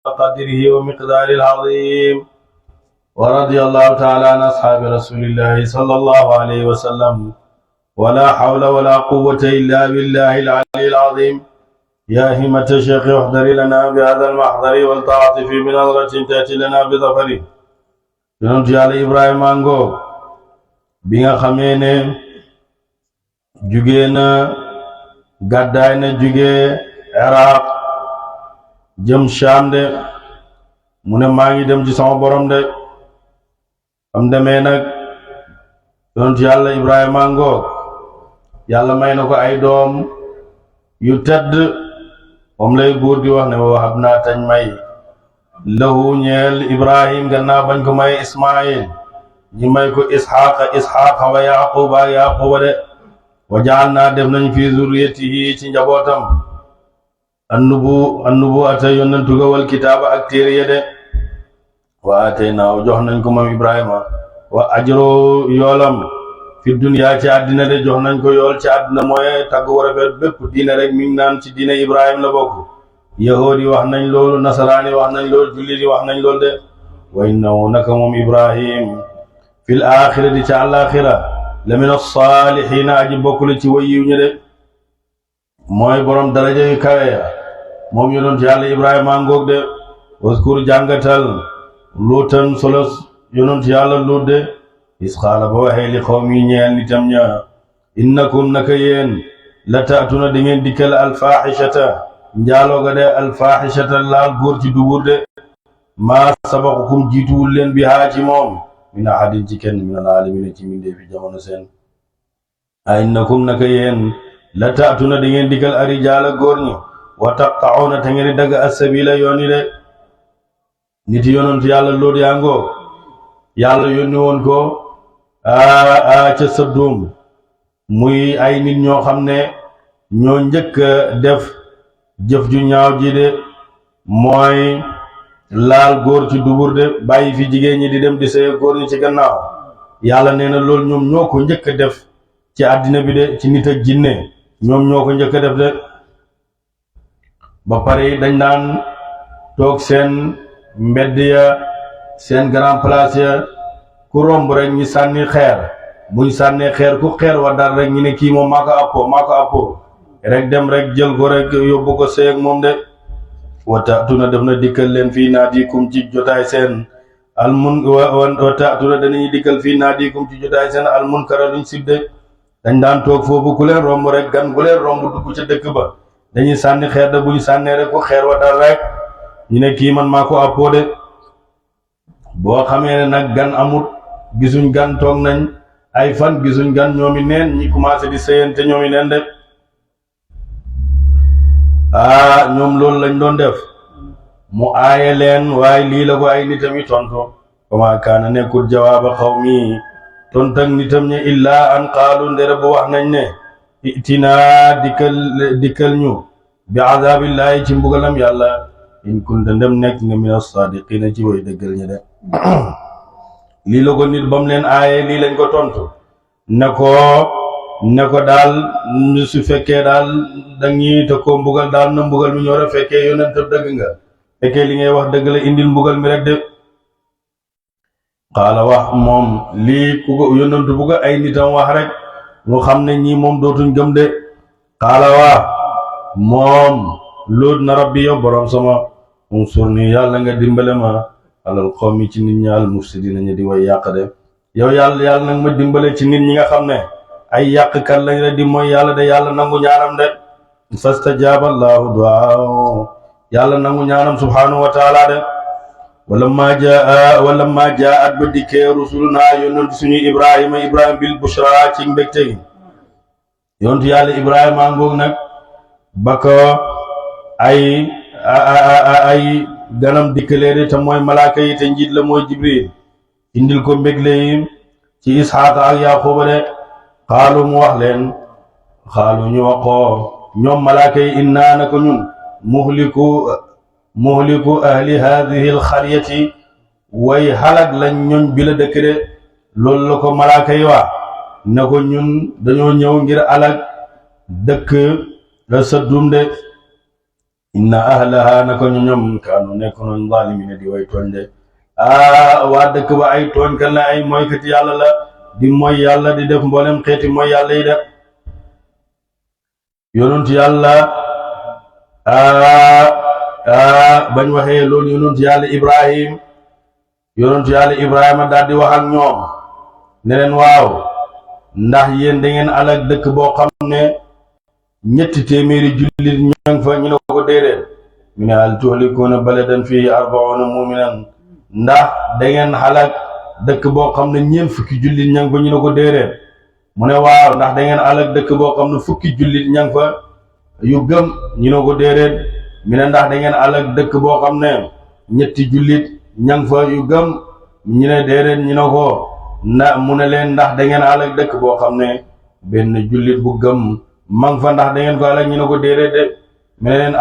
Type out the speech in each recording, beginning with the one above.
قدره ومقدار العظيم. ورضي الله تعالى عن أصحاب رسول الله صلى الله عليه وسلم. ولا حول ولا قوة إلا بالله العلي العظيم. يا همة الشيخ احضر لنا بهذا المحضر والتعاطف بنظرة تأتي لنا بظفر. yonent Yàlla Ibrahima ngoog bi nga xamee ne jugee na gàddaay na jugee Iraq jëm Sham de mu ne maa ngi dem ci sama borom de am demee nag yonent Yàlla Ibrahima ngoog yàlla may na ko ay doom yu tedd moom lay buur di wax ne wahab naa tañ may lahu ñeel Ibrahim gannaaw bañ ko may Ismaayil ñi may ko Isxaaqa wa Yaquba de wa jaal naa def nañ fi zurriyatihi ci njabootam annubu ata yonentu ga wal kitaaba ak téere ya de wa ataynaaw jox nañ ko moom Ibrahima wa ajro yoolam fi dunya ci àddina de jox nañ ko yool ci àddina mooy tagg war a fet bépp diine rek mi ngi naan ci diine Ibrahim la bokk. yahoodi wax nañ loolu nasaraani wax nañ loolu jullit yi wax nañ loolu de wa innahu naka moom Ibrahim fil axirati ci àllaaxira la min as-saalihiina aji bokkule ci way yiw ñi de mooy borom daraja yu kawe ya moom yonent Yàlla Ibrahima ngoog de waskur jàngatal luutan solos yonent Yàlla Luut de is xaala ba waxee li xawmi ñeel nitam ña innakum naka yéen la taatuna da ngeen dikkal alfaaxishata njaalooga de alfaaxishata laal góor ci dubur de maa sabaqukum jiituwul leen bi haa ci moom min ahadin ci kenn min alaalamiina ci mindee fi jamono seen a innakum naka yéen la taatuna da ngeen dikkal arijaala góor ñi wa taqta'una te ngeen dagg as-sabila yoon yi de nit yonent Yàlla Luut yaa ngoo yàlla yónni woon ko ca Sodom muy ay nit ñoo xam ne ñoo njëkk def jëf ju ñaaw ji de mooy laal góor ci dubur de bàyyi fi jigéen ñi di dem di sëy góor ñi ci gannaaw yàlla nee na loolu ñoom ñoo ko njëkk def ci àddina bi de ci nit ak jinne ñoom ñoo ko njëkk def de ba pare dañ daan toog seen mbedd ya seen grand place ya ku romb rek ñi sànni xeer buñ sànnee xeer ku xeer wa dar rek ñu ne kii moom maa ko appoo rek dem rek jël ko rek yóbbu ko sëy ak moom de wataatuna def na dikkal leen fii naadikum ci jotaay seen wataatuna danañuy dikkal fii naadikum ci jotaay seen almunkara luñ sib de dañ daan toog foofu ku leen romb rek gan gu leen romb dugg ca dëkk ba dañuy sànni xeer de buñ sànnee rek ku xeer wa dar rek ñu ne kii man maa ko appoo de boo xamee ne nag gan amut gisuñ gan toog nañ ay fan gisuñ gan ñoomi neen ñi commencé di sëyante ñoomi neen de ñoom loolu lañ doon def mu aaye leen waaye lii la ko ay nitam yi tonto wama kaana nekkul jawaaba xawmi tontak nitam ñe illaa an qaalu ndere bu wax nañ ne itinaa dikkal ñu bi azabillaahi ci mbugalam yàlla in kunta ndem nekk nga min as-saadiqiina ci way dëggal ñi de lii la ko nit bam leen aaye lii lañ ko tontu ne ko daal su fekkee daal dañuy te ko mbugal daal na mbugal mi ñëw fekkee yonent dëgg nga fekkee li ngay wax dëgg la indil mbugal mi rek de xaala wax moom lii ku ko yonent bu ko ay nitam wax rek mu xam ne ñii moom dootuñ gëm de xaala wax moom Luut na rabbi yow borom sama unsurni yàlla nga dimbale ma alal qawmi ci nit ñi al mufsidina ñi di way yàq de yow yàlla nag ma dimbale ci nit ñi nga xam ne ay yàqkat lañ la di mooy yàlla de yàlla nangu ñaanam de fastajaaba allahu du'aahu yàlla nangu ñaanam subhanahu wa taala de walamma jaa'at ba dikkee rusuluna yonent suñu ibrahima bil bushra ci mbégte gi yonent yàlla ibrahima ngoog nag ba ko ay ganam dikkalee de te mooy malaaka yi te njiit la mooy jibril indil ko mbégle yi ci isxaaqa ak yaquba de xaalu mu wax leen xaalu ñu waxoo ñoom malaaka yi innaa nako ñun muhliku ahli haadihi alxaryati way xalag lañ ñoñ bi la dëkk de loolu la ko malaaka yi wax ne ko ñun dañoo ñëw ngir alag dëkk Sodom de inna ahlaha nako ñoom kaanu nekk noon zalimina di way tooñ de waa dëkk ba ay tooñ kan la ay mooykati yàlla la di mooy yàlla di def mboolem xeeti mooy yàlla yi de yonentu yàlla bañ waxee loolu yonentu yàlla Ibrahima daal di wax ak ñoom ne leen waaw ndax yéen da ngeen alak dëkk boo xam ne ñetti téeméeri jullit ñang fa ñu ne ko déedéet mu ne hal tuhlikuuna baladan fii arbauna muminan ndax da ngeen xalak dëkk boo xam ne ñeent fukki jullit ñang fa ñu ne ko déedéet mu ne waaw ndax da ngeen alak dëkk boo xam ne fukki jullit ñang fa yu gëm ñu ne ko déedéet mu ne ndax da ngeen alak dëkk boo xam ne ñetti jullit ñang fa yu gëm ñu ne déedéet ñu ne ko mu ne leen ndax da ngeen alak dëkk boo xam ne benn jullit bu gëm mang fa ndax da ngeen ko alak ñu ne ko déedéet de mu ne leen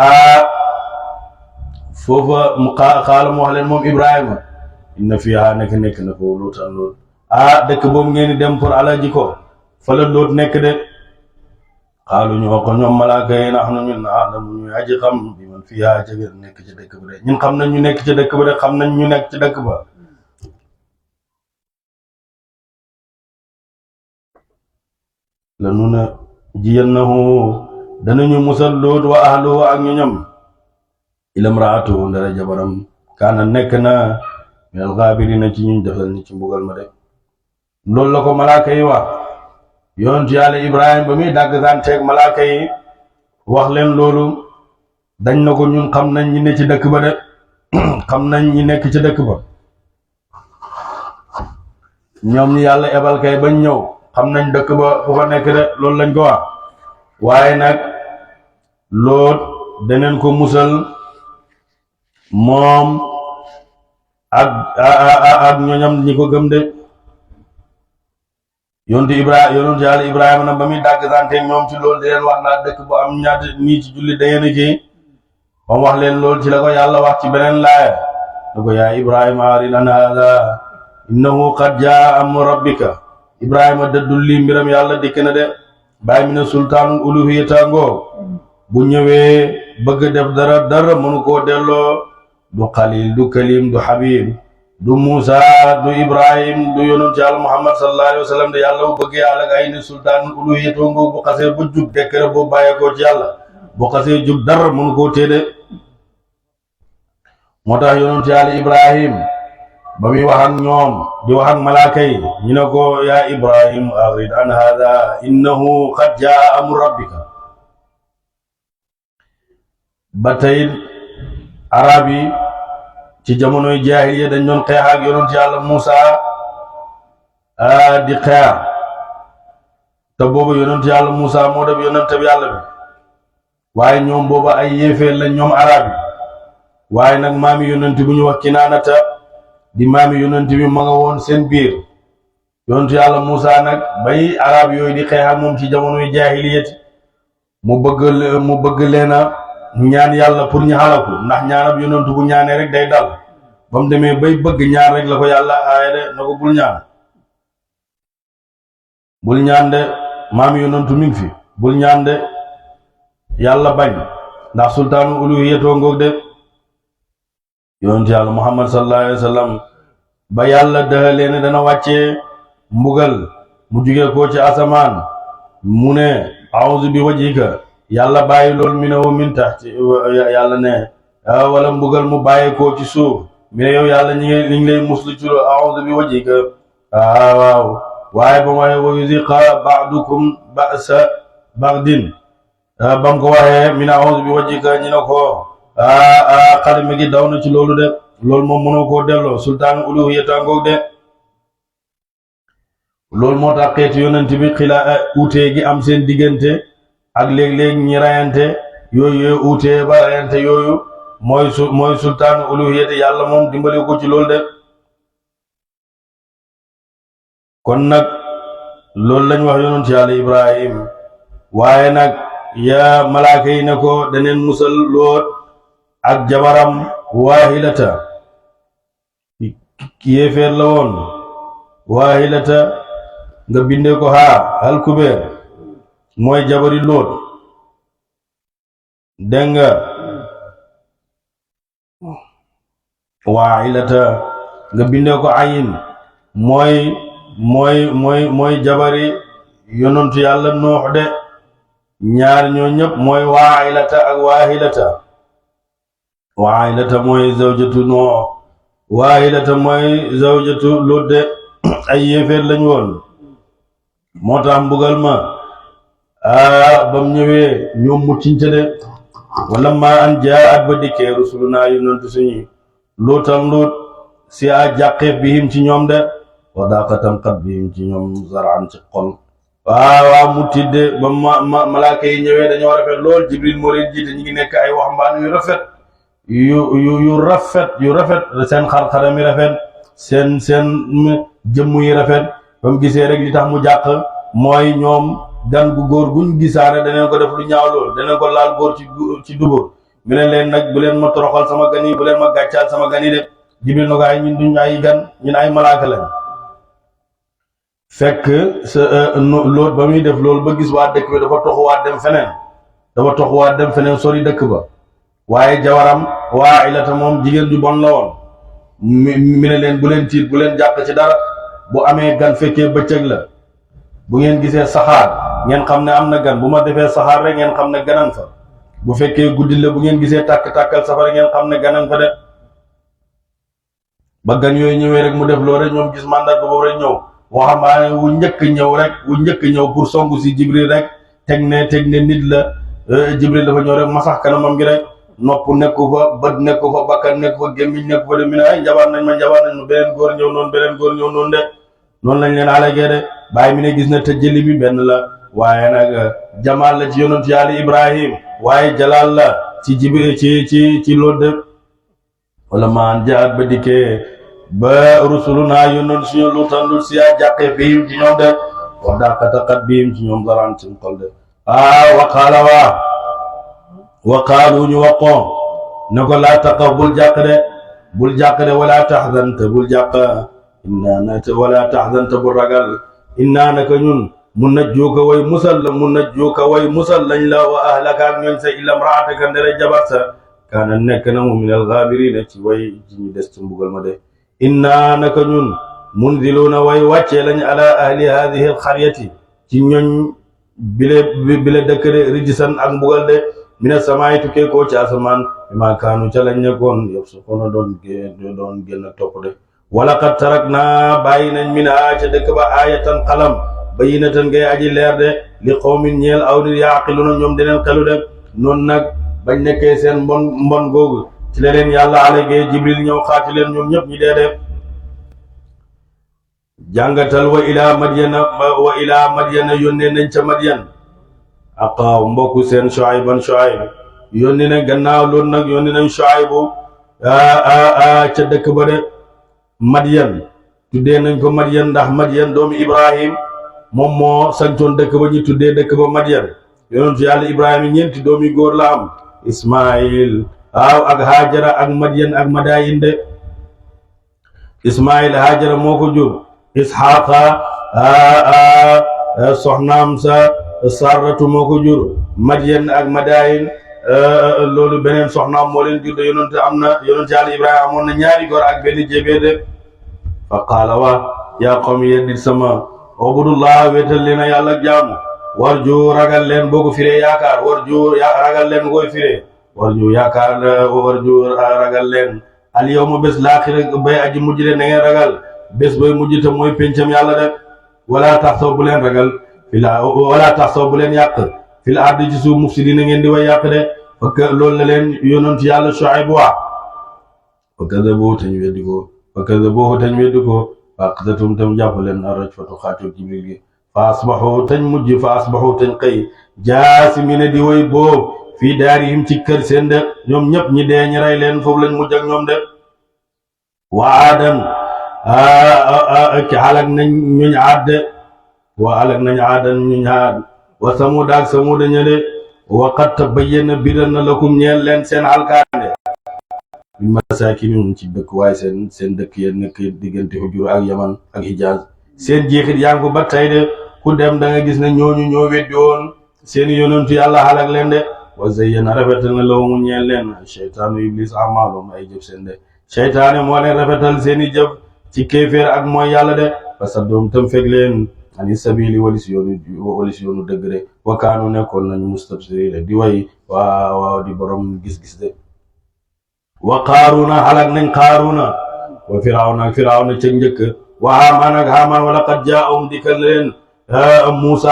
foofa mu xaala mu wax leen moom Ibrahima inna fiha nekk na ko Luutan lool dëkk boobu ngeen di dem pour alaji ko fa la Luut nekk de xaalu ñu wax ko ñoom malaaka yi nax na ñun alamu ñu aji xam bi man fiha ca nekk ci dëkk ba de ñun xam nañ ñu nekk ci dëkk ba de xam nañ ñu nekk ci dëkk ba la nu na jiyannahu danañu musal Luut wa ahluhu ak ñu ñam ilam raatu ndara jabaram kaana nekk na minal gaabirina ci ñuñ defal ni ci mbugal ma de loolu la ko malaaka yi wax yonent yàlla Ibrahima ba muy dàgg santeeg malaaka yi wax leen loolu dañ na ko ñun xam nañ ñi ne ci dëkk ba de xam nañ ñi nekk ci dëkk ba ñoom ñi yàlla ebal kay bañ ñëw xam nañ dëkk ba fu fa nekk de loolu lañ ko wax waaye nag Luut daneen ko musal moom ak ñoñam ñi ko gëm de yonent yàlla Ibrahima nag ba muy dàgg santeeg ñoom ci loolu di leen wax naa dëkk bu am ñaata nii ci julli dangeen a kii ba mu wax leen loolu ci la ko yàlla wax ci beneen laaya da ko yaa Ibrahima arid an haada innahu qad jaa amru rabbika Ibrahima dëddul lii mbiram yàlla dikk na de bàyyi mi ne sultaanul uluhiyatangoo bu ñëwee bëgg def dara mënu koo delloo du xalil du kalim du habib du Musa du Ibrahim du yonent yàlla Muhammad sallallahu alayhi wa sallam de yàlla bu bëggee alak ay ni sultaanul uluhiyatangoo bu xasee bu jub dekkere boobu bàyyeekoo ci yàlla bu xasee jub dara mënu koo téede moo tax yonent yàlla Ibrahim ba muy wax ak ñoom di wax ak malaaka yi ñu ne ko yaa Ibrahim arid an hada innahu qad jaa amru rabbika ba tey arab yi ci jamonoy jaahiliya dañ doon xeex ak yonent yàlla Muusa di xeex te boobu yonent yàlla Muusa moo def yonent bi yàlla bi waaye ñoom booba ay yéeféer lañ ñoom arab yi waaye nag maami yonent bu ñu wax Kinaanata di maami yonent bi ma nga woon seen biir yonent yàlla Muusa nag bay arab yooyu di xeex ak moom ci jamonoy jaahiliyati mu bëgg leena ñaan yàlla pour ñu xalaku ndax ñaanab yonent bu ñaanee rek day dal ba mu demee bay bëgg ñaan rek la ko yàlla aaye de na ko bul ñaan de maami yonent mi ngi fi bul ñaan de yàlla bañ ndax sultaanu uluhiyatoo ngoog de yonent yàlla Muhammad sallallahu alayhi wa sallam ba yàlla dëxalee ne dana wàccee mbugal mu jugee koo ci asamaan mu ne a'udhu bi wajhika yàlla bàyyi loolu mi ne wa min tahti yàlla ne wala mbugal mu bàyyi koo ci suuf mi ne yow yàlla ñi ngi lay muslu ci loolu a'udhu bi wajhika waaw waaye ba mu waxee wa yuziqa ba'dukum ba'sa ba'din ba mu ko waxee mi ne a'udhu bi wajhika ñi ne ko xarima gi daw na ci loolu de loolu moom mënoo koo delloo sultaan uluhiyatangoo de loolu moo tax xeetu yonent bi uutee gi am seen diggante ak léeg-léeg ñi rayante yooyu uutee ba rayante yooyu mooy sultaan uluhiyat yàlla moom dimbali ko ci loolu de kon nag loolu lañ wax yonent yàlla Ibrahim waaye nag yaa malaaka yi ne ko daneen musal Luut ak jabaram Waahilata yéeféer la woon Waahilata nga bindee ko hal kubeer mooy jabari Luut dégg nga waailata nga bindee ko ayin mooy jabari yonentu yàlla Nuux de ñaar ñoo ñëpp mooy waailata ak waailata mooy zawjatu Nuux waahilata mooy zawjatu Lut de ay yéeféer lañ woon moo tax mbugal ma bam ñëwee ñoom mucciñte de wala ma an jaat ba dikkee rusulunaa yonentu suñu Luutan Luut si a jàqeef bihim ci ñoom de wa daqatan qat bihim ci ñoom zaraan ci xol waaw mu tidde ba malaaka yi ñëwee dañoo rafet lool Jibril moo leen jiite ñi ngi nekk ay waxambaan yu rafet yu rafet seen xar-xaram yi rafet seen jëmm yi rafet ba mu gisee rek li tax mu jàq mooy ñoom gan gu góor guñ gisaane daneen ko def lu ñaaw lool daneen ko laal góor ci dubur mi ne leen nag bu leen ma toroxal sama gan yi bu leen ma gàccaal sama gan yi de Jibril na ko ay ñun duñ ay gan ñun ay malaaka lañ fekk loolu ba muy def loolu ba gis waa dëkk bi dafa toxuwaat dem feneen sori dëkk ba waaye jawaram Waailata moom jigéen ju bon la woon mi ne leen bu leen tiit bu leen jàq ci dara bu amee gan fekkee bëccëg la bu ngeen gisee saxaar ngeen xam ne am na gan bu ma defee saxaar rek ngeen xam ne ganan fa bu fekkee guddi la bu ngeen gisee tàkk-tàkkal safara ngeen xam ne ganan fa de ba gan yooyu ñëwee rek mu def loolu rek ñoom gis mandat boobu rek ñëw waxambaane wu njëkk ñëw pour songu si Jibril rek teg ne nit la Jibril dafa ñëw rek masax kanamam gi rek nopp nekku fa bët nekku fa bakkan nekku fa gémmiñ nekku fa de mi ne ay njabaar nañ ma beneen góor ñëw noonu de noonu lañ leen alagee de bàyyi mi ne gis na tëjjali bi benn la waaye nag jamaal la ci yonentu yàlla Ibrahim waaye jalaal la ci Jibril ci loolu de wala maan jaat ba dikkee ba rusuluna yonent suñu Luutan Lut si yaa jàqee bihim ci ñoom de wa daqataqat bihim ci ñoom zaraan ci xol de wa qaalu ñu waqoon ne ko laa taqaf bul jàq de wala taxzanta bul jàq wala taxzanta bul ragal innaa naka ñun munajjuuka way musal lañ la wa ahlaka ak ñooñ sa illa imraataka ndere jabar sa kaana nekk na mu minal gaabiriina ci way ci ñu des ci mbugal ma de innaa naka ñun munziluuna way wàccee lañ ala ahli haadihi alxaryati ci ñooñ bile dëkk de rijsan ak mbugal de mina samaay tukkee koo ci asamaan bi maa kaanu ca lañ nekkoon yëpp su kono doon génn topp de wala qad taraknaa bàyyi nañ min ca dëkk ba aayatan xalam bayyinatan ngay aji leer de li qawmin ñeel aw nit yaqiluna ñoom deneen xelu de noonu nag bañ nekkee seen mbon googu ci la leen yàlla alagee Jibril ñëw xaati leen ñoom ñëpp ñi dee de jàngatal wa ilaa madyana yónnee nañ ca Madyan aqaaw mbokku seen Shuayb yónni na gannaaw loolu nag yónni nañ Shuaybu ca dëkk ba de Madyan tuddee nañ ko Madyan ndax Madyan doomu Ibrahim moom moo santoon dëkk ba ñu tuddee dëkk ba Madyan yonentu yàlla Ibrahima ñeenti doomi góor la am Ismaïl ak Hajara ak Madyan ak Madayin de Ismaïl Hajara moo ko jur Isxaaqa soxnaam sa Saratu moo ko jur Madyan ak Madayin loolu beneen soxnaam moo leen jur de yonentu yàlla Ibrahima amoon na ñaari góor ak benn jébéer de fa qaala yaa qawmi yéen sama ubudullah wéetal leen a yàlla jaamu warju ragal leen boo ko firee yaakaar ragal leen koy firee warju ragal leen al yawma bés laaxira bay aji mujj de na ngeen ragal bés bay mujj te mooy pencam yàlla de wala taxsaw bu leen ragal bu leen yàq fil ardi ci suuf mufsidina ngeen di way yàq de parce que loolu la leen yonent yàlla Shuayb wax fa kadabuhu tañ weddi ko faqazatum tam jàpp leen ar-rajfatu xaatu Jibril gi fa asbaxu tañ xëy jaasimina di way boob fii daarihim ci kër seen de ñoom ñëpp ñi dee ñi rey leen foofu lañ mujj ak ñoom de wa aadan xalak nañ ñuñ aad de wa samuud ak samuud ña de wa qad tabayyana biral na lakum ñeel leen seen alkaande min masaakinihim ci dëkk waaye seen dëkk yéen nekk diggante Hujur ak Yaman ak Hijaaz seen jeexit yaa ngi ko ba tey de ku dem da nga gis ne ñooñu ñoo weddi woon seen yonentu yàlla xalak leen de wa zayyana rafetal na lahum ñeel leen cheytaanu iblis amaalum ay jëf seen de cheytaane moo leen rafetal seeni jëf ci kéeféer ak mooy yàlla de fasaddoom tam fekk leen ani sabili walis yoonu dëgg de wa kaanu nekkoon nañu mustabsiri de di way waaw di borom gis-gis de wa qaaruna halak nañ qaaruna wa firawna ca njëkk wa haamaan ak haamaan wa laqad jaa'ahum dikkal na leen Muusa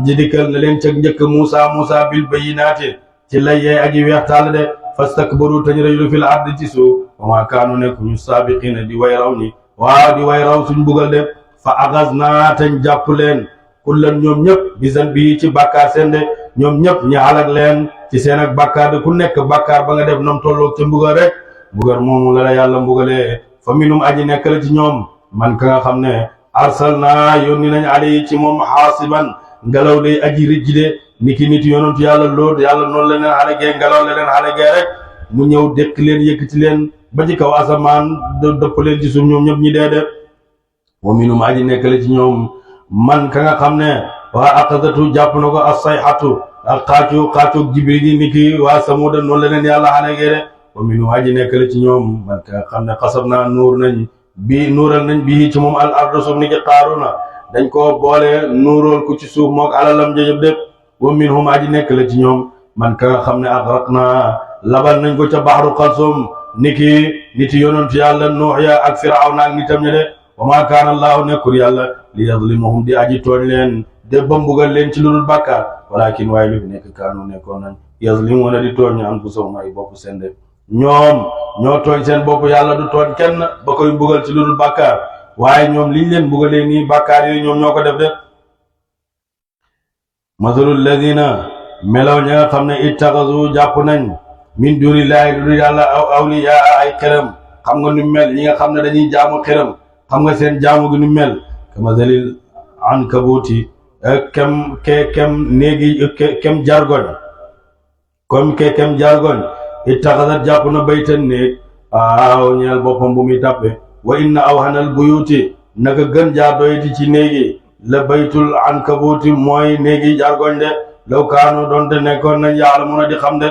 dikkal na leen ca njëkk Muusa bil bayyinaati ci layyee aji weex tàll de fastakbaru tañ rëylu fil ardi ci suuf wa maa kaanu nekkuñu saabiqiina di way raw ni waaw di way raw suñ bugal de fa axaznaa tañ jàpp leen kullan ñoom ñëpp bisan bii ci bàkkaar seen de ñoom ñëpp ñi halak leen ci seen ak bàkkaar de ku nekk bàkkaar ba nga def nam tolloog ca mbugal rek mbugal moomu la yàlla mbugalee fa minum aji nekk la ci ñoom man ka nga xam ne arsalnaa yónni nañ alayhi ci moom xaasiban ngelaw lay aji rijji de niki nit yonentu yàlla lool yàlla noonu la leen halagee ngelaw la leen halagee rek mu ñëw dékk leen yëkkati leen ba ci kaw asamaan dëpp leen ci suuf ñoom ñëpp ñi dee de wa minum aji nekk la ci ñoom man ka nga xam ne waa aqadatu jàpp na ko as-sayhatu ak xaacu jibril gi niki waa samuda noonu la leen yàlla halagee de wa minum aji nekk la ci ñoom man ka nga xam ne xasab naa nuural nañ bii ci moom al ardu suuf ni ki qaaruna dañ ko boole nuural ku ci suuf mook alalam jëjëb de wa minhum aji nekk la ci ñoom man ka nga xam ne agraqna labal nañ ko ca baxru xalsum niki niti yonentu yàlla nuux ya ak firawna ak nitam ña de wa maa kaana allaahu nekkul yàlla li yazlimahum di aji tooñ leen de ba mbugal leen ci lu dul bàkkaar walakin waaye lu fi nekk kaanu nekkoon nañ yazlimuna di tooñ ñu anfusahum ay bopp seen de ñoom ñoo tooñ seen bopp yàlla du tooñ kenn ba koy mbugal ci lu dul bàkkaar waaye ñoom liñ leen mbugalee nii bàkkaar yooyu ñoom ñoo ko def de masalul ladina melaw ña nga xam ne ittaxasu jàpp nañ min dunillahi du yàlla awliyaa ay xërëm xam nga nu mel ñi nga xam ne dañuy jaamu xërëm xam nga seen jaamu gi nu mel kamasalil ankabuuti kem jargoñ comme kem jargoñ ittaxasat jàpp na baytan néeg waaw ñeel boppam bu muy tàppe wa inna awhanal buyuti naka gën jaa doyti ci néegi la baytul ankabuuti mooy néegi jargoñ de law kaanu doonte nekkoon nañ yàlla mun a di xam de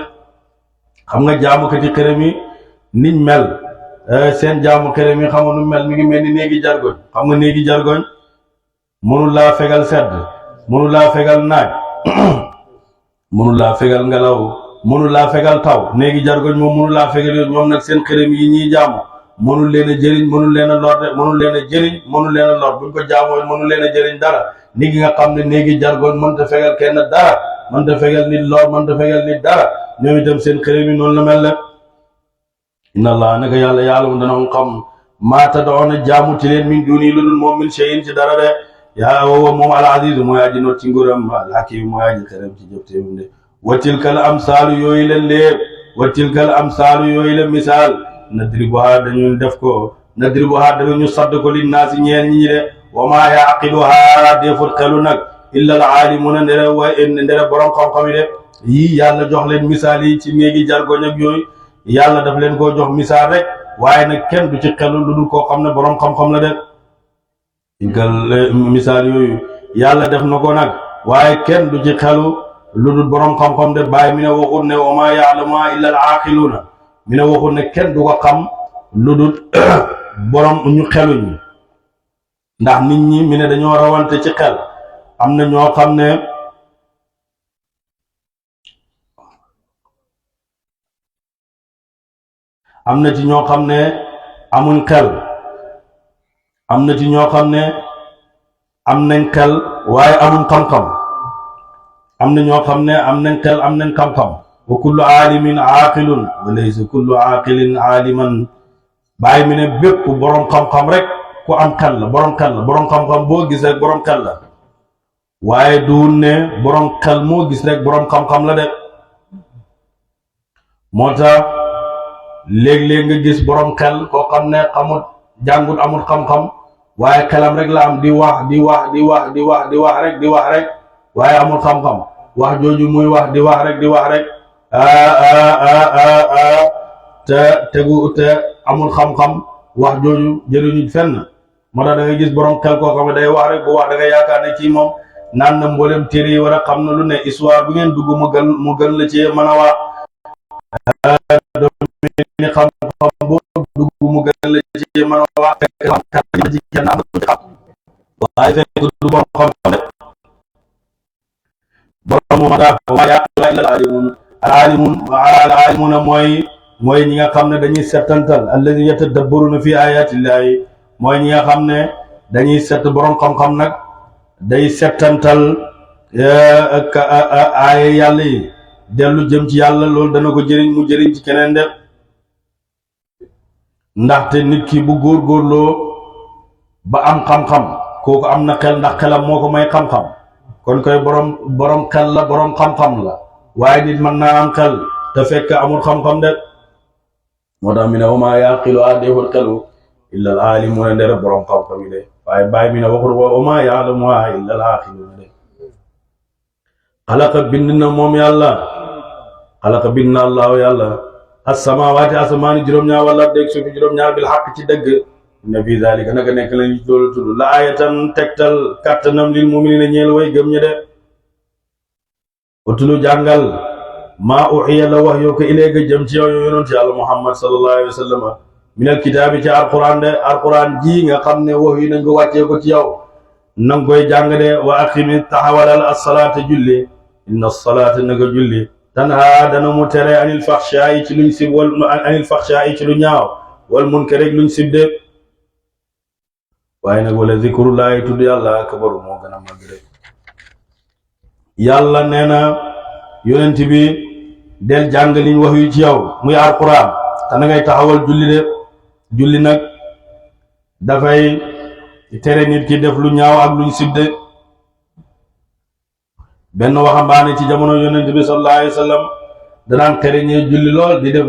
xam nga jaamukati xërëm yi niñ mel seen jaamu xërëm yi xam nga nu mel mi ngi mel ni néegi jargoñ xam nga néegi jargoñ mënul laa fegal sedd mënul laa fegal naaj mënul laa fegal ngelaw mënul laa fegal taw néegi jargoñ moom mënul laa fegal yooyu ñoom nag seen xërëm yi ñuy jaamu mënul leen a jëriñ mënul leen a lor de mënul leen a jëriñ mënul leen a lor buñ ko jaamoo mënul leen a jëriñ dara ni gi nga xam ne néegi jargoñ mënta fegal kenn dara mënta fegal nit lor mënta fegal nit dara ñoom itam seen xërëm yi noonu la mel ne inna allah naka yàlla yàlla dana xam maa tad'uuna jaamu ci leen min duuni lu dul moom min shay'in ci dara de yaa woowa moom al aziz mooy aji not ci nguuram al hakim mooy aji xërëm ci jëfteewum de wa tilkal amsaalu yooyu la léeb wa tilkal amsaalu yooyu la misaal nadribuha dañu def ko nadribuha dañu sadd ko linnaasi ñeel ñi de wa maa yaqiluha defut xelu nag illa al aalimuuna ndere borom xam-xam yi de yii yàlla jox leen misaal yi ci néegi jargoñ ak yooyu yàlla daf leen koo jox misaal rek waaye nag kenn du ci xelu lu dul koo xam ne borom xam-xam la de tilkal misaal yooyu yàlla def na ko nag waaye kenn du ci xelu lu dul borom xam-xam de bàyyi mi ne waxut ne wa maa ya'lamuha illa al aaqiluuna mi ne waxut ne kenn du ko xam lu dul borom ñu xeluñ ndax nit ñi mi ne dañoo rawante ci xel am na ñoo xam ne am na ci ñoo xam ne amuñ xel am na ci ñoo xam ne am nañ xel waaye amuñ xam-xam am na ñoo xam ne am nañ xel am nañ xam-xam wa kullu aalimin aaqilun wa laysa kullu aaqilin aaliman bàyyi mi ne bépp boroom xam-xam rek ku am xel la boroom xel la boroom xam-xam boo gis rek boroom xel la waaye duwul ne boroom xel moo gis rek boroom xam-xam la de moo tax léeg-léeg nga gis boroom xel koo xam ne xamut jàngut amul xam-xam waaye xelam rek la am di wax rek waaye amul xam-xam wax jooju muy wax di wax rek te amul xam-xam wax jooju jëriñu fenn moo tax da ngay gis boroom xel koo xam ne day wax rek bu wax da nga yaakaar ne ci moom naan na mboolem téere yi war a xam na lu ne histoire bi ngeen dugg mu gën la ci mën a wax ni xam-xam boo dugg mu gën la ci mën a wax ci kenn am ci xam waaye fekk du borom xam-xam de borom mu mata wa ya'lamu al-alimun mooy ñi nga xam ne dañuy settantal alladhi yatadabbaruna fi ayatillahi mooy ñi nga xam ne dañuy set borom xam-xam nag day settantal aaya yàlla yi dellu jëm ci yàlla loolu dana ko jëriñ mu jëriñ ci keneen de ndaxte nit ki bu góorgóorloo ba am xam-xam kooku am na xel ndax xelam moo ko may xam-xam kon koy borom xel la borom xam-xam la waaye nit mën naa am xel te fekk amul xam-xam de moo tax mi ne wa maa yaqilu déeful xelu illa al aalimuuna ndere borom xam-xam yi de waaye bàyyi mi ne waxul wa maa yaalamuha illa al aaqiluuna de xalaqa bind na moom yàlla xalaqa bind na allahu yàlla as-samaawaati asamaani juróom-ñaar wala dégg suufi juróom-ñaar bil xaq ci dëgg inna fi zalika naka nekk lañ loolu tudd la ayatan tegtal kàttanam lil mu'minina ñeel way gëm ñi de utulu jàngal maa uxiya la wax yoo ko iléega jëm ci yow yonent yàlla muhammad sallallahu alayhi wa sallam minal kitaabi ci alquran de alquran ji nga xam ne wax yi nañ ko wàccee ko ci yow nanga koy jàng de wa aqimi taxawalal as-salaata julli inna as-salaata nanga julli tanha dana mu tere anil faxshaayi ci luñ sib wal anil faxshaayi ci lu ñaaw wal munkar rek luñ sib de waaye nag wala zikrullahi tudd yàlla akbaru moo gën a màgg de yàlla nee na yonent bi del jàng liñ wax yu ci yow muy alquran te na ngay taxawal julli de julli nag dafay tere nit ki def lu ñaaw ak luñ sib de benn waxambaane ci jamono yonent bi sallallahu alayhi wa sallam danaan tere ñee julli lool di def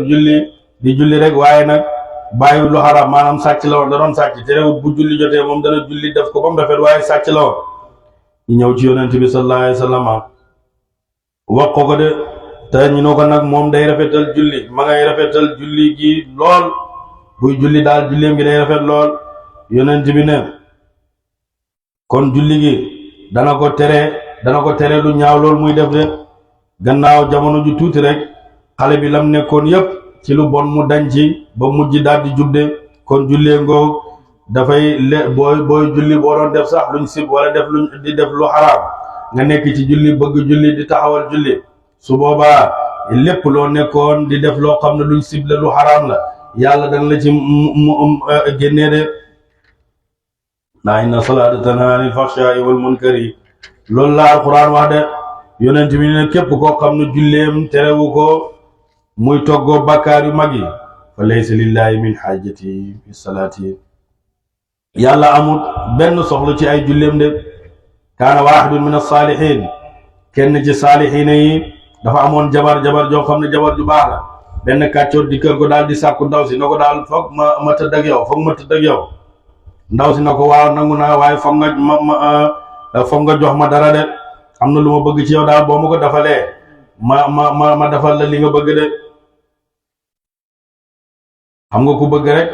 julli rek waaye nag bàyyi lu xaraam maanaam sàcc la woon da doon sàcc terewut bu julli jotee moom dana julli def ko ba mu rafet waaye sàcc la woon ñu ñëw ci yonent bi sallallahu alayhi wa sallam wax ko de te ñu ne ko nag moom day rafetal julli ma ngay rafetal julli gi lool buy julli daal julleem gi day rafet lool yonent bi ne kon julli gi dana ko tere lu ñaaw lool muy def de gannaaw jamono ju tuuti rek xale bi lam nekkoon yépp ci lu bon mu dañ ci ba mujj daal di jub de kon jullee ngoog dafay booy julli boo doon def sax luñ sib wala di def lu xaraam nga nekk ci julli bëgg julli di taxawal julli su boobaa lépp loo nekkoon di def loo xam ne luñ sib la lu xaraam la yàlla dana la ci génnee de naa inna salaata tanhaa anil fahshaa'i wal munkari loolu la alquran wax de yonent bi ne képp koo xam ne julleem terewu ko muy toggoo bàkkaar yu mag yi fa laysa lillahi min xaajati fi salaati yàlla amul benn soxla ci ay julleem de kaana waahidun min as-saalihiin kenn ci saalihiina yi dafa amoon jabar joo xam ne jabar ju baax la benn kàccoor di kër ko daal di sàkku ndaw si na ko daal foog ma tëdd ak yow foog ma tëdd ak yow ndaw si na ko waaw nangu naa waaye foog nga jox ma dara de am na lu ma bëgg ci yow daal boo ma ko defalee ma defal la li nga bëgg de xam nga ku bëgg rek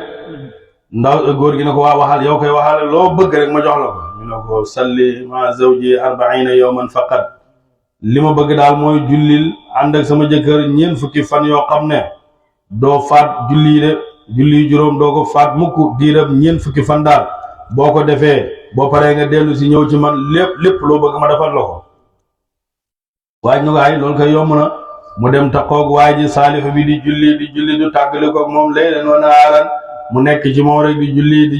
ndaw góor gi na ko waa waxal yow koy waxal loo bëgg rek ma jox la ko ñu ne ko salli ma zawji 40 yawman faqat li ma bëgg daal mooy jullil ànd ak sama jëkkër 40 fan yoo xam ne doo faat julli juróom doo ko faat mukk diiram 40 fan daal boo ko defee boo paree nga dellu si ñëw ci man lépp loo bëgg ma defal la ko waaye ñu ay loolu koy yomb na mu dem taxoog waaye ji saalix bi di julli du tàggale koog moom léeg-léeg noonu aaran mu nekk ci moom rek di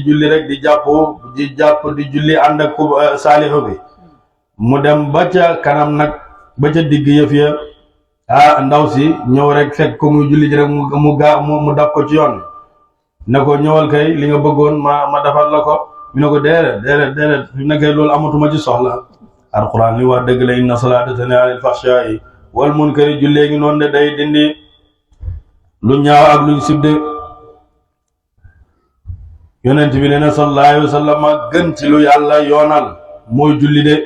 julli rek di jàpp di julli ànd ak saalix bi mu dem ba ca kanam nag ba ca digg yëf ya ndaw si ñëw rek fekk ko muy julli ji rek mu dab ko ci yoon ne ko ñëwal kay li nga bëggoon ma defal la ko mu ne ko déedéet fi nekkee loolu amatuma ci soxla alquran li wax dëgg la inna salaata tanhaa anil fahshaa'i wal munkari jullee ngi noonu de day dindi lu ñaaw ak luñ sib de yonent bi nee na sallallahu alayhi wa sallam gën ci lu yàlla yoonal mooy julli de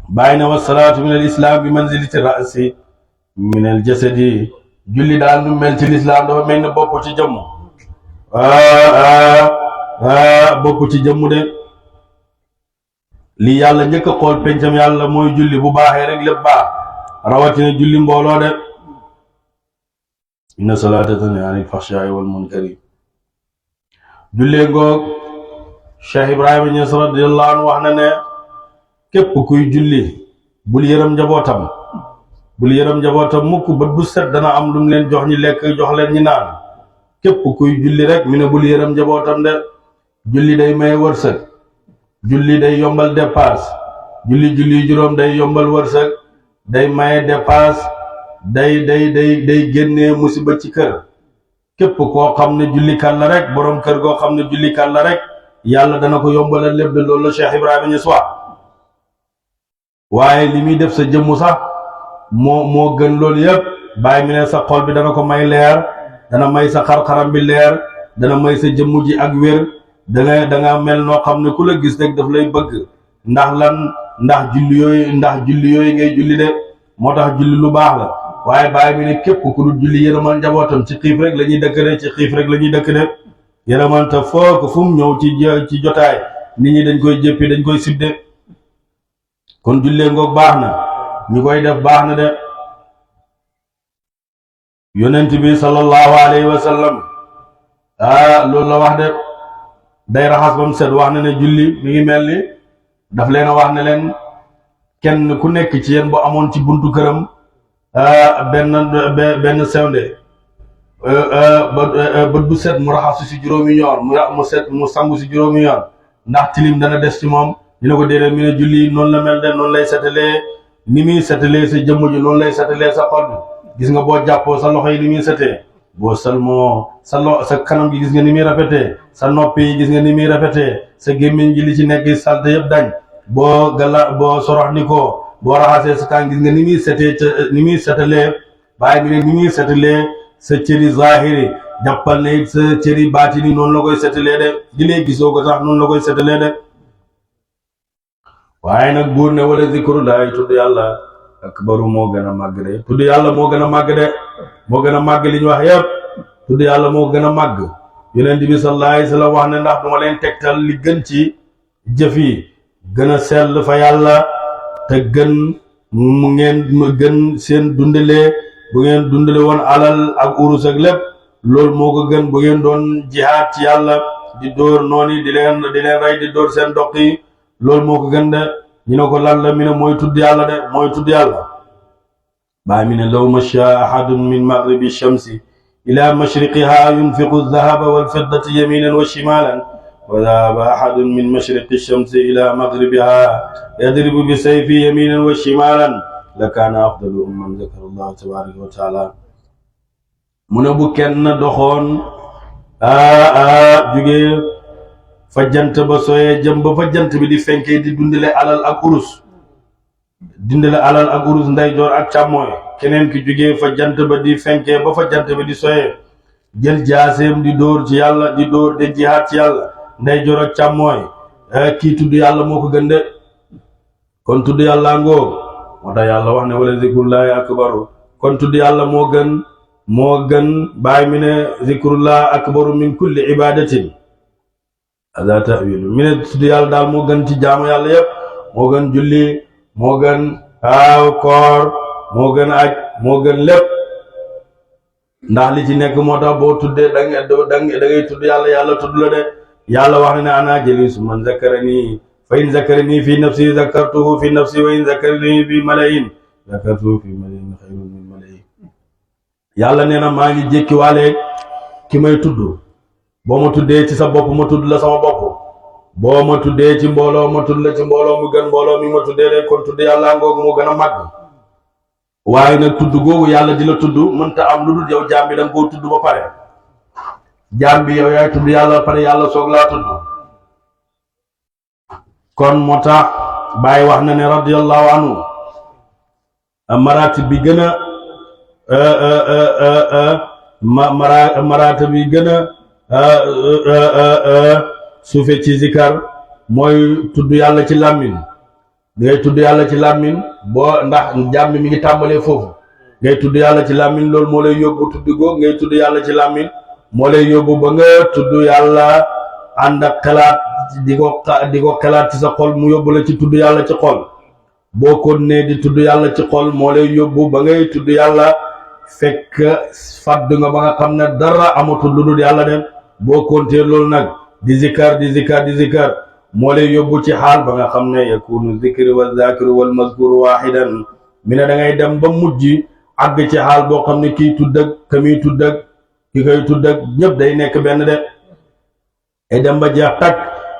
bàyyi na wa salaatu min al islam bi manzilati ra'si min al jasadi julli daal nu mel ci lislaam dafa mel ni bopp ci jëmm bopp ci jëmm de li yàlla njëkk a xool pencam yàlla mooy julli bu baaxee rek lépp baax rawatina julli mbooloo de inna salaata tanhaa anil fahshaa'i wal munkari jullee ngoog Cheikh Ibrahima Niass radiyallahu anhu wax na ne képp kuy julli bul yërëm njabootam mukk bët bu set dana am lu mu leen jox ñi lekk jox leen ñi naan képp kuy julli rek mi ne bul yërëm njabootam de julli day may wërsëg julli day yombal dépasse julli juróom day yombal wërsëg day maye dépasse day génnee musiba ci kër képp koo xam ne jullikat la rek borom kër goo xam ne jullikat la rek yàlla dana ko yombalal lépp de loolu la Cheikh Ibrahima Niass wax waaye li muy def sa jëmmu sax moo gën loolu yëpp bàyyi mi ne sa xol bi dana ko may leer dana may sa xar-xaram bi leer dana may sa jëmmu ji ak wér danga mel noo xam ne ku la gis rek daf lay bëgg ndax julli yooyu ngay julli de moo tax julli lu baax la waaye bàyyi mi ne képp ku dul julli yërëmal njabootam ci xiif rek la ñuy dëkk de yërëmal te foog fu mu ñëw ci jotaay nit ñi dañ koy jéppi dañ koy sibde kon jullee ngoog baax na ñu koy def baax na de yonent bi sallallahu alayhi wa sallam loolu la wax de day raxas ba mu set wax na ne julli mi ngi mel ni daf leen a wax ne leen kenn ku nekk ci yéen bu amoon ci buntu këram benn sewnde bët bu set mu raxasu si juróomi yoon mu sangu si juróomi yoon ndax tilim dana des ci moom ñu ne ko déedéet mi ne julli noonu la mel de noonu lay setalee ni muy setalee sa jëmm ji noonu lay setalee sa xol bi gis nga boo jàppoo sa loxo yi ni muy setee boo salmoo sa kanam gi gis nga ni muy rafetee sa noppi yi gis nga ni muy rafetee sa gémmiñ gi li ci nekk salte yëpp dañ boo sorox ni ko boo raxasee sa kaan gis nga ni muy setee ni muy setalee bàyyi mi ne ni muy setalee sa cëri zahiri jàppal ne it sa cëri baatini noonu la koy setalee de di lee gisoo ko sax noonu la koy setalee de waaye nag buur ne wala zikrullahi tudd yàlla akbaru moo gën a màgg de tudd yàlla moo gën a màgg de moo gën a màgg li ñu wax yépp tudd yàlla moo gën a màgg yonent bi sallallahu alayhi wa sallam wax ne ndax duma leen tegtal li gën ci jëf yi gën a sell fa yàlla te gën seen dundalee bu ngeen dundale woon alal ak urus ak lépp loolu moo ko gën bu ngeen doon jihaad ci yàlla di dóor noonu di leen rey di dóor seen doq yi loolu moo ko gën de ñu ne ko lan la mi ne mooy tudd yàlla de mooy tudd yàlla baa mi ne law masha ahadun min maghribi shamsi ila mashriqiha yunfiqu dhahaba wal fiddati yaminan wa shimalan wa dhahaba ahadun min mashriqi shamsi ila maghribiha yadribu bi sayfi yaminan wa shimalan la kaana afdalu umman zakara allahu tabaraka wa taala mu ne bu kenn doxoon jugee fa jant ba sooyee jëm ba fa jant bi di fenkee di dundale alal ak urus ndeyjoor ak càmmooy keneen ki jugee fa jant ba di fenkee ba fa jant bi di sooyee jël jaaseem di dóor ci yàlla di dóor de jihaad ci yàlla ndeyjoor ak càmmooy kii tudd yàlla moo ko gën de kon tudd yàlla ngoo moo tax yàlla wax ne wala zikrullahi akbaru kon tudd yàlla moo gën bàyyi mi ne zikrullah akbaru min kulli ibadatin ada tawilu mi ne tudd yàlla daal moo gën ci jaamu yàlla yépp moo gën julli moo gën koor moo gën aj moo gën lépp ndax li ci nekk moo tax boo tuddee da ngay tudd yàlla tudd la de yàlla wax ne ana jalisu man zakarani fa in zakarani fi nafsi zakartuhu fi nafsi wa in zakarani fi malayin zakartuhu fi malayin xayrun min malayin yàlla nee na maa ngi jékki waale ki may tudd boo ma tuddee ci sa bopp ma tudd la sama bopp boo ma tuddee ci mbooloo ma tudd la ci mbooloo mu gën mbooloo mi ma tuddee de kon tudd yàlla ngoogu mu gën a màgg waaye nag tudd googu yàlla di la tudd mënta am lu dul yow jaam bi da nga koo tudd ba pare jaam bi yow yaay tudd yàlla ba pare yàlla soog laa tudd kon moo tax Baay wax na ne radiyallahu anhu maratib bi gën a maratib bi gën a suufe ci zikar mooy tudd yàlla ci làmmiñ ngay tudd yàlla ci làmmiñ boo ndax jàmm mi ngi tàmbalee foofu ngay tudd yàlla ci làmmiñ loolu moo lay yóbbu tudd go ngay tudd yàlla ci làmmiñ moo lay yóbbu ba nga tudd yàlla ànd ak xalaat di ko xalaat ci sa xol mu yóbbu la ci tudd yàlla ci xol boo ko nee di tudd yàlla ci xol moo lay yóbbu ba ngay tudd yàlla fekk fàdd nga ba nga xam ne dara amatul lu dul yàlla dem boo kontee loolu nag di zikar moo lay yóbbu ci xaal ba nga xam ne yakunu zikri wa zakiru wal mazkuru wahidan mi ne da ngay dem ba mujj àgg ci xaal boo xam ne kii tudd ak ka muy tudd ak ki koy tudd ak ñëpp day nekk benn de ay dem ba jeex tag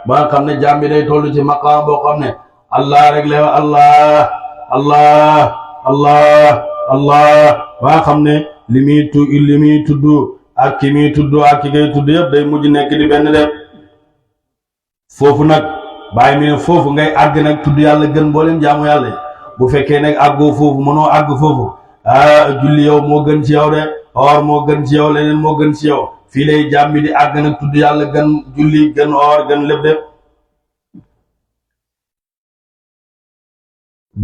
ba nga xam ne jaam bi day toll ci maqaam boo xam ne allah rek la allah allah allah allah ba nga xam ne li muy tudd ak ki muy tudd ak ki koy tudd yëpp day mujj nekk di benn de foofu nag bàyyi mi ne foofu ngay àgg nag tudd yàlla gën boo leen jaamu yàlla yi bu fekkee nag àggoo foofu mënoo àgg foofu julli yow moo gën ci yow de or moo gën ci yow leneen moo gën ci yow fii lay jaam bi di àgg nag tudd yàlla gën julli gën or gën lépp de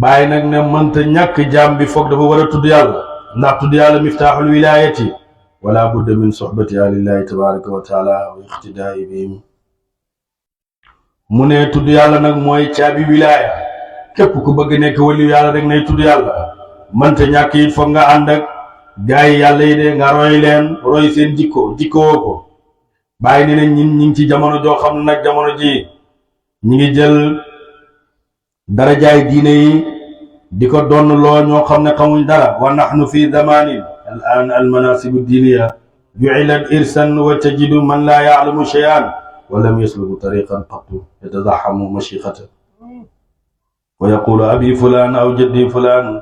bàyyi nag ne mënta ñàkk jaam bi foog dafa war a tudd yàlla ndax tudd yàlla miftaaxul wilaayati wala budda min sohbati alillahi tabaraka wa taala wa iqtidaai bihim mu ne tudd yàlla nag mooy caabi wilaaya képp ku bëgg nekk waliyu yàlla rek nay tudd yàlla mënta ñàkk it foog nga ànd ak gaa yi yàlla yi de nga roy seen jikkoo ko bàyyi ne ne ñi ngi ci jamono joo xam ne nag jamono ji ñi ngi jël darajaay diine yi di ko donn loo ñoo xam ne xamuñ dara wa nahnu fi zamanin al-an al-manasibu diiniya ju'ilat irsan wa tajidu man la ya'lamu shay'an wa lam yasluku tariqan qattu yatazahamu mashiqatan wa yaqulu abi fulan aw jaddi fulan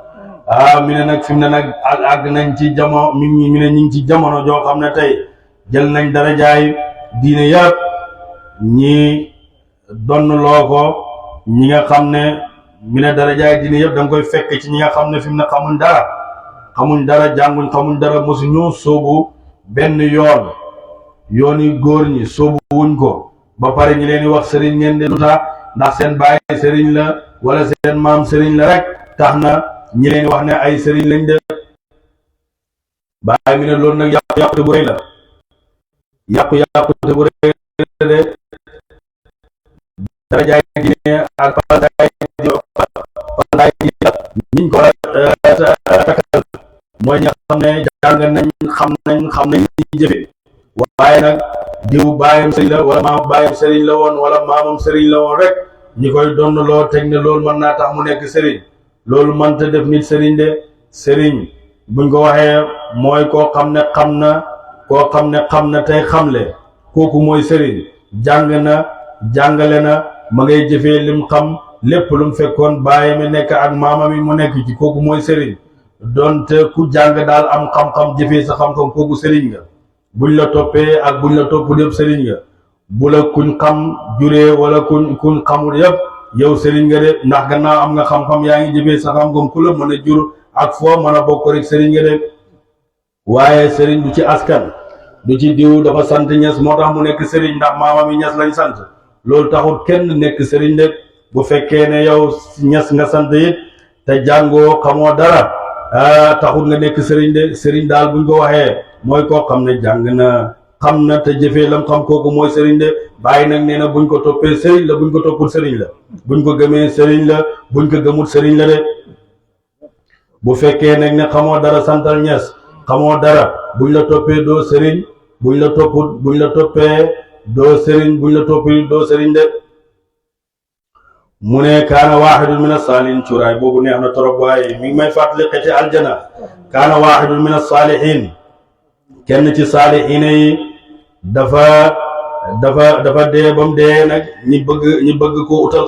mi ne nag fi mu ne nag àgg nañ ci jamono mi ne ñu ngi ci jamono joo xam ne tey jël nañ darajaay diine yëpp ñi donn loo ko ñi nga xam ne mi ne darajaay diine yëpp da nga koy fekk ci ñi nga xam ne fi mu ne xamuñ dara jànguñ xamuñ dara mosu ñoo sóobu benn yoon yi góor ñi sóobu wuñ ko ba pare ñi leen di wax sëriñ ngeen de lu tax ndax seen baay sëriñ la wala seen maam sëriñ la rek tax na ñi leen wax ne ay sëriñ lañ de baay mi ne loolu nag yàqu bu rëy la yàqu te bu rëy de darajaay diine ak paldaay ñiñ ko takkal mooy ñi nga xam ne jàng nañ xam nañ ñi jëfe waaye nag diw baayam sëriñ la wala maam baayam sëriñ la woon wala maamam sëriñ la woon rek ñi koy donn loo teg ne loolu mën naa tax mu nekk sëriñ loolu mënta def nit sëriñ de sëriñ buñ ko waxee mooy koo xam ne xam na tey xamle kooku mooy sëriñ jàng na jàngale na ma ngay jëfee lim xam lépp lu mu fekkoon baayam nekk ak maamam yi mu nekk ci kooku mooy sëriñ donte ku jàng daal am xam-xam jëfee sa xam-xam kooku sëriñ nga buñ la toppee ak buñ la topp yëpp sëriñ nga bu la kuñ xam juree wala kuñ xamul yëpp yow sëriñ nga de ndax gannaaw am nga xam-xam yaa ngi jëfee sa xam-xam ku la mën a jur ak foo mën a bokk rek sëriñ nga de waaye sëriñ du ci askan du ci diw dafa sant ñes moo tax mu nekk sëriñ ndax maamam yi ñes lañ sant loolu taxul kenn nekk sëriñ de bu fekkee ne yow ñes nga sant it te jàngoo xamoo dara taxul nga nekk sëriñ de sëriñ daal buñ ko waxee mooy koo xam ne jàng na xam na te jëfee lam xam kooku mooy sëriñ de bàyyi nag nee na buñ ko toppee sëriñ la buñ ko toppul sëriñ la buñ ko gëmee sëriñ la buñ ko gëmul sëriñ la de bu fekkee nag ne xamoo dara santal ñes xamoo dara buñ la toppee doo sëriñ buñ la toppee doo sëriñ buñ la toppee doo sëriñ de mu ne kaana waaxidun min as-saalihiin cuuraay boobu neex na torop waaye mi ngi may fàttali xeti aljana kaana waaxidun min as-saalihiin kenn ci saalihiin yi dafa dee ba mu dee nag ñi bëgg koo utal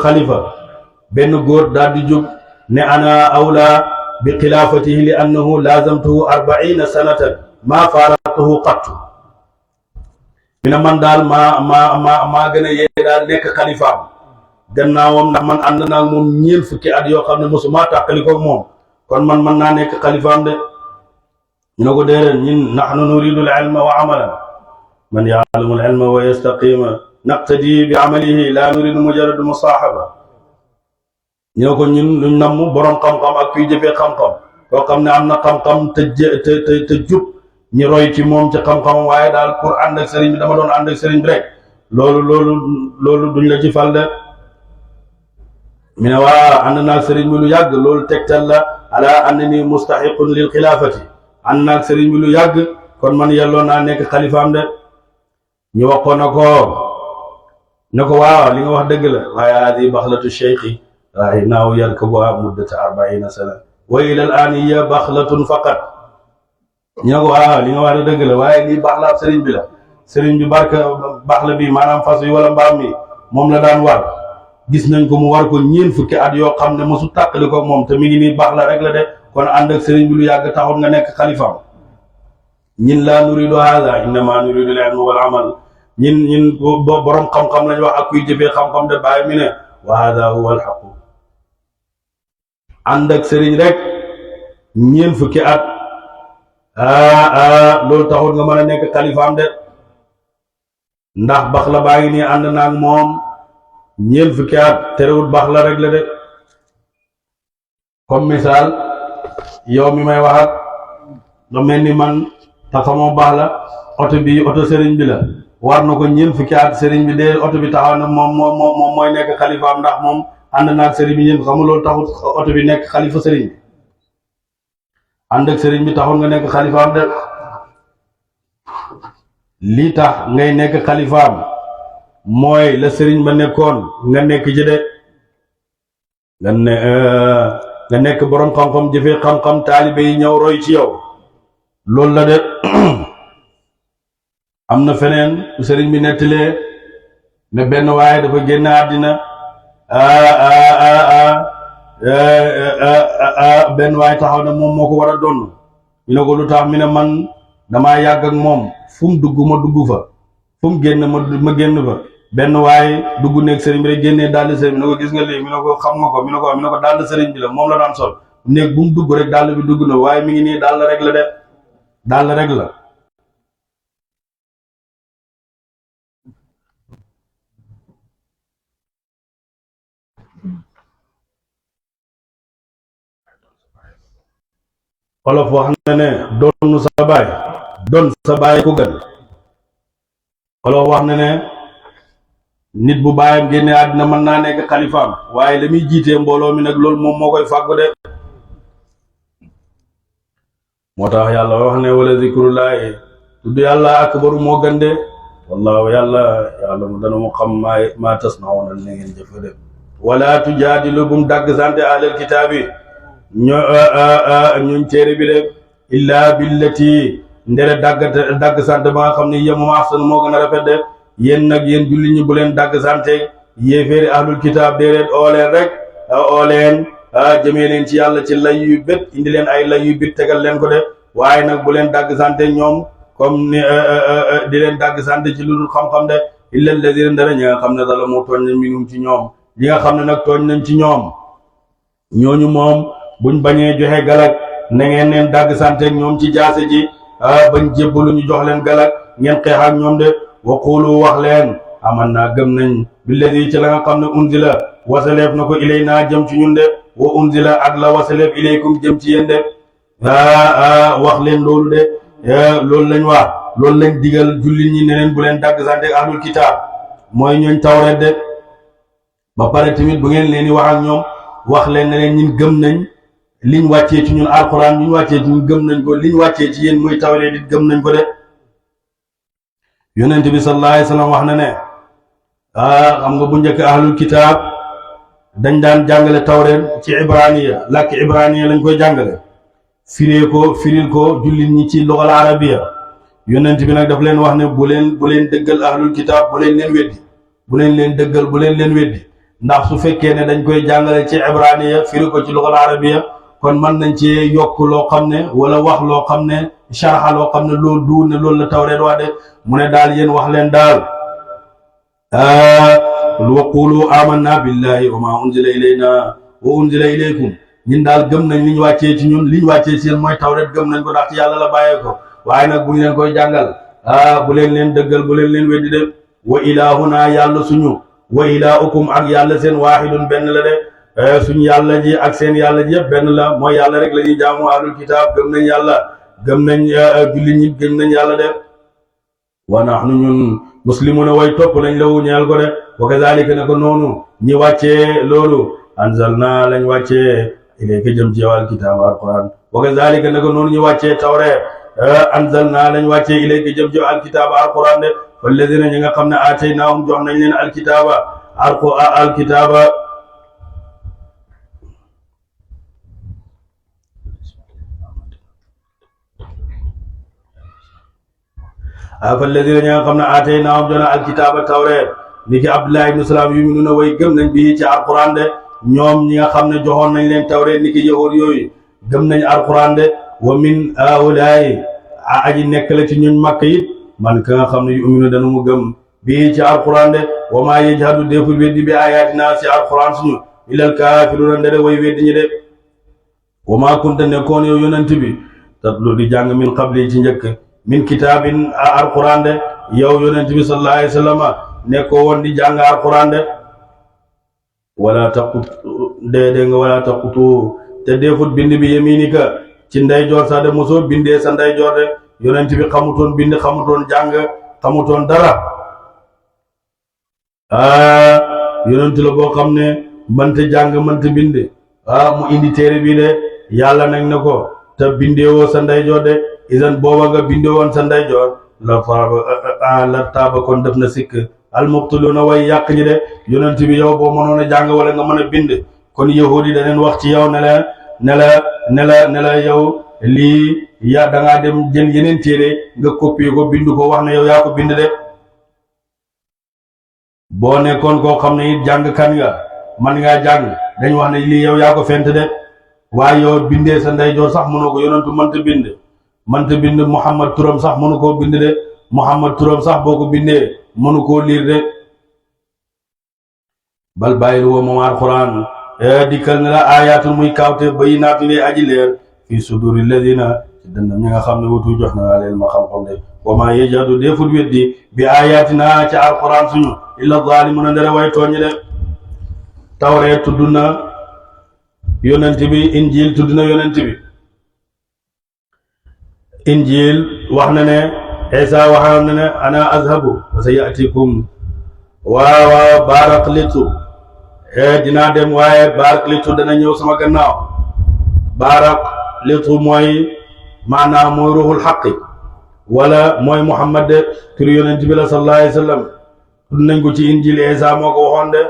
xalifa benn góor daal di jóg ne ana awla bi xilaafatihi li annahu laazamtuhu 40 sanatan maa faaraqtuhu qattu mi ne man daal maa gën a yee daal nekk xalifaam gannaawam ndax man ànd naa moom 4 fukki at yoo xam ne mosuma tàqali ko moom kon man mën naa nekk xalifaam de ñu ne ko déedéet ñun nahnu nuridu al-ilma wa amalan man ya'lamu al-ilma wa yastaqima naqtadi bi amalihi la nuridu mujarrad musahaba ñu ne ko ñun luñ namm borom xam-xam ak kuy jëfee xam-xam koo xam ne am na xam-xam te jub ñi roy ci moom ci xam-xam waaye daal pour ànd ak sëriñ bi dama doon ànd ak sëriñ bi rek loolu duñ la ci fal de mi ne waa ànd naag sëriñ bi lu yàgg loolu tegtal la ala annani mustahiqun lil xilaafati ànd naag sëriñ bi lu yàgg kon man yelloo naa nekk xalifaam de ñu wax ko ne ko waaw li nga wax dëgg la waaye hadi baxlatu cheikhi rahinaahu yarkabuha muddata 40 sana wa ila al an hiya baxlatun faqat ñu ne ko waaw li nga wax dëgg la waaye lii baxlaab sëriñ bi la sëriñ bi baxla bi maanaam fas yi wala mbaam mi moom la daan war gis nañ ko mu war ko ñeen fukki at yoo xam ne mosu tàqali ko moom te mi ngi nii baxla rek la de kon ànd ak sëriñ bi lu yàgg taxul nga nekk xalifaam ñin laa nuridu hada innama nuridu al ilma wal amal ñin borom xam-xam lañ wax ak kuy jëfee xam-xam de bàyyi mi ne wa hada huwa al haqq ànd ak sëriñ rek ñeen fukki at loolu taxul nga mën a nekk xalifaam de ndax baxla baa ngi nii ànd naag moom ñeen fukki at terewul baxla rek la de comme misaal yow mi may wax ak nga mel ni man taxamoo baxla oto bi oto sëriñ bi la war na ko ñeen fukki at sëriñ bi de oto bi taxaw na moom mooy nekk xalifaam ndax moom ànd naag sëriñ bi ñeen xamul loolu taxul oto bi nekk xalifa sëriñ bi ànd ak sëriñ bi taxul nga nekk xalifaam de lii tax ngay nekk xalifaam mooy la sëriñ ba nekkoon nga nekk ci de nga nekk boroom xam-xam jëfee xam-xam taalibe yi ñëw roy ci yow loolu la de am na feneen sëriñ bi nettalee ne benn waaye dafa génn àddina benn waaye taxaw ne moom moo ko war a donn ñu ne ko lu tax mi ne man damaa yàgg ak moom fu mu dugg ma dugg fa fu mu génn ma génn fa benn waaye dugg nekk sëriñ bi rek génnee dàll sëriñ bi ne ko gis nga lii mi ne ko xam nga ko mi ne ko dàll sëriñ bi la moom la daan sol néeg bu mu dugg rek dàll bi dugg na waaye mi ngi nii dàll rek la de dàll rek la olof wax na ne doon sa baay ko gën olof wax na ne nit bu baayam génne àddina mën naa nekk xalifaam waaye la muy jiitee mbooloo mi nag loolu moom moo koy fàggu de moo tax yàlla wax ne wala zikrullahi tudd yàlla akbaru moo gën de wallaahu yàlla mu dana mu xam maa tasnauna na ngeen jëf de wala tujaadilu bum dàgg sante ahlal kitaabi ñooñ téere bi de illaa billati ndere dàgg sant ba nga xam ne yéen moom ahsan moo gën a rafet de yéen nag yéen jullit ñi bu leen dàgg sante yéeféeri ahlul kitaab déedéet oo leen jëmee leen ci yàlla ci lay yu bét indi leen ay lay yu bit tegal leen ko de waaye nag bu leen dàgg sante ñoom comme ni di leen dàgg sante ci lu dul xam-xam de illa alladina ndere ñi nga xam ne zalamu tooñ nañ minhum ci ñoom li nga xam ne nag tooñ nañ ci ñoom ñooñu moom buñ bañee joxe galak na ngeen leen dàgg santeeg ñoom ci jaase ji bañ jébbalu ñu jox leen galak ngeen xeex ak ñoom de waqulu wax leen aman naa gëm nañ billadi ci la nga xam ne unzila wasaleef na ko ilay naa jëm ci ñun de wa unzila ak la wasaleef ilaykum jëm ci yéen de wax leen loolu de loolu lañ wax loolu lañ digal jullit ñi ne leen bu leen dàgg santeeg ahlul kitaab mooy ñooñ tawreet de ba pare tamit bu ngeen leen di wax ak ñoom wax leen ne leen ñun gëm nañ liñ wàccee ci ñun alxuraan liñ wàccee ci ñun gëm nañ ko liñ wàccee ci yéen muy tawreet it gëm nañ ko de yonent bi sallallahu alayhi wa sallam wax na ne xam nga bu njëkk ahlul kitaab dañ daan jàngale tawreet ci ibraniya làkk ibraniya lañ koy jàngale firil ko jullit ñi ci lugal arabiya yonent bi nag daf leen wax ne bu leen dëggal ahlul kitaab bu leen leen weddi ndax su fekkee ne dañ koy jàngale ci ibraniya firi ko ci lugal arabiya kon mën nañ ci yokk loo xam ne wala wax loo xam ne sharxa loo xam ne loolu du ne loolu la tawreet wax de mu ne daal yéen wax leen daal wa qulu amanna billahi wa ma unzila ilayna wa unzila ilaykum ñun daal gëm nañ liñ wàccee ci ñun liñ wàccee ci yéen mooy tawreet gëm nañ ko ndax ci yàlla la bàyyee ko waaye nag buñ leen koy jàngal bu leen dëggal bu leen weddi de wa ilahuna yàlla suñu wa ilaahukum ak yàlla seen waahidun benn la de suñu yàlla ji ak seen yàlla ji yëpp benn la mooy yàlla rek la ñuy jaamu ahlul kitaab gëm nañ yàlla gëm nañ julli ñi gëm nañ yàlla de wa nahnu ñun muslimuna way topp lañ lawu ñeel ko de wa kazalika ne ko noonu ñi wàccee loolu anzalna lañ wàccee ilayka jëm ci yow alkitaaba alquran wa kazalika ne ko noonu ñi wàccee tawreet anzalna lañ wàccee ilayka jëm ci yow alkitaaba alquran de walladina ñi nga xam ne aataynaahum jox nañ leen alkitaaba alkitaaba falladina ñi nga xam ne aataynaahum jox na alkitaaba tawreet ni ki Abdullah ibn Salaam yu'minuuna way gëm nañ bii ci alquran de ñoom ñi nga xam ne joxoon nañ leen tawreet ni ki yahuud yooyu gëm nañ alquran de wa min haa'ulaa'i aji nekk la ci ñun Makka it man ka nga xam ne yu'minu dana mu gëm bii ci alquran de wa maa yajhadu deful weddi bi ayatina ci alquran suñu illal kaafiruuna ndere way weddi ñi de wa maa kunta nekkoon yow yonent bi tatlu di jàng min qabli ci njëkk min kitaabin alquran de yow yonent bi sallallahu alayhi wa sallam nekkoo woon di jàng alquran de wala taqutu te defut bind bi yaminika ci ndeyjoor sax de mosoo bindee sa ndeyjoor de yonent bi xamutoon bind xamutoon jàng xamutoon dara yonent la boo xam ne mënta jàng mënta bind mu indi téere bi de yàlla nag ne ko te bindeewoo sa ndeyjoor de isan booba nga bindeewoon sa ndeyjoor la taaba kon def na sikk almubtiluuna way yàq ñi de yonent bi yow boo mënoon a jàng wala nga mën a bind kon yahuud yi daneen wax ci yow ne la yow lii da ngaa dem jël yeneen téere nga copier ko bind ko wax ne yow yaa ko bind de boo nekkoon koo xam ne it jàng kan nga man ngaa jàng dañ wax ne lii yow yaa ko fent de waaye yow bindee sa ndeyjoor sax mënoo ko yonentu mënta bind Muhammad turam sax mënu koo bind de Muhammad turam sax boo ko bindee mënu koo liir de bal bàyyil woo moom alquran dikkal ne la ayatul muy kaawte bayyinaatu ne aji leer fii suduri ladina ci dëndam ñi nga xam ne wutu jox na leen ma xam-xam de wa maa yajhadu deful weddi bi ayatina ci alquran suñu illa zalimuna ndere way tooñi de tawreet tudd na yonent bi injil tudd na yonent bi injil wax na ne Isa waxam na ne ana azhabu wa sayatikum waaw baraklitu dinaa dem waaye baraklitu dana ñëw sama gannaaw baraklitu mooy maanaam mooy ruuxul xaqi wala mooy Muhammad de turu yonent bi la sallallahu alayhi wa sallam tudd nañ ko ci injil Isa moo ko waxoon de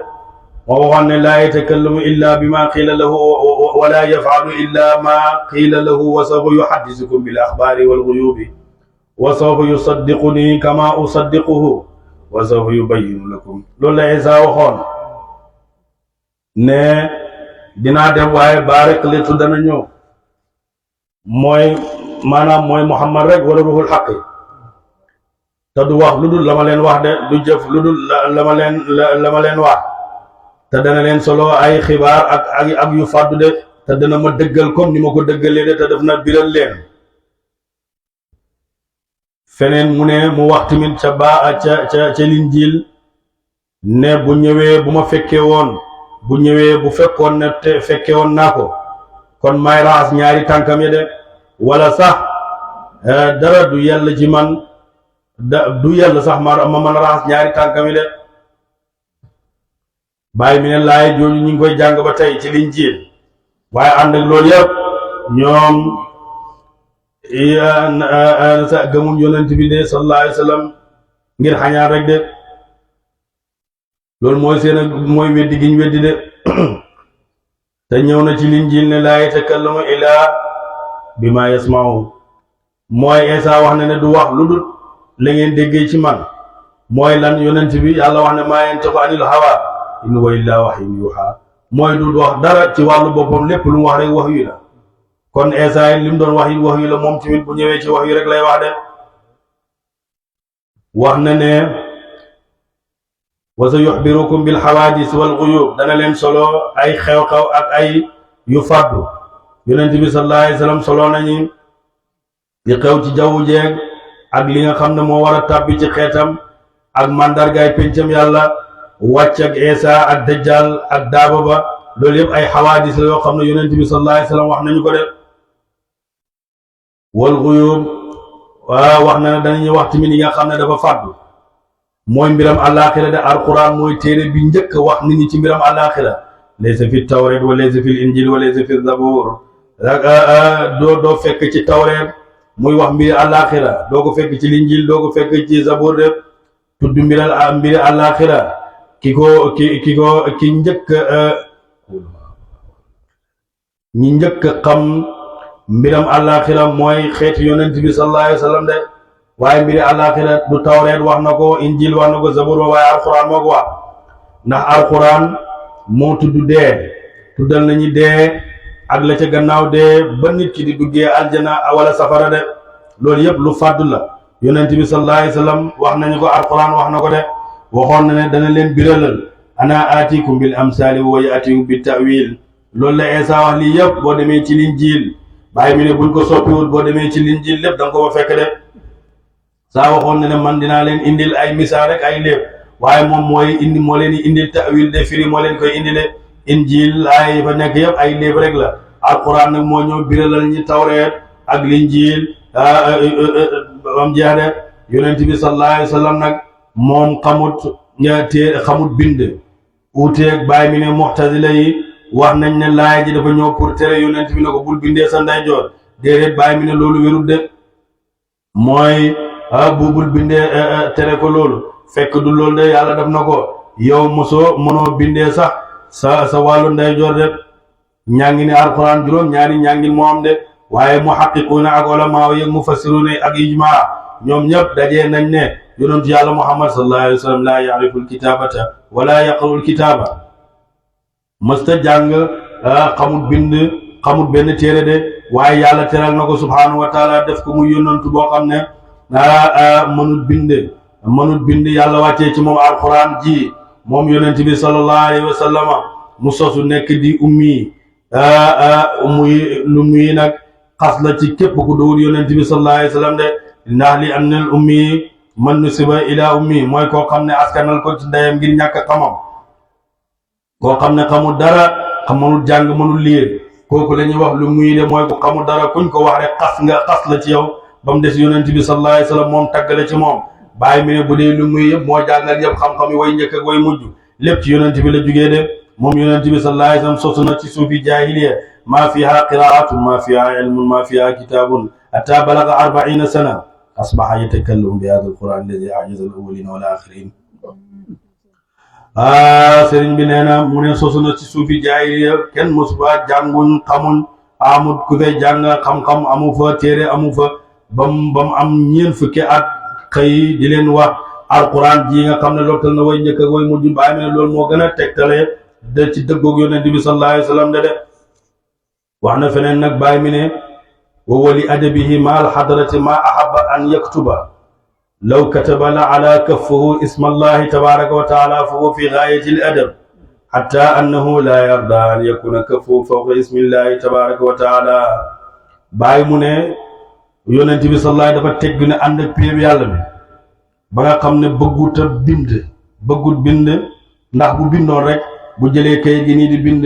moo waxoon ne laa yatakallamu illa bima qiila lahu wala yafaalu illa ma qiila lahu wa sawfa yuhaddisukum bil axbaari wal guyubi wa sawfa yusaddiquni kama usaddiquhu wa sawfa yubayyinu lakum loolu la Isa waxoon ne dinaa dem waaye baraklitu dana ñëw mooy maanaam mooy Muhammad rek wala ruuxul xaqi te du wax lu dul la ma leen wax de du jëf lu dul la ma leen wax te dana leen solo ay xibaar ak yu fàddu de te dana ma dëggal comme ni ma ko dëggalee de te def na biral leen feneen mu ne mu wax tamit ca linjiil ne bu ñëwee bu ma fekkee woon bu ñëwee bu fekkoon ne te fekkee woon naa ko kon may raxas ñaari tànkam ya de wala sax dara du yàlla ci man du yàlla sax ma mën a raxas ñaari tànkam yi de bàyyi mi ne laay jooju ñu ngi koy jàng ba tey ci linjiil waaye ànd ak loolu yëpp ñoom sa gëmuñ yonent bi de sallallahu alayhi wa sallam ngir xañaan rek de loolu mooy seen mooy weddi giñ weddi de te ñëw na ci linjiil ne laa yatakallamu illaa bimaa yasma'u mooy Isa wax ne du wax lu dul la ngeen déggee ci man mooy lan yonent bi yàlla wax ne maa yantiqu anil hawaa in huwa illaa wahyun yuuhaa mooy du wax dara ci wàllu boppam lépp lu mu wax rek wax yu la kon Isa li mu doon wax yu la moom tamit bu ñëwee ci wax yu rek lay wax de wax na ne wa sa yuxbirukum bil xawaadis wal guyub dana leen solo ay xew-xew ak ay yu fàddu yonent bi sallallahu alayhi wa sallam solo nañu di xew ci jaww jeeg ak li nga xam ne moo war a tàbbi ci xeetam ak mandargaay pencam yàlla wàcc ak Isa ak dajjal ak daaba ba loolu yëpp ay xawaadis la yoo xam ne yonent bi sallallahu alayhi wa sallam wax nañu ko de wal ghuyub wax na dañuy wax tamit yi nga xam ne dafa fàddu mooy mbiram àllaaxira de alquran mooy téere bi njëkk wax nit ñi ci mbiram àllaaxira laysa fi tawret wa laysa fi injil wa laysa fi zabur doo fekk ci tawret muy wax mbiri àllaaxira doo ko fekk ci linjil doo ko fekk ci zabur de tudd mbiri àllaaxira ki njëkk xam mbiram àllaaxira mooy xeeti yonent bi sallallahu alayhi wa sallam de waaye mbiri àllaaxira du tawreet wax na ko injil wax na ko zabur waaye alquran moo ko wax ndax alquran moo tudd dee tuddal nañu dee ak la ca gannaaw dee ba nit ki di duggee aljana wala safara de loolu yëpp lu fàddu la yonent bi sallallahu alayhi wa sallam wax nañu ko alquran wax na ko de waxoon na ne dana leen biralal ana aatikum bil amsaali wa yaatikum bit ta'wil loolu la Eesa wax lii yëpp boo demee ci linjiil bàyyi mi ne buñ ko soppiwul boo demee ci linjiil lépp da nga ko fa fekk de saa waxoon na ne man dinaa leen indil ay misaal rek ay léeb waaye moom moo leen indil ta'wil de firi moo leen koy indile injiil ay fa nekk yëpp ay léeb rek la alquran nag moo ñëw biralal ñi tawreet ak linjiil bam jeex de yonent bi sallallahu alayhi wa sallam nag moom xamut bind uuteeg bàyyi mi ne mu'tazila yi wax nañ ne laay ji dafa ñëw pour tere yonent bi ne ko bul bindee sa ndeyjoor déedéet bàyyi mi ne loolu wérut de mooy bul bindee tere ko loolu fekk du loolu de yàlla def na ko yow mënoo bindee sax sa wàllu ndeyjoor de ñangi ne alquran juróom ñaari ñangil moo am de waaye muhaqqiquna ak ulama yi mufassiruna ak ijmaa ñoom ñëpp dajee nañ ne yonent yàlla muhammad sallallahu alayhi wa sallam laa ya'rifu alkitabata wala yaqra'u alkitaba mësta jàng xamut bind xamut benn téere de waaye yàlla teral na ko subhanahu wa taala def ko muy yonantu boo xam ne mënut bind yàlla wàccee ci moom alquran ji moom yonent bi sallallahu alayhi wa sallama mu sosu nekk di ummi muy nag xas la ci képp ku dowul yonent bi sallallahu alayhi wa sallam de ndax li annal ummi man nusiba ila ummi mooy koo xam ne askanal ko ci ndeyam ngir ñàkk xamam koo xam ne xamul dara mënul jàng mënul liir kooku la ñuy wax lu muy de mooy ku xamul dara kuñ ko wax rek xas la ci yow ba mu des yonent bi sallallahu alayhi wa sallam moom taggale ci moom bàyyi mi ne bu dee lu muy yëpp moo jàngal yëpp xam-xam yi way njëkk ak way mujj lépp ci yonent bi la jugee de moom yonent bi sallallahu alayhi wa sallam sosu na ci suufi jaahiliya maa fiha qiraatun maa fiha ilmun maa fiha kitaabun hatta balaga 40 sana asbaha yatakallamu bi hada alquran alladi ajaza al awwalina wal axirin sëriñ bi nee na mu ne sosu na ci suufi jaahiliya kenn mosu fa jànguñ xamuñ amut ku fay jàng xam-xam amu fa téere amu fa bam am ñeen fukki at xëy di leen wax alquran ji nga xam ne lottal na way njëkk ak way mujj bàyyi mi ne loolu moo gën a tegtale de ci dëggoog yonent bi sallallahu alayhi wa sallam de wax na feneen nag bàyyi mi ne wa wali adabihi ma alxadrati ma ahaba an yaktuba law kataba la ala kaffahu isma allahi tabaraka wa taala fa huwa fi gaayati al adab hatta annahu la yarda an yakuna kaffahu fawqa ismi llahi tabaraka wa taala bàyyi mu ne yonent bi sallallahu dafa tegg ne ànd ak péeb yàlla bi ba nga xam ne bëggut bind ndax bu bindoon rek bu jëlee kayit gi nii di bind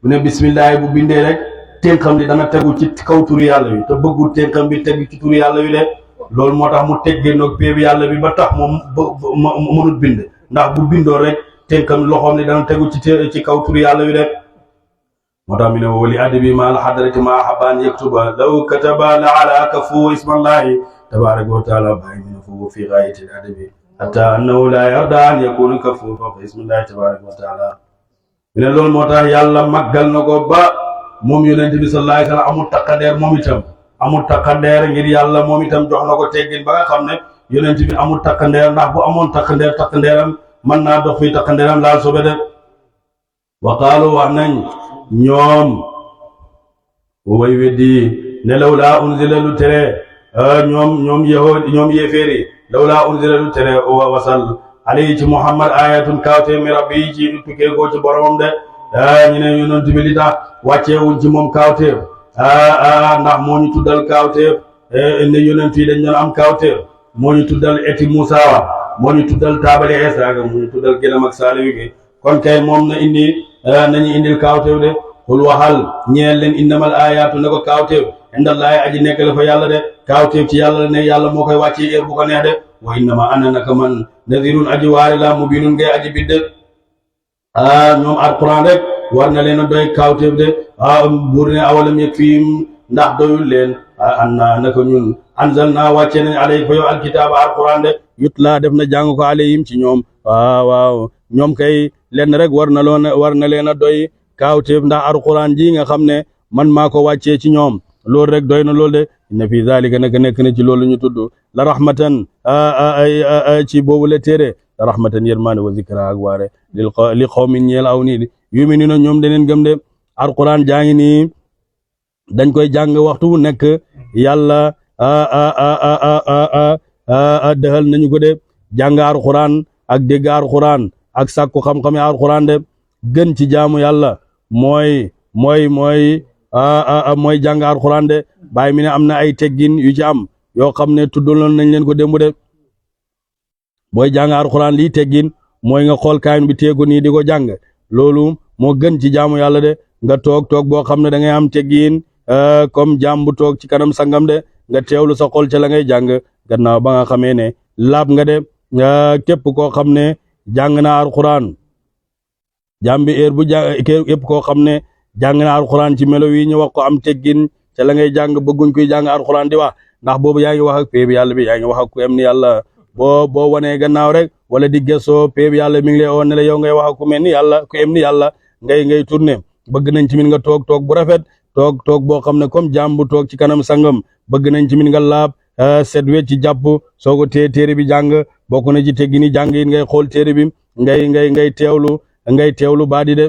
bu ne bismillahi bu bindee rek ténkam bi dana tegu ci kaw turu yàlla bi te bëggut ténkam bi tegu ci turu yàlla bi de loolu moo tax mu teggee noog péeb yàlla bi ba tax moom mënut bind ndax bu bindoon rek ténkam loxoom ne dana tegu ci kaw turu yàlla bi de moo tax mi ne wali adabi ma alxadrati ma habaan yaktuba law kataba la ala kafu ismallahi tabaraka wa taala bàyyi mi ne foofu fi gaayati adabi hatta annahu la yarda an yakuna kafu fawqa ismillahi tabaraka wa taala mi ne loolu moo tax yàlla màggal na ko ba moom yonent bi sallallahu alayhi wa sallam amul takkandeer ngir yàlla moom itam jox na ko teggin ba nga xam ne yonent bi amul takkandeer ndax bu amoon takkandeeram mën naa dox fii takkandeeram laal sobe de wa qaalu wax nañ ñoom way weddi ne law laa unzila lu tere ñoom yéeféeri law laa unzila lu tere wasal alayhi ci muhammad ayatun kawte mi rabbi ci tukkee ko ci boromam de ñu ne yonent bi li tax wàcceewuñ ci moom kawteef ndax moo ñu tuddal kawteef ne yonent yi dañ doon am kawteef moo ñu tuddal eti Musa wa moo ñu tuddal taabali Isa ga moo ñu tuddal gënam ak saaliwi gi kon kay moom na indi nañu indil kawteef de xul waxal ñeel leen innamal ayatu ne ko kawteef indallahi aji nekk la fa yàlla de kaawteef ci yàlla ne yàlla moo koy wàccee heure bu ko neex de wa innama ana naka man nadirun aji waari la mubinun ngay aji bidde ñoom alquran rek war na leen a doy kaawteef de buur ne awalam yeg fiim ndax doyul leen anna naka ñun anzalna wàcce nañ alayka fa yow alkitaaba alquran de yutla def na jàng ko alayhim ci ñoom waaw ñoom kay lenn rek war na leen a doy kaawteef ndax alquran ji nga xam ne man maa ko wàccee ci ñoom loolu rek doy na loolu de inna fi zalika naka nekk na ci loolu ñu tudd la rahmatan ci boobu la téere la rahmatan yërmaane wa zikra ak waare li xawmin ñeel aw nii yuminuna ñoom daneen gëm de alquran jaa ngi nii dañ koy jàng waxtu bu nekk yàlla dëxal nañu ko de jàng alquran ak dégg alquran ak sàkku xam-xame alquran de gën ci jaamu yàlla mooy jàng alquran de bàyyi mi ne am na ay teggin yu ci am yoo xam ne tuddaloon nañ leen ko démb de booy jàng alquran lii teggin mooy nga xool kaayun bi teegu nii di ko jàng loolu moo gën ci jaamu yàlla de nga toog boo xam ne da ngay am teggin comme jaam bu toog ci kanam sangam de nga teewlu sa xol ca la ngay jàng gannaaw ba nga xamee ne laab nga de képp koo xam ne jàng na alquran jaam bi heure bu képp koo xam ne jàng na alquran ci melo yi ñu wax ko am teggin ca la ngay jàng bëgguñ koy jàng alquran di wax ndax boobu yaa ngi wax ak péeb yàlla bi yaa ngi wax ak ku em ni yàlla boo wanee gannaaw rek wala di gëstoo péeb yàlla mi ngi lay oo ne la yow ngay wax ak ku mel ni yàlla ku em ni yàlla ngay tourné bëgg nañ ci min nga toog bu rafet toog boo xam ne comme jaam bu toog ci kanam sangam bëgg nañ ci min nga laab set wecc ci jàpp soo ko téere bi jàng bokk na ci teggini jàng yi ngay xool téere bi ngay teewlu baadi de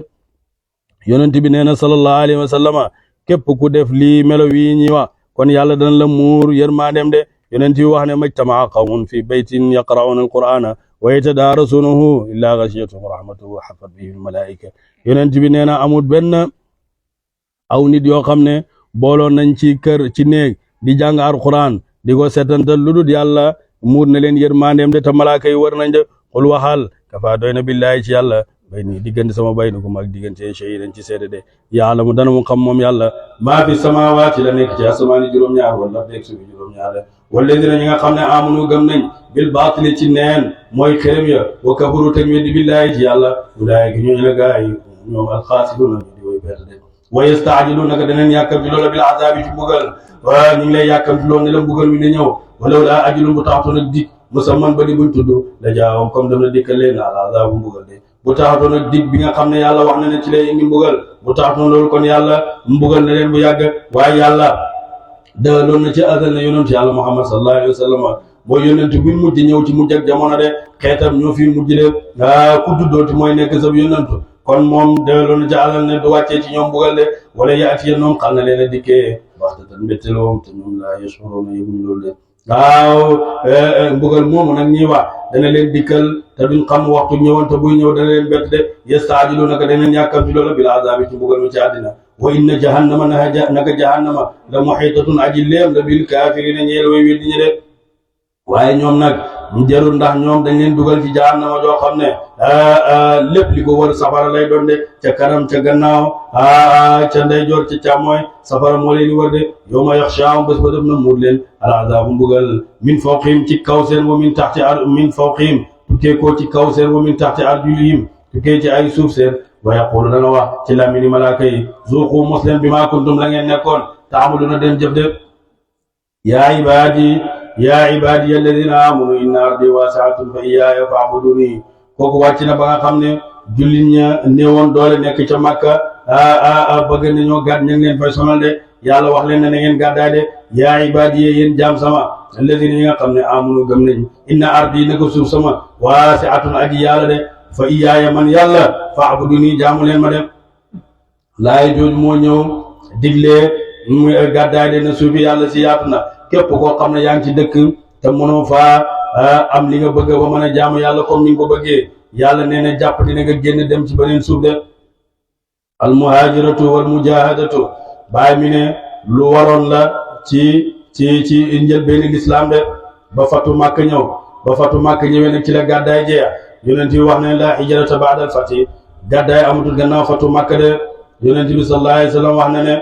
yonent bi nee na sallallahu alayhi wa sallama képp ku def lii melo wi ñi wax kon yàlla dana la muur yërmaandeem de yonent bi wax ne majtamaa qawmun fi baytin yaqra'una alqur'ana wa yatadaarasuunahu illaa ghashiyatuhum rahmatuhu wa hafat bihim almalaa'ika yonent bi nee na amul benn aw nit yoo xam ne booloon nañ ci kër ci néeg di jàng alquran di ko seetantal lu dul yàlla muur na leen yërmaandeem de te malaaka yi war nañ de xul waxal kafa doy na billaahi ci yàlla bay nii diggante sama baynakum ak diggante shahiidan ci seede de yaalamu dana mu xam moom yàlla maa fi samaawaati la nekk ci asamaani juróom-ñaar wala dégg suufi juróom-ñaar de walladina ñi nga xam ne amanu gëm nañ bil baatili ci neen mooy xërëm ya wa kafaru te weddi billaahi ci yàlla ulaa'ika ñooñu la gaa yi ñoom alxaasiruuna di way perte de wa yastaajiluunaka daneen yàkkamti loola bil azaabi ci mbugal waa ñu ngi lay yàkkamti loolu ne la mbugal mi ne ñëw walaw laa ajalun bu taxatoon ak dig musamman ba di buñ tudd la jaawam comme dam na dikkal leen al azaabu mbugal de bu taxatoon ak dig bi nga xam ne yàlla wax na ne ci lay indi mbugal bu taxatoon loolu kon yàlla mbugal na leen bu yàgg waaye yàlla dëgaloon na ci azal na yonent yàlla Muhammad sallallahu alayhi wa sallam boo yonent buñ mujj ñëw ci mujj ak jamono de xeetam ñoo fi mujj de ku tuddooti mooy nekk sab yonent kon moom dëgaloon na ci azal ne du wàccee ci ñoom mbugal de wala yaati yéen ñoom xal na leen a dikkee waxtatan mbetteloom te ñoom laa yashuruna yëguñ loolu de waaw mbugal moomu nag ñuy wax dana leen dikkal te duñ xam waxtu ñëwoon te buy ñëw dana leen bett de yastaajiluunaka dana leen yàkkamti loola bil azaabi ci mbugal mi ci àddina wa inna jahannama naka jahannama la muhiitatun aji léem la bil kaafiriina ñeel way weddi ñi de waaye ñoom nag ñu jarul ndax ñoom dañ leen dugal ci jahannama joo xam ne lépp li ko wër safara lay doon de ca kanam ca gannaaw ca ndeyjoor ca càmmooy safara moo leen wër de yawma yaxshaahum bés ba def na muur leen al azaabu mbugal min fawqihim ci kaw seen wa min taxti min fawqihim tukkee ko ci kaw seen wa min taxti arjulihim tukkee ci ay suuf seen wa yaqulu dana wax ci lamini malaaka yi zuuqu mos leen bi maa kuntum la ngeen nekkoon taamaluuna den jëf de yaa ibaadi alladina amanu inna ardi waasi'atun fa iyyaaya fa'buduni kooku wàcc na ba nga xam ne jullit ña néewoon doole nekk ca Makka bëgg nañoo gàdd ñu ngi leen fay sonal de yàlla wax leen ne na ngeen gàddaay de yaa ibaadi yéen jaam sama alladina ñi nga xam ne amanu gëm nañ inna ardi naka suuf sama waasi'atun aji yàlla de fa iyyaaya man yàlla fa'buduni jaamu leen ma de laay jooju moo ñëw diglee muy gàddaay de na suufi yàlla si yaatu na képp koo xam ne yaa ngi ci dëkk te mënoo faa am li nga bëgg ba mën a jaamu yàlla comme ni nga ko bëggee yàlla nee na jàpp dina nga génn dem ci beneen suuf de al muhajiratu wal mujahadatu bàyyi mi ne lu waroon la ci njëlbéen lislaam de ba fatu màkk ñëw ba fatu màkk ñëwee nag ci la gàddaay jeex yonent bi wax ne la hijrata ba'da al fati gàddaay amatul gannaaw fatu màkk de yonent bi sallallahu alayhi wa sallam wax na ne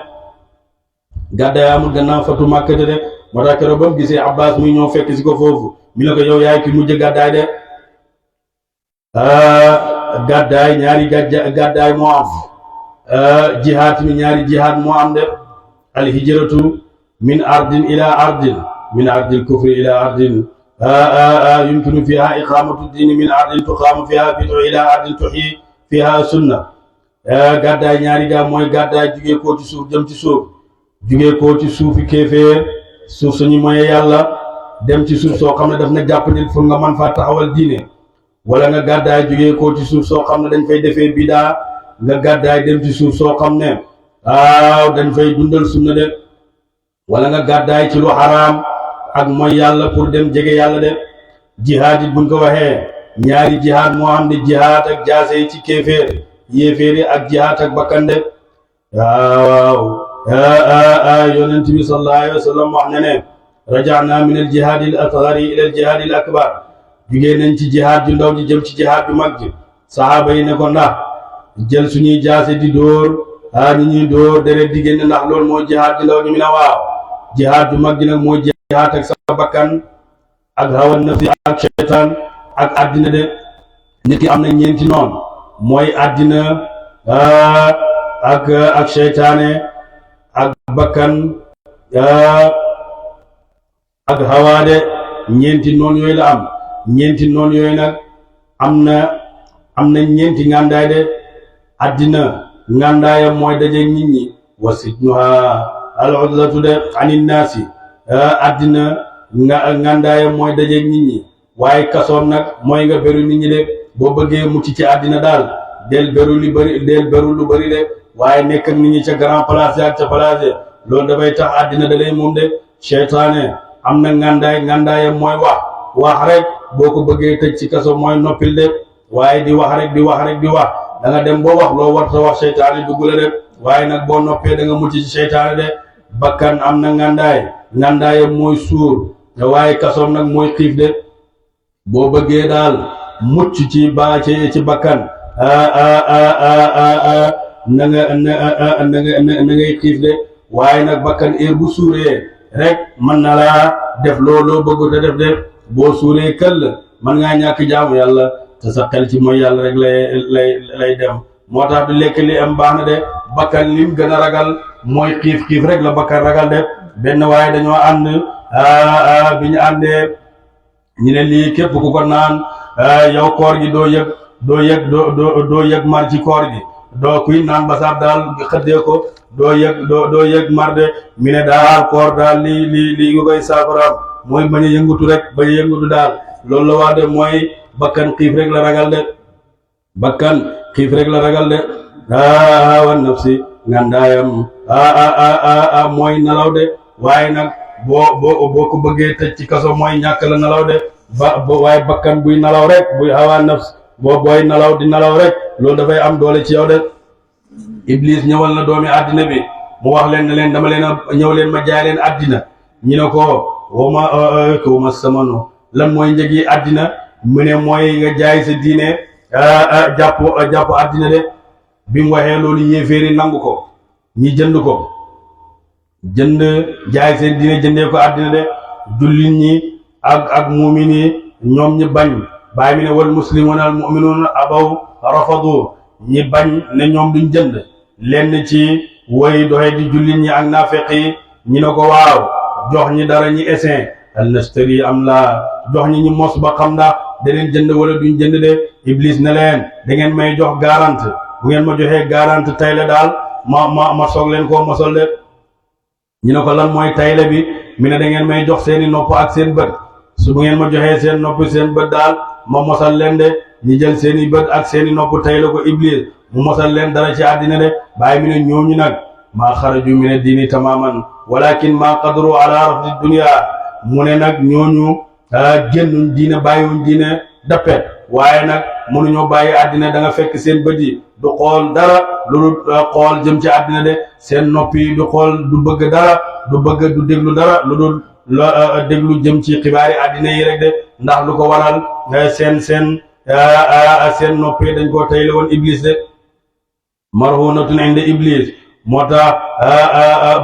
gàddaay amul gannaaw fatu Makka de moo tax keroog ba mu gisee Abbas muy ñëw fekk si ko foofu mi ne ko yow yaay ki mujj gàddaay de gàddaay ñaari gàddaay moo am jihaad mi ñaari jihaad moo am de al hijratu min ardin ila ardin min ardil kufri ila ardin yumkinu fiha iqamatu diini min ardin tuqaamu fiha bidu ila ardin tuxyi fiha sunna gàddaay ñaari gaa mooy gàddaay jugee koo ci suuf jëm ci suuf jugee koo ci suufi kéeféer suuf suñu moye yàlla dem ci suuf soo xam ne daf na jàppandil pour nga mën faa taxawal diine wala nga gàddaay jugee koo ci suuf soo xam ne dañ fay defee bidaa nga gàddaay dem ci suuf soo xam ne dañ fay dundal sunna de wala nga gàddaay ci lu xaraam ak mooy yàlla pour dem jege yàlla de jihaad it buñ ko waxee ñaari jihaad moo am de jihaad ak jaase yi ci kéeféer yéeféer yi ak jihaad ak bakkan de waaw yonent bi sallallahu alayhi wa sallam wax na ne raja'na min al jihaadi al asghari ila al jihaadi al akbar jugee nañ ci jihaad ju ndaw ji jëm ci jihaad ju mag ji saxaaba yi ne ko ndax jël suñuy jaase di dóor ñi ñuy dóor deret di génn ndax loolu mooy jihaad ju ndaw ji mi ne waaw jihaad ju mag ji nag mooy jihaad ak sa bakkan ak hawa nafsi ak shaytaan ak àddina de nit ki am na ñeenti noonu mooy àddina ak shaytaane ak bakkan ak hawaade ñeenti noonu yooyu la am ñeenti noonu yooyu nag am na ñeenti ngàndaay de àddina ngàndaayam mooy daje nit ñi wasitnuha al uzlatu de anin naasi àddina ngàndaayam mooy daje nit ñi waaye kasoom nag mooy nga beru nit ñi de boo bëggee mucc ci àddina daal del beru lu bëri de waaye nekk ak nit ñi ca grand place ak ca place loolu dafay tax àddina da lay moom de seytaane am na ngàndaayam mooy wax rek boo ko bëggee tëj ci kaso mooy noppil de waaye di wax rek di wax da nga dem boo wax loo war ta wax seytaane dugg la de waaye nag boo noppee da nga mucc ci seytaane de bakkan am na ngàndaayam mooy suur waaye kasoom nag mooy xiif de boo bëggee daal mucc ci bakkan na ngay xiif de waaye nag bakkan heure bu suuree rek mën na laa def looloo bëggu te def de boo suuree këll mën ngaa ñàkk jaamu yàlla te sa xel ci mooy yàlla rek lay dem moo tax du lekk li am baax na de bakkan lim gën a ragal mooy xiif rek la bakkan ragal de benn waaye dañoo ànd bi ñu àndee ñu ne lii képp ku ko naan yow koor gi doo yëg mar ci koor gi doo kuy naan basaab daal xëddee ko doo yëg mar de mi ne daal koor daal li nga koy saafaraam mooy bañ a yëngutu rek bañ a yëngutu daal loolu la wax de mooy bakkan xiif rek la ragal de wa nafsi ngandaayam mooy nelaw de waaye nag boo ko bëggee tëj ci kaso mooy ñàkk la nelaw de waaye bakkan buy nelaw rek buy hawa nafs booy nelaw di nelaw rek loolu dafay am doole ci yow de Iblis ñëwal na doomi àddina bi mu wax leen ne leen dama leen a ñëw leen ma jaay leen àddina ñu ne ko wama samano lan mooy njëgi àddina mu ne mooy nga jaay sa diine jàpp àddina de bi mu waxee loolu yéeféeri nangu ko ñi jënd ko jaay seen diine jëndee ko àddina de jullit ñi ak muumin yi ñoom ñi bañ bàyyi mi ne wal muslimuuna al muminuuna abaw rafadu ñi bañ ne ñoom duñ jënd lenn ci woy doxe di jullit ñi ak naafeq yi ñi ne ko waaw jox ñi dara ñi essin al nastari am la jox ñi mos ba xam ndax daneen jënd wala duñ jënd de Iblis ne leen da ngeen may jox garante bu ngeen ma joxee garante tayle daal ma soog leen koo mosol de ñu ne ko lan mooy tayle bi mi ne da ngeen may jox seeni nopp ak seen bët su bu ngeen ma joxee seen nopp seen bët daal ma mosal leen de ñi jël seeni bët ak seeni nopp tayle ko Iblis mu mosal leen dara ci àddina de bàyyi mi ne ñooñu nag maa xaraju min ad-diini tamaman walakin maa qadru ala rafdi dunya mu ne nag ñooñu génnuñ diine bàyyiwuñ diine dappet waaye nag mënuñoo bàyyi àddina da nga fekk seen bët yi du xool dara lu xool jëm ci àddina de seen nopp yi du xool du bëgg dara du déglu dara lu dul déglu jëm ci xibaari àddina yi rek de ndax lu ko waral seen nopp yi dañ koo tayle woon Iblis de marhunatun inda Iblis moo tax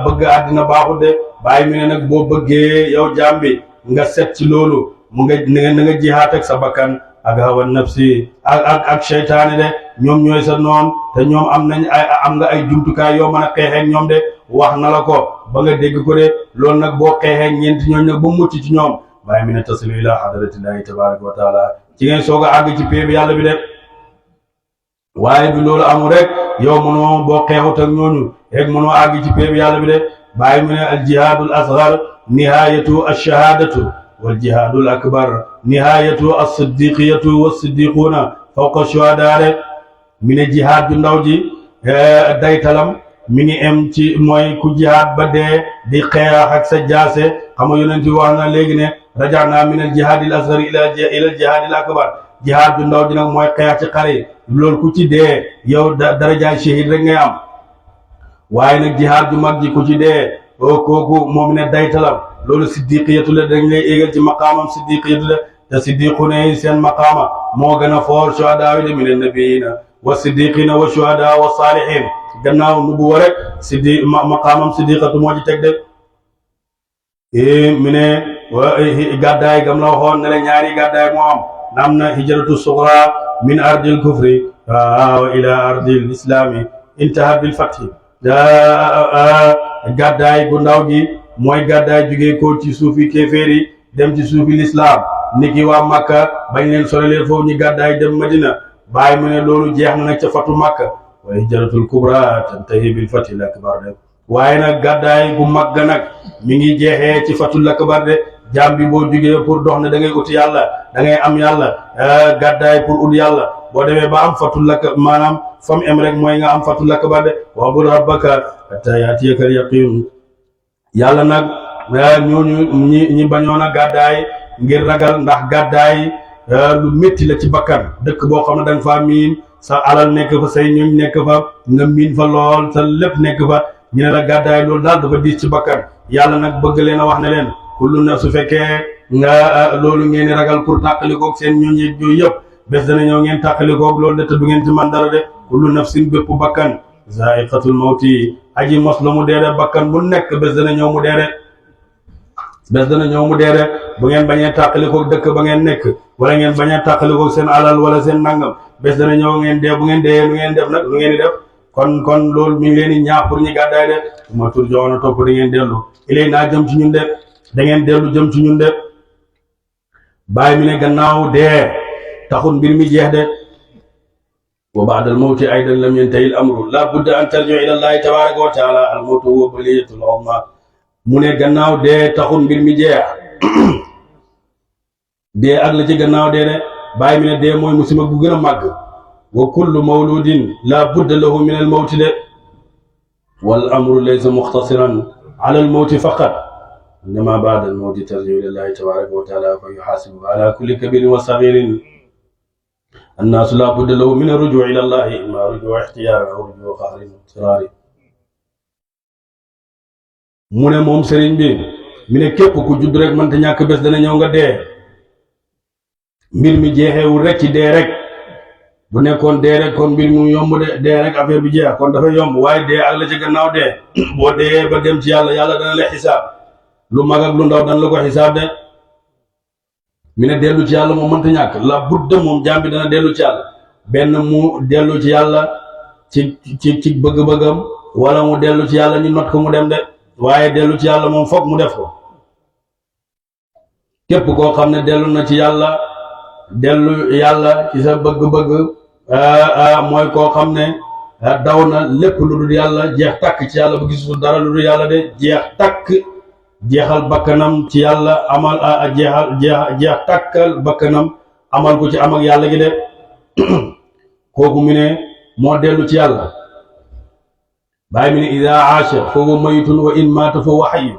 bëgg àddina baaxut de bàyyi mi ne nag boo bëggee yow jaam bi nga set ci loolu mu nga na nga jihaat ak sa bakkan ak hawa nafsi ak seytaane de ñoom ñooy sa noon te ñoom am nga ay jumtukaay yoo mën a xeexeek ñoom de wax na la ko ba nga dégg ko de loolu nag boo xeexeek ñeenti ñoom nag ba mucc ci ñoom bàyyi mi ne tasilu ila hadratillahi tabaraka wa taala ci ngeen soog a àgg ci pee bi yàlla bi de waaye bi loolu amul rek yow mënoo boo xeexut ak ñooñu rek mënoo àgg ci pee bi yàlla bi de bàyyi mi ne al jihadul asghar nihayatu ash-shahadatu wal jihadul akbar nihayatu as-siddiqiyatu was-siddiquna fawqa shuhada mi ne jihaad ju ndaw ji daytalam mi ngi em ci mooy ku jihaad ba dee di xeex ak sa jaase xam nga yonent bi wax na léegi ne rajana min al jihaadil asghar ila al jihaadil akbar jihaad ju ndaw ji nag mooy xeex ci xare yi loolu ku ci dee yow darajaay shahid rek ngay am waaye nag jihaad ju mag ji ku ci dee kooku moom ne daytalam loolu siddiqiyatu la dañ lay éegal ci maqaamam siddiqiyatu la te siddiquna yi seen maqaama moo gën a foor shuhadaa yi de min annabiyina wa siddiqina wa shuhadaa wa saalihin gannaaw nubuwa rek maqaamam siddiqatu moo ci teg de mi ne gàddaay gam la waxoon ne la ñaari gàddaay moo am na hijratu sughra min ardil kufri wa ila ardil islami intaha bil fathi gàddaay gu ndaw gi mooy gàddaay jugee ko ci suufi kéeféer dem ci suufi lislaam niki waa Makka bañ leen sorelee foofu ñu gàddaay dem Madina bàyyi mu ne loolu jeex na nag ca fatu Makka wa hijratul kubra tantahi bil fathil akbar de waaye nag gàddaay gu mag ga nag mi ngi jeexee ci fatul akbar de jaam bi boo jugee pour dox ne da ngay uti yàlla da ngay am yàlla gàddaay pour ut yàlla boo demee ba am fatul akbar maanaam fam em rek mooy nga am fatul akbar de wa'bud rabbaka hatta ya'tiyakal yaqin yàlla nag ñooñu ñi bañoon a gàddaay ngir ragal ndax gàddaay lu métti la ci bakkan dëkk boo xam ne da nga faa miin sa alal nekk fa say ñoñ nekk fa nga miin fa lool sa lépp nekk fa ñu ne la gàddaay loolu daal dafa diis ci bakkan yàlla nag bëgg leen a wax ne leen kullu na su fekkee nga loolu ngeen di ragal pour tàqalikoog seen ñoñ yeeg yooyu yëpp bés dana ñëw ngeen tàqalikoog loolu de te du ngeen ci man dara de kullu nafsin bépp bakkan zaiqatul mawti aji mos la mu dee de bakkan bu nekk bés dana ñëw mu dee de bés dana ñëw mu dee de bu ngeen bañee tàqalikoog dëkk ba ngeen nekk wala ngeen bañee tàqalikoog seen alal wala seen nangam bés dana ñëw ngeen dee bu ngeen dee nu ngeen def nag nu ngeen di def kon loolu mi ngi leen di ñaax pour ñu gàddaay de ma tur joxoon topp da ngeen dellu ilay naa jëm ci ñun de da ngeen dellu jëm ci ñun de bàyyi mi ne gannaaw dee taxul mbir mi jeex de wa ba'dal mawti aydan lam yantahi al-amru la budda an tarji'u ila allahi tabaraka wa taala al-mawtu huwa baliyatul uzma mu ne gannaaw dee taxul mbir mi jeex dee ak la ci gannaaw dee de bàyyi mi ne dee mooy musiba bu gën a màgg wa kullu mawludin la budda lahu min al-mawti de wal amru laysa muxtasiran ala al-mawti faqat innama ba'da al-mawti tarji'u ila allahi tabaraka wa taala fa yuhasibu ala kulli kabirin wa saghirin الناس لا بد له من الرجوع إلى الله إما رجوع اختيار أو رجوع قهر اضطرار mu ne moom sëriñ bi mi ne képp ku judd rek mënta ñàkk bés dana ñëw nga dee mbir mi jeexewul rek ci dee rek bu nekkoon dee rek kon mbir mu yomb de dee rek affaire bi jeex kon dafa yomb waaye dee ak la ci gannaaw dee boo dee ba dem ci yàlla dana la xisaab lu mag ak lu ndaw dana la ko xisaab de mi ne dellu ci yàlla moom mënta ñàkk la budda moom jaam bi dana dellu ci yàlla benn mu dellu ci yàlla ci bëgg-bëggam wala mu dellu ci yàlla ñu not ko mu dem de waaye dellu ci yàlla moom foog mu def ko képp koo xam ne dellu na ci yàlla dellu yàlla ci sa bëgg-bëgg mooy koo xam ne daw na lépp lu dul yàlla jeex takk ci yàlla ba gisul dara lu dul yàlla de jeex takk jeexal bakkanam ci yàlla amal jeex takkal bakkanam amal ko ci am ak yàlla gi de kooku mu ne moo dellu ci yàlla bàyyi mi ne ida aasha fa huwa mayitun wa in maata fa huwa hayy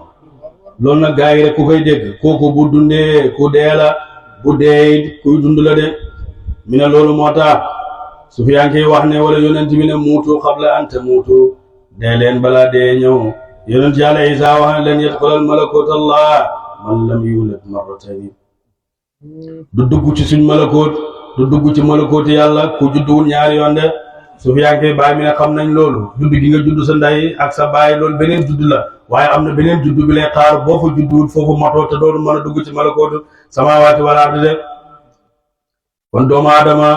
loolu nag gaa yi rek ku koy dégg kooku bu dundee ku dee la bu dee kuy dund la de mi ne loolu moo tax su fi yaa ngi wax ne wala yonent bi ne muutu qabla an tamuutu dee leen balaa dee ñëw yonent yàlla Isaa wax ne leen yadxulal malakut Allah man lam yulad marratayni du dugg ci suñ malakut du dugg ci malakut yàlla ku judduwul ñaari yoon de sufiyanke baay mi ne xam nañ loolu judd gi nga judd sa ndey ak sa baay loolu beneen judd la waaye am na beneen judd bi lay xaar boo fa judduwul foofu matoo te doolu mën a dugg ci malakootu samaawaati wal ardi de kon doomu aadama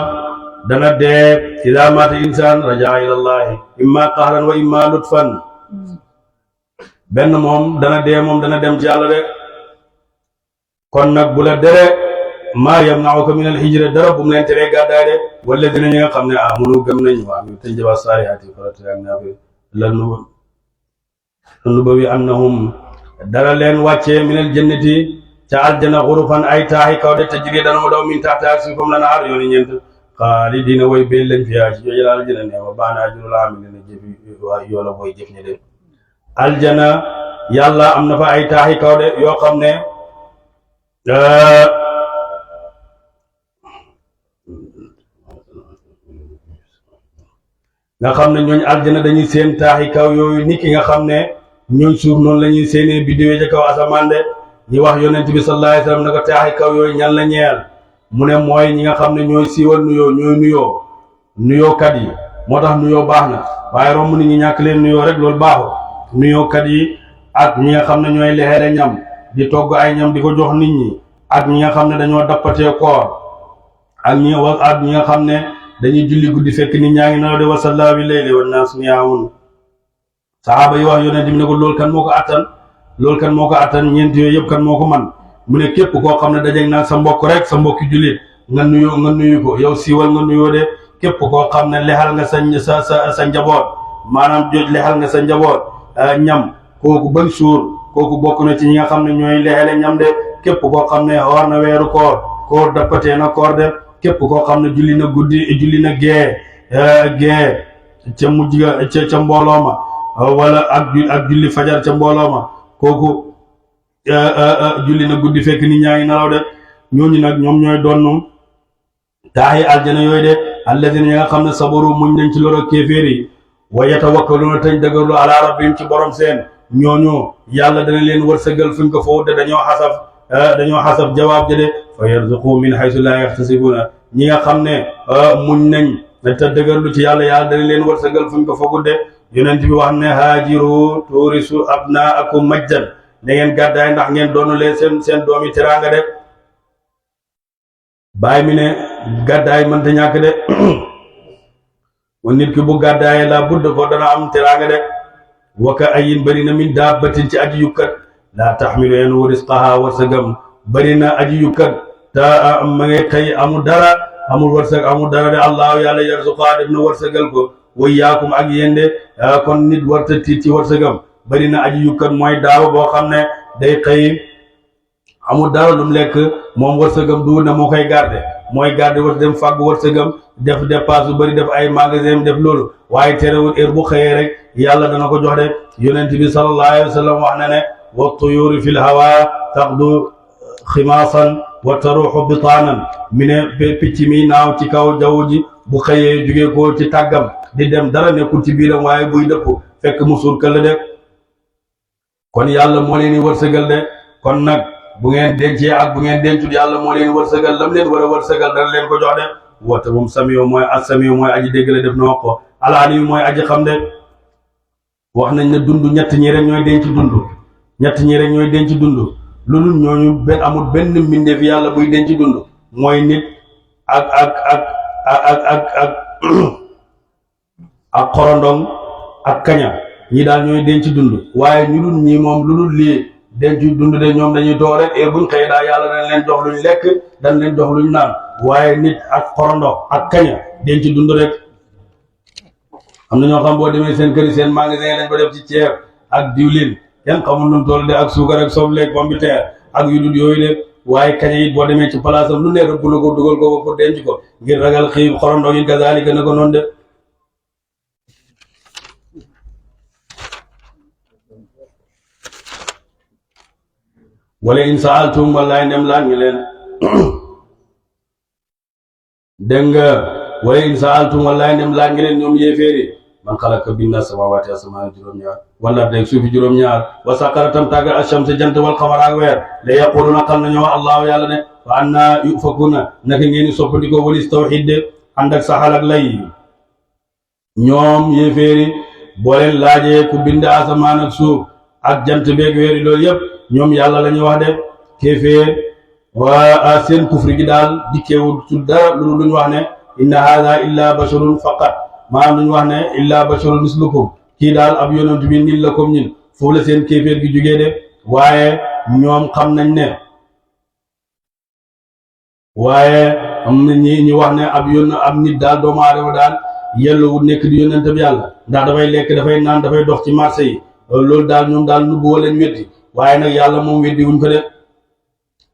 dana dee idaa maata insaan rajaa ilallahi imma qahran wa imma lutfan benn moom dana dee moom dana dem ci yàlla de kon nag bu la dere maa yamna'uka min al-hijra dara bu mu leen teree gàddaay de wala dina ñi nga xam ne amunu gëm nañ waa ñu tëj ba saarihaati farata ak naafi lan nu ba wi annahum dara leen wàccee min al-jannati ca aljana xurufan ay taaxi kaw de tajri dana mu daw min taxtihaa suufam la naar yooni ñeent xaalidiina way beel lañ fiyaa ci yooyu aljana ne wa baana ajrul aamiliina jëf waa yoola booy jëf ñi de aljana yàlla am na fa ay taaxi kaw de yoo xam ne nga xam ne ñooñ aljana dañuy seen taaxi kaw yooyu nit ki nga xam ne ñooñ suuf noonu la ñuy seenee biddiwee ca kaw asamaan de ñi wax yonent bi sallallahu alayhi wasallam ne ko taaxi kaw yooyu ñan la ñeel mu ne mooy ñi nga xam ne ñooy siiwal nuyoo ñooy nuyookat yi moo tax nuyoo baax na waaye romb nit ñi ñàkk leen nuyoo rek loolu baaxul nuyookat yi ak ñi nga xam ne ñooy lexeere ñam di togg ay ñam di ko jox nit ñi ak ñi nga xam ne dañoo dappatee koor ak ñi nga xam ne dañuy julli guddi fekk nit ñaa ngi nelaw de wasalla bi layli wan naas niyaamun saxaaba yi wax yonent bi ne ko loolu kan moo ko attan ñeent yooyu yëpp kan moo ko man mu ne képp koo xam ne dajeeg naag sa mbokk rek sa mbokki jullit nga nuyu ko yow siiwal nga nuyoo de képp koo xam ne lexal nga sa njaboot maanaam jooj lexal nga sa njaboot ñam kooku ban suur kooku bokk na ci ñi nga xam ne ñooy lexale ñam de képp koo xam ne war na weeru koor dappatee na koor de képp koo xam ne julli na guddi julli na gee ca mujj ga ca mbooloo ma wala ak julli fajar ca mbooloo ma kooku julli na guddi fekk nit ñaa ngi nelaw de ñooñu nag ñoom ñooy doon taaxi aljana yooyu de alladina ñi nga xam ne sabaru muñ nañ ci loro kéeféer yi wa yatawakkaluna tañ dëgërlu ala rabbihim ci borom seen ñooñu yàlla dana leen wërsëgal fuñ ko foofu de dañoo xasaf jawaab ja de fa yarzuqu min haythu la yaxtasibuna ñi nga xam ne muñ nañ te dëgërlu ci yàlla dana leen wërsëgal fuñ ko foofu de yonent bi wax ne haajiru tuurisu abnaakum majdan da ngeen gàddaay ndax ngeen doonu leen seen doomi teraanga de bàyyi mi ne gàddaay mënta ñàkk de nit ki bu gàddaayee la budda ko dana am teraanga de waka ayin bari na min daabbatin ci aji yukkat laa taxmilu yenu risqaha wërsëgam bari na aji yukkat te ma ngay xëy amul wërsëg amul dara de allahu yàlla yarzuqaa def na wërsëgal ko wa iyaakum ak yéen de kon nit warta tiit ci wërsëgam bari na aji yukkat mooy daaw boo xam ne day xëy amul dara lu mu lekk moom wërsëgam du ne moo koy garde mooy garde war dem fàgg wërsëgam def dépasse bu bëri def ay magasin def loolu waaye terewul heure bu xëyee rek yàlla dana ko jox de yonent bi sallallahu alayhi wa sallam wax na ne wa tuyuri fil hawa taqdu ximaasan wa taruxu bitaanan mi ne picc mi naaw ci kaw jaww ji bu xëyee jugee ko ci tàggam di dem dara nekkul ci biiram waaye buy dëpp fekk mu suur këll de kon yàlla moo leen di wërsëgal de kon nag bu ngeen dencee ak bu ngeen dencul yàlla moo leen wërsëgal lam leen war a wërsëgal dana leen ko jox de woote moom samiyo mooy as-samiyo mooy aji dégg la def na wax ko alaani mooy aji xam de wax nañ ne dund ñett ñi rek ñooy denc dund lu dul ñooñu amul benn mbindeef yàlla buy denc dund mooy nit ak xorondong ak kaña ñi daal ñooy denc dund waaye ñu dul ñi moom lu dul lii denc dund de ñoom dañuy door rek et buñ xëy daal yàlla dañ leen jox luñ lekk dañ leen jox luñ naan waaye nit ak xorondong ak kaña denc dund rek am na ñoo xam boo demee seen kër seen magasin lañ ko def ci ceeb ak diwlin kenn xamul nu mu toll de ak suukar ak soble ak pomme de terre ak yu dul yooyu de waaye kaña it boo demee ci place am lu ne rëbb na ko dugal ko pour denc ko ngir ragal xiif xorondong yi gazaalika na ko noonu de wala in saaltum wallaay ndem laaj ngi leen dégg nga wala in saaltum wallaay ndem laaj ngi leen ñoom yéeféeri man xalaka binna samaawaati asamaan juróom-ñaar wala dégg suufi juróom-ñaar wa saqara tam tàggal ash-shamsa jant wal qamar ak weer la yaquluna xam nañoo allahu yàlla ne fa anna yufakuna naka ngeen di soppandikoo walis tawxiid de ànd ak saxal ak lay ñoom yéeféeri boo leen laajee ku bind asamaan ak suuf ak jant beeg weer yi loolu yëpp ñoom yàlla la ñuy wax de kéeféer waa seen kufri gi daal dikkeewul su dara lu ñu wax ne inna haada illa basharun faqat maanaam lu ñu wax ne illa basharun mislukum kii daal ab yonent bi nit la comme ñun foofu la seen kéeféer gi jugee de waaye ñoom xam nañ ne waaye am na ñi wax ne ab nit daal doomu aadama daal yellowul nekk di yonent bi yàlla ndax dafay lekk dafay naan dafay dox ci marché yi loolu daal ñoom daal nubbu wala ñu weddi waaye nag yàlla moom weddi wuñ ko de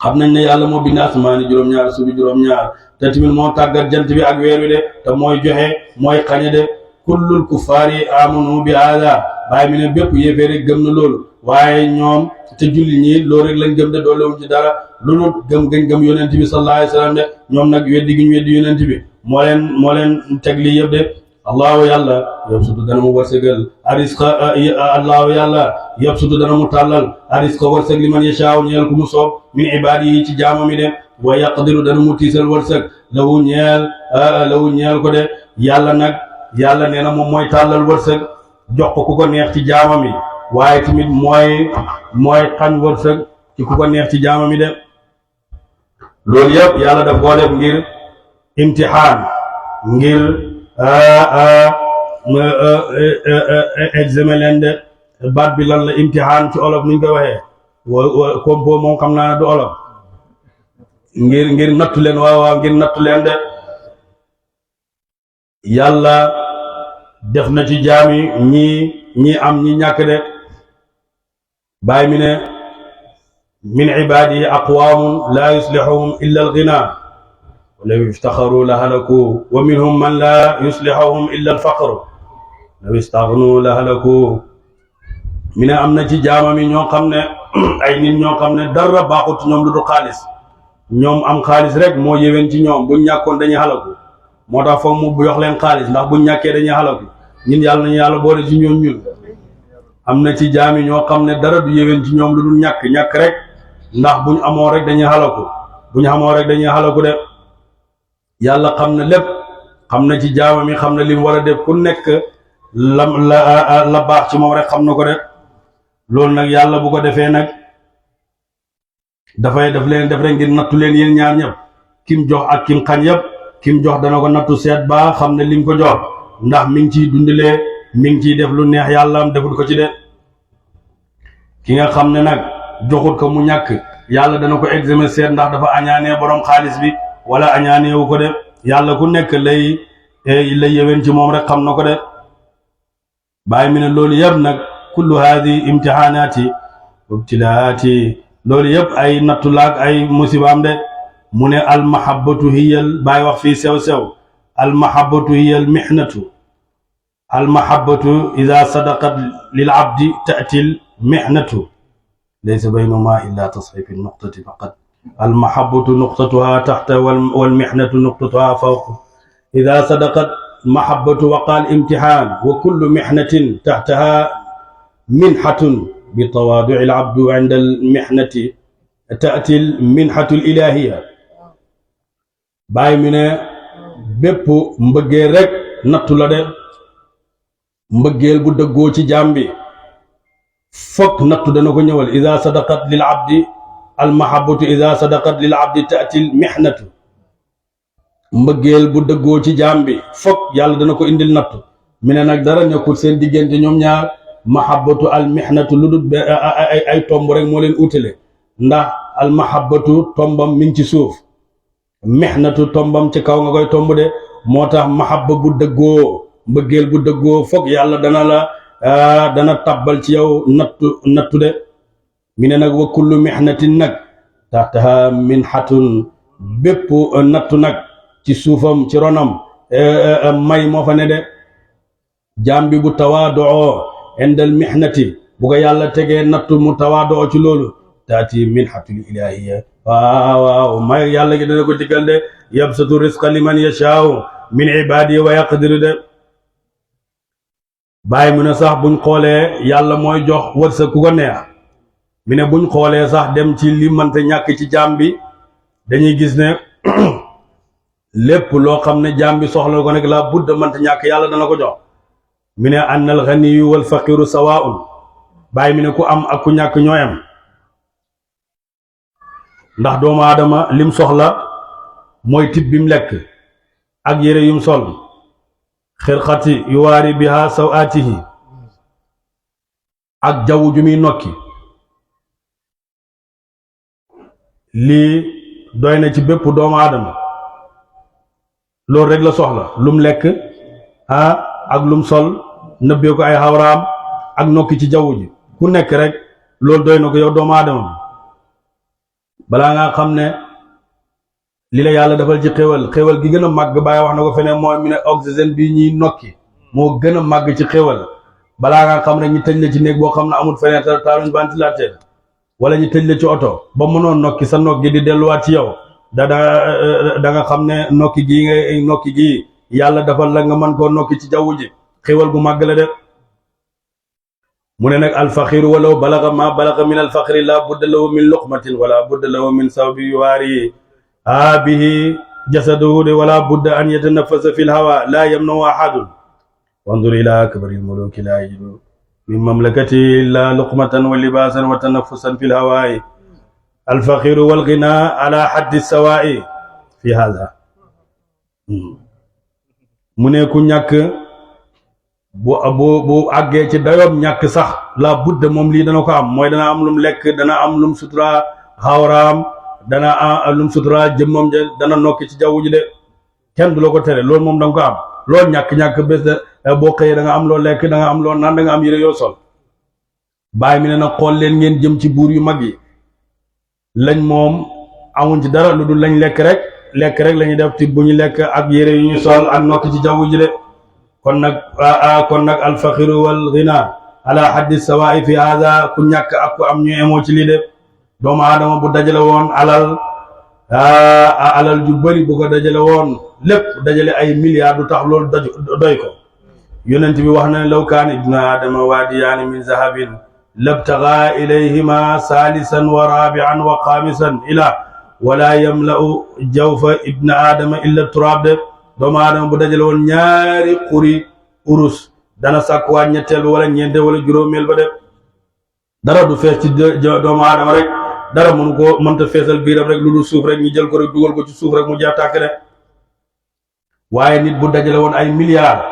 xam nañ ne yàlla moo bind asamaani juróom-ñaar suufi juróom-ñaar te tamit moo tàggat jant bi ak weer wi de te mooy joxe mooy xañe de kullul kuffaari amanu bi hada bàyyi mi ne bépp yéefee rek gëm na loolu waaye ñoom te julli ñi loolu rek lañ gëm de doolewuñ ci dara loolu gëm gëm yonent bi sallallahu alayhi wa sallam de ñoom nag weddi gi ñu weddi yonent bi moo leen teg lii yëpp de allahu yàlla yabsutu dana mu wërsëgal arisqa allahu yàlla yabsutu dana mu tàllal arisqa wërsëg li man yashaaw ñeel ku mu soob min ibaadi yi ci jaamami de wa yaqdiru dana mu tiisal wërsëg lahu ñeel ko de yàlla nag yàlla nee na moom mooy tàllal wërsëg jox ko ku ko neex ci jaamami waaye tamit mooy xañ wërsëg ci ku ko neex ci jaamami de loolu yëpp yàlla daf koo def ngir imtixaan ngir examen leen de baat bi lan la imtixaan ci olof nuñ koy waxee compo moom xam naa ne du olof ngir nattu leen waaw ngir nattu leen de yàlla def na ci jaami ñi am ñi ñàkk de bàyyi mi ne min ibaadihi aqwaamun laa yuslixuhum illa alghina walaw iftaxaru la halaku wa minhum man laa yuslixuhum illa alfaqru law istaxnu la halaku mi ne am na ci jaamami ñoo xam ne ay nit ñoo xam ne dara baaxut ñoom lu du xaalis ñoom am xaalis rek moo yéwén ci ñoom buñ ñàkkoon dañuy halaku moo tax foog mu jox leen xaalis ndax buñ ñàkkee dañuy halaku ñun yàlla nañu yàlla boole ci ñun am na ci jaami ñoo xam ne dara du yéwén ci ñoom lu dul ñàkk rek ndax buñ amoo rek dañuy halaku buñ amoo rek dañuy halaku de yàlla xam na lépp xam na ci jaamam yi xam na li mu war a def ku nekk la baax ci moom rek xam na ko de loolu nag yàlla bu ko defee nag daf leen def rek ngir nattu leen yéen ñaar ñëpp kim jox ak kim xañ yëpp kim jox dana ko nattu seet ba xam ne lim ko jox ndax mi ngi ciy dundalee mi ngi ciy def lu neex yàlla am deful ko ci de ki nga xam ne nag joxut ko mu ñàkk yàlla dana ko examen seet ndax dafa añaanee borom xaalis bi wala añaanee wu ko de yàlla ku nekk lay yéwén ci moom rek xam na ko de bàyyi mi ne loolu yëpp nag kullu haadi imtixaanaati ibtilaati loolu yëpp ay nattulaak ay musibaam de mu ne almahabatu hiyal bàyyi wax fii sew almahabatu hiyal mihnatu almahabatu ida sadaqat lil abdi taati l mihnatu laysa baynahuma illa tasxifi nuqtati faqat almahabatu nuqtatuha taxta walmihnatu nuqtatuha fawq ida sadaqat mahabatu waqaal imtixaan wa kullu mihnatin taxtaha minhatun bi tawaaduci alabdu inda almihnati taati alminhatu alilahiya bàyyi mi ne bépp mbëggeel rek nattu la de mbëggeel bu dëggoo ci jaam bi fokk nattu dana ko ñëwal ida sadaqat lil abdi almahabatu ida sadaqat lil abdi taati almihnatu mbëggeel bu dëggoo ci jaam bi fokk yàlla dana ko indil nattu mi ne nag dara nekkul seen diggante ñoom ñaar mahabatu almihnatu lu dul ay tomb rek moo leen utile ndax almahabatu tombam mi ngi ci suuf mihnatu tombam ci kaw nga koy tomb de moo tax mahabba bu dëggoo mbëggeel bu dëggoo fokk yàlla dana tabbal ci yow nattu de mi ne nag wa kullu mihnatin nag taxtaha minhatun bépp nattu nag ci suufam ci ronam may moo fa ne de jaam bi bu tawaadoo indal mihnati bu ko yàlla tegee nattu mu tawaadoo ci loolu taati minhatul ilahiya waaw may yàlla gi dana ko digal de yabsatu risqa liman yashaau min ibadihi wa yaqdiru de bàyyi mu ne sax buñ xoolee yàlla mooy jox wërsëg ku ko neex mi ne buñ xoolee sax dem ci li mënta ñàkk ci jaam bi dañuy gis ne lépp loo xam ne jaam bi soxla ko nekk la budda mënta ñàkk yàlla dana ko jox mi ne annal ganiyu wal faqiru sawaun bàyyi mi ne ku am ak ku ñàkk ñooyam ndax doomu aadama lim soxla mooy tib bim lekk ak yére yum sol xirxati yuwaari biha sawaatihi ak jaww ju muy nokki lii doy na ci bépp doomu aadama loolu rek la soxla lum lekk ak lum sol nëbbee ko ay xawraam ak nokki ci jaww ji ku nekk rek loolu doy na ko yow doomu aadama bi balaa nga xam ne li la yàlla defal ci xéwal gi gën a màgg bàyyi wax na ko feneen mooy mi ne oxygène bi ñuy nokki moo gën a màgg ci xéwal balaa nga xam ne ñu tëj la ci néeg boo xam ne amul fenêtre taaluñ ventilateur wala ñu tëj la ci oto ba mënoon nokki sa nokki di delluwaat ci yow da nga xam ne nokki gii yàlla defal la nga mën koo nokki ci jaww ji xéwal gu màgg la de mu ne nag alfaqiru walaw balaga ma balaga min alfaqri la budda lahu min luqmatin wala budda lahu min sawbi yuwaari bihi jasaduhu de wala budda an yatanafasa fi lhawa la yamnahu ahadun wandur ila akbari lmuluki la yajidu min mamlakati illa luqmatan wa libasan wa tanafusan fi lhawaa'i alfaqiru walghina ala haddi sawaa'i fi hada mu ne ku ñàkk bu àggee ci dayoom ñàkk sax la budda moom lii dana ko am mooy dana am lum lekk dana am lum sutura xawraam dana am lum sutura jëmmam dana nokki ci jaww ji de kenn du la ko tere loolu moom da nga ko am loolu ñàkk bés boo xëyee da nga am loo lekk da nga am loo naan da nga am yére yoo sol bàyyi mi ne nag xool leen ngeen jëm ci buur yu mag yi lañ moom amuñ ci dara lu dul lañ lekk rek la ñuy def ci bu ñu lekk ak yére yu ñu sol ak nokki ci jaww ji de kon nag alfaqiru wal ghina ala haddi sawaa'i fi hada ku ñàkk ak ku am ñu emoo ci lii de doomu aadama bu dajale woon alal ju bëri bu ko dajale woon lépp dajale ay milliards du tax loolu doy ko yonent bi wax na ne law kaana ibnu aadama waadiyaani min zahabin labtagaa ilayhima saalisan wa raabi'an wa xaamisan ila wala yamla'u jawfa ibnu aadama illa turaab de doomu aadama bu dajale woon ñaari xuri urus dana sàkkuwaat ñetteel ba wala ñeente wala juróomeel ba de dara du fees ci doomu aadama rek dara mënta feesal biiram rek lu dul suuf rek ñu jël ko rek dugal ko ci suuf rek mu jeex tàkk de waaye nit bu dajale woon ay milliards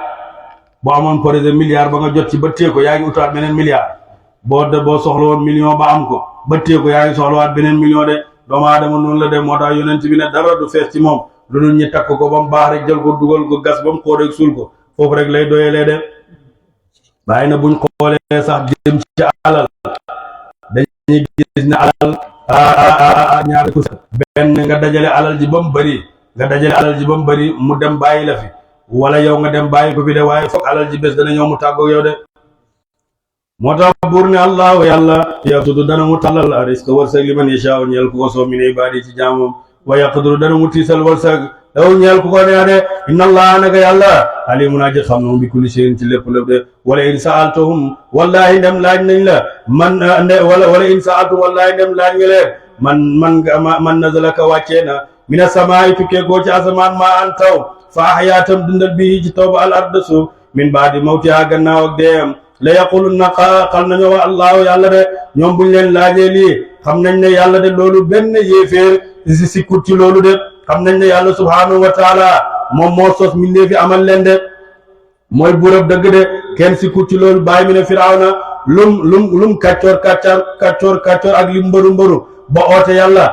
boo amoon projet milliard ba nga jot ci ba téye ko yaa ngi utaat beneen milliard boo soxla woon million ba am ko ba téye ko yaa ngi soxlawaat beneen million de doomu aadama noonu la de moo tax yonent bi ne dara du fees ci moom lu dul ñu takk ko ba mu baax rek jël ko dugal ko gas ba mu xóot rek suul ko foofu rek lay doyalee de bàyyi na buñ xoolee sax jëm ci alal dañuy gis ne alal ñaari ko benn nga dajale alal ji ba mu bëri mu dem bàyyi la fi wala yow nga dem bàyyi ko fi de waaye foog alal ji bés dana ñëw mu tàggoog yow de moo tax buur ne allahu yàlla yabsutu dana mu tàllal risque wërsëg li man yashaa ñeel ku ko soob min ibaadi ci jaamam wa yaqdiru dana mu tiisal wërsëg law ñeel ku ko neex de inna allaha naka yàlla alimun aji xam na bi kulli shay'in ci lépp de wala in sa'altahum wallahi dem laaj nañ la wala in sa'altum wallahi dem laaj nga leen man nazalaka wàccee na mina samaa'i tukkee koo ci asamaan maa an taw fa ahyaatam dundal bi ci taw ba al ard suuf min baadi mawtiha gannaaw ak deeyam la yaqulunna xal nañoo wa allahu yàlla de ñoom buñ leen laajee lii xam nañ ne yàlla de loolu benn yéeféer si sikkut ci loolu de xam nañ ne yàlla subhanahu wa taala moom moo sos mindee fi amal leen de mooy buurab dëgg de kenn sikkut ci loolu bàyyi mi ne firawna lum kàccoor ak li mbëru ba oote yàlla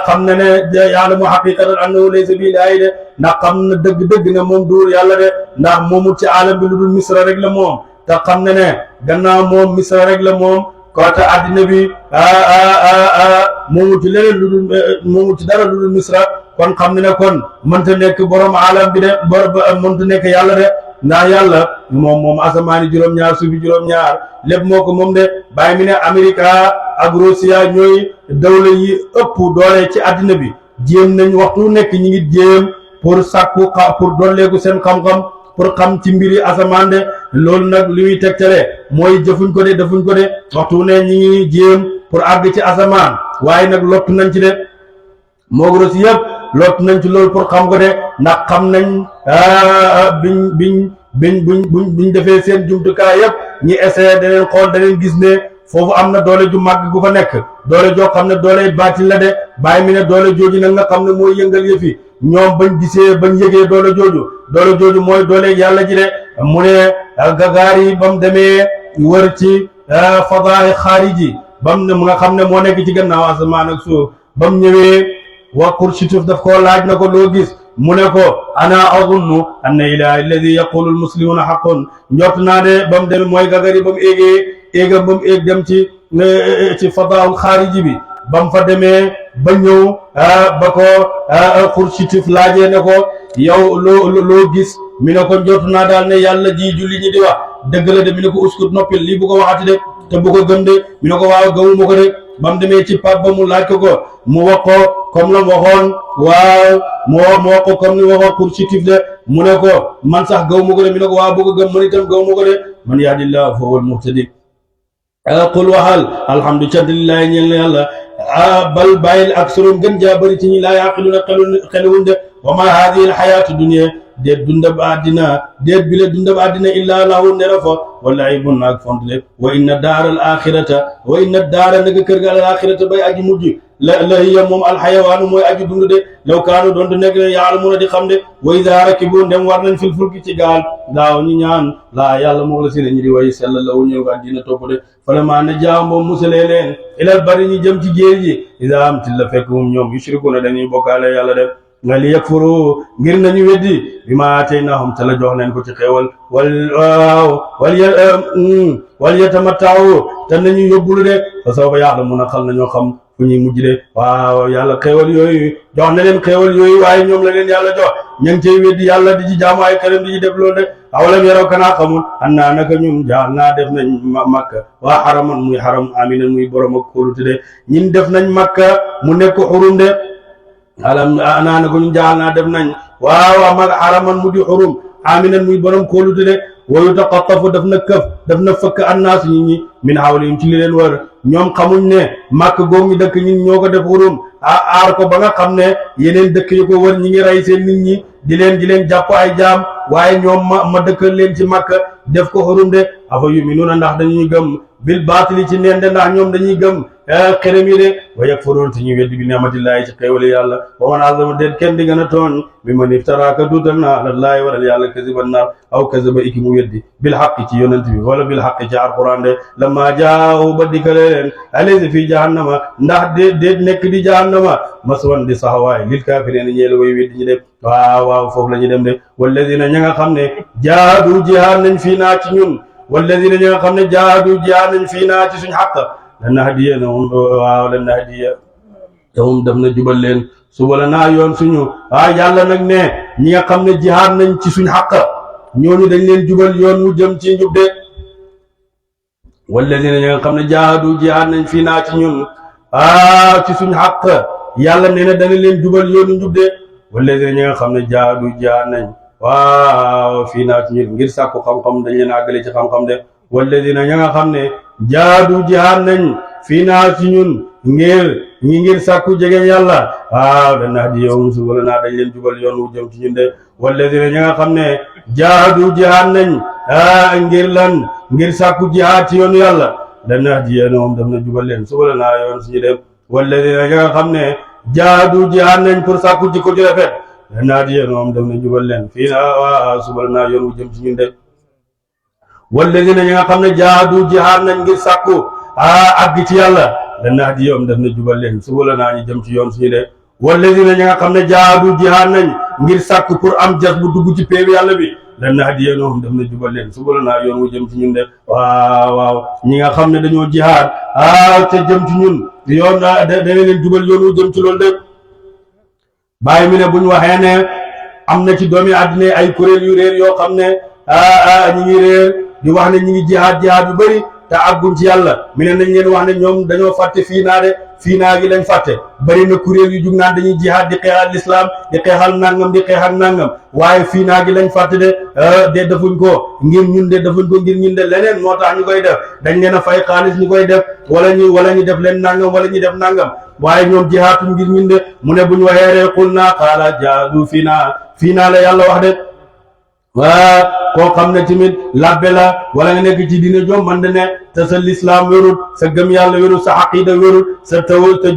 xam na ne ya'lamu haqiqatan annahu laysa bi ilaahi de ndax xam na dëgg ne moom duur yàlla de ndax moomut ci alam bi lu dul misra rek la moom te xam na ne gannaaw moom misra rek la moom koota addina bi moomu ci leneen lu dul moomu ci dara lu dul misra kon xam ne kon mënta nekk borom alam bi de mënta nekk yàlla de ndax yàlla moom asamaani juróom-ñaar suufi juróom-ñaar lépp moo ko moom de bàyyi mi ne Amérique ak Russia ñooy dawla yi ëpp doole ci addina bi jéem nañ waxtu nekk ñi ngi jéem pour sàkku pour dolleeku seen xam-xam pour xam ci mbiri asamaan de loolu nag li muy tegtale mooy defuñ ko de waxtu ne ñi ngi jéem pour àgg ci asamaan waaye nag lott nañ ci de moog Russie yëpp lott nañ ci loolu pour xam ko de ndax xam nañ buñ defee seen jumtukaay yëpp ñi essayé da leen xool da leen gis ne foofu am na doole ju màgg gu fa nekk doole joo xam ne doole baatin la de bàyyi mi ne doole jooju nag nga xam ne mooy yëngal yëfi ñoom bañ gisee bañ yëgee doole jooju mooy doole yàlla ji de mu ne Gagaari ba mu demee wër ci fadaay xaariji ba mu ne nga xam ne moo nekk ci gannaaw asamaan ak suuf ba mu ñëwee wa Kurshituf daf koo laaj na ko loo gis mu ne ko ana azunnu anna ilaha alladi yaqulu almuslimuna haqqun njort naa de ba mu demee mooy Gagaari ba mu éeg dem ci fadaawul xaariji bi ba mu fa demee ba ñëw ba ko Kurshituf laajee ne ko yow loo gis mi ne ko njort naa daal ne yàlla ji julli ñi di wax dëgg la de mi ne ko uskut noppil lii bu ko waxati de te bu ko gëm de mi ne ko waaw gëmuma ko de ba mu demee ci pap ba mu laaj ko mu wax ko comme la mu waxoon waaw mu wax ko comme ni waxoon Kurshituf de mu ne ko man sax gëmuma ko de mi ne ko waaw bu ko gëm man itam gëmuma ko de man yahdillahu fa huwal muhtadi qul waxal alhamdu cantlillahi ñeel na yàlla bal bàyyil ak surum gën jaa bëri ci ñi laa yaqiluna xeluwuñ de wa ma hadihi alxayatu dunia déet dundab àddina déet bi la dundab àddina illaa lahu nera fa wala ibun naag font le wa inna daara al daara naga kër ga al axirata bay aji mujj la hiya moom alxayawaanu mooy aji dund de law kaanu doon du nekk ne yaalamuna di xam de wa idaa rakibu ndem war nañ fil fulki ci gaal daaw ñu ñaan laa yàlla moo la si ne ñi di way sell la wu ñëw ko àddina topp de fala maa na jaaw moom musalee leen ilal bari ñi jëm ci géej gi idaa am til la fekk moom ñoom yushrikuna dañuy bokkaale yàlla de nga li yakfuru ngir nañu weddi bi ma ataynahum te la jox leen ko ci xéewal wal yatamatta'u te nañu yóbbulu de fa sawfa ya'lamuna xal nañoo xam fu ñuy mujj de waaw yàlla xéewal yooyu jox na leen xéewal yooyu waaye ñoom la leen yàlla jox ña ngi cey weddi yàlla di ci jaamu ay këram di ci def loolu de awalam yaraw kanaa xamul annaa naka ñun jaal naa def nañ makka waa xaraman muy xaram aminan muy borom ak kóolute de ñin def nañ makka mu nekk xurum de alam naa ko ñu jaal naa def nañ waaw mag xaraman mu di xurum aminan muy borom kóolute de wa yutaqattafu daf na fëkk annaas nit ñi min hawlihim ci li leen wër ñoom xamuñ ne màkk goog ñu dëkk ñi ñoo ko def xurum aar ko ba nga xam ne yeneen dëkk yu ko wër ñi ngi rey seen nit ñi di leen jàpp ay jaam waaye ñoom ma dëkkal leen ci màkk def ko xurum de afa yuminuuna ndax dañuy gëm bil baatili ci neen de ndax ñoom dañuy gëm xërëm yi de wa yakfuruun te ñu weddi bi ni'matillahi ci xéewali yàlla wa man azlamu déet kenn di gën a tooñ mi man iftaraaka duutal na alallaahi waral yàlla kaziban nar aw kazaba iki mu weddi bil xaqi ci yonent bi wala bil xaqi ci alquran de lamma jaahu ba dikkale leen alaysa fii jahannama ndax déet nekk di jahannama maswan di saxawaay lil kaafiriin ñeela way weddi ñi de waaw foofu la ñu dem de walladina ña nga xam ne jaadu jihaad nañ fii naa ci ñun walladina ña nga xam ne jaadu jihaad nañ fii naa ci suñ xaq lanahdiyanahum daf na jubal leen subula naa yoon suñu yàlla nag ne ñi nga xam ne jihaad nañ ci suñ xaq ñooñu dañ leen jubal yoon wu jëm ci njub de walladina ñi nga xam ne jaadu jihaad nañ fii naa ci ñun ci suñ xaq yàlla nee na dana leen jubal yoonu njub de walladina ñi nga xam ne jaadu jihaad nañ fii naa ci ñun ngir sàkku xam-xam dañ leen àggale ci xam-xam de walladina ñi nga xam ne jaadu jihaad nañ fii naa ci ñun ngir sàkku jegeñ yàlla lanahdiyahum subulanaa dañ leen jubal yoon wu jëm ci ñun de walladina ñi nga xam ne jaadu jihaad nañ ngir sàkku jihaad ci yoonu yàlla lanahdiyahum daf na jubal leen subulanaa yoon suñu dem walladina ñi nga xam ne jaadu jihaad nañ pour sàkku jikko ju rafet lanahdiyahum daf na jubal leen fii naa subulanaa yoon wu jëm ci ñun de walladina ñi nga xam ne jaadu jihaad nañ ngir sàkku àgg ci yàlla lanahdiyahum daf na jubal leen subulanaa ñu jëm ci yoon suñu de walladina ñi nga xam ne jaadu jihaad nañ ngir sàkku pour am jas bu dugg ci péew yàlla bi lanahdiyahum daf na jubal leen subulanaa yoon wu jëm ci ñun de waaw ñi nga xam ne dañoo jihaad te jëm ci ñun yoon dana leen jubal yoon wu jëm ci loolu de bàyyi mi ne buñ waxee ne am na ci doomi àddina ay kuréel yu réer yoo xam ne ñi ngi réer di wax ne ñi ngi jihaad yu bëri te àgguñ ci yàlla mi ne nañ leen wax ne ñoom dañoo fàtte fii naa gi lañ fàtte bëri na kuréel yu jug naan dañuy jihaad di xeexal lislaam di xeexal nangam di xeexal nangam waaye fii naa gi lañ fàtte de defuñ ko ngir ñun de leneen moo tax ñu koy def dañ leen a fay xaalis ñu koy def wala ñu def leen nangam wala ñu def nangam waaye ñoom jihaatuñ ngir ñun de mu ne buñ waxee rek qul naa qaala jaadu fii naa la yàlla wax de waa koo xam ne tamit labbe la wala nga nekk ci diine joom man de ne te sa lislaam wérul sa gëm yàlla wérul sa aqida wérul sa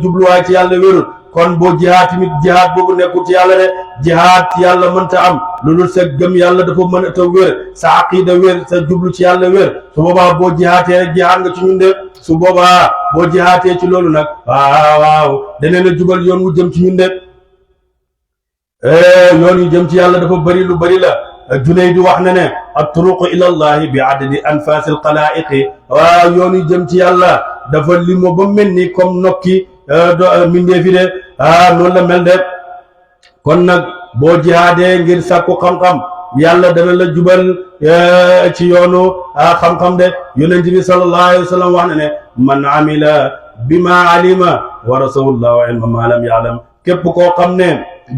jubluwaay ci yàlla wérul kon boo jihaad tamit jihaad boobu nekkul ci yàlla de jihaad ci yàlla mënta am loolu sa gëm yàlla dafa mën a ta wér sa aqida wér sa jublu ci yàlla wér su boobaa boo jihaatee rek jihaad nga ci ñun de su boobaa boo jihaatee ci loolu nag waaw daneen a jubal yoon wu jëm ci ñun de yoon yu jëm ci yàlla dafa bëri lu bëri la Junayd wax na ne at-turuqu ila allahi bi adadi anfas al-qalaiqi waaw yoon yu jëm ci yàlla dafa limo ba mel ni comme nokki mindeefi de noonu la mel de kon nag boo jihaadee ngir sàkku xam-xam yàlla dana la jubal ci yoonu xam-xam de yonent bi sallallahu alayhi wa sallam wax na ne man amila bima alima warasahu llahu ilma ma lam ya'lam képp koo xam ne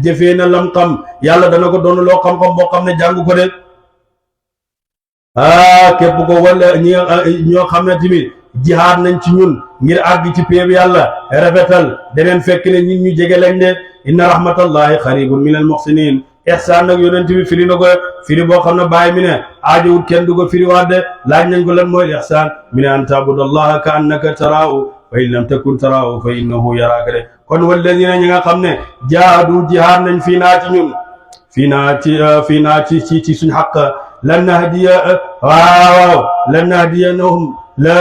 jëfee na lam xam yàlla dana ko doon loo xam-xam boo xam ne jàng ko de képp ko wala ñoo xam ne tamit jihaad nañ ci ñun ngir àgg ci péeb yàlla rafetal deneen fekk ne nit ñu jege lañ de inna rahmatallahi qaribun min al muhsinin ihsaan nag yonent bi firi na ko firi boo xam ne bàyyi mi ne aajowul kenn du ko firi waat de laaj nañ ko lan mooy ihsaan mi ne an tabudallaha ka annaka taraahu fa in lam takun taraahu fa innahu yaraaka de kon walladina ñi nga xam ne jaadu jihaad nañ fii naa ci ñun fii naa ci suñ xaq lan nahdiya waaw lan nahdiyanahum la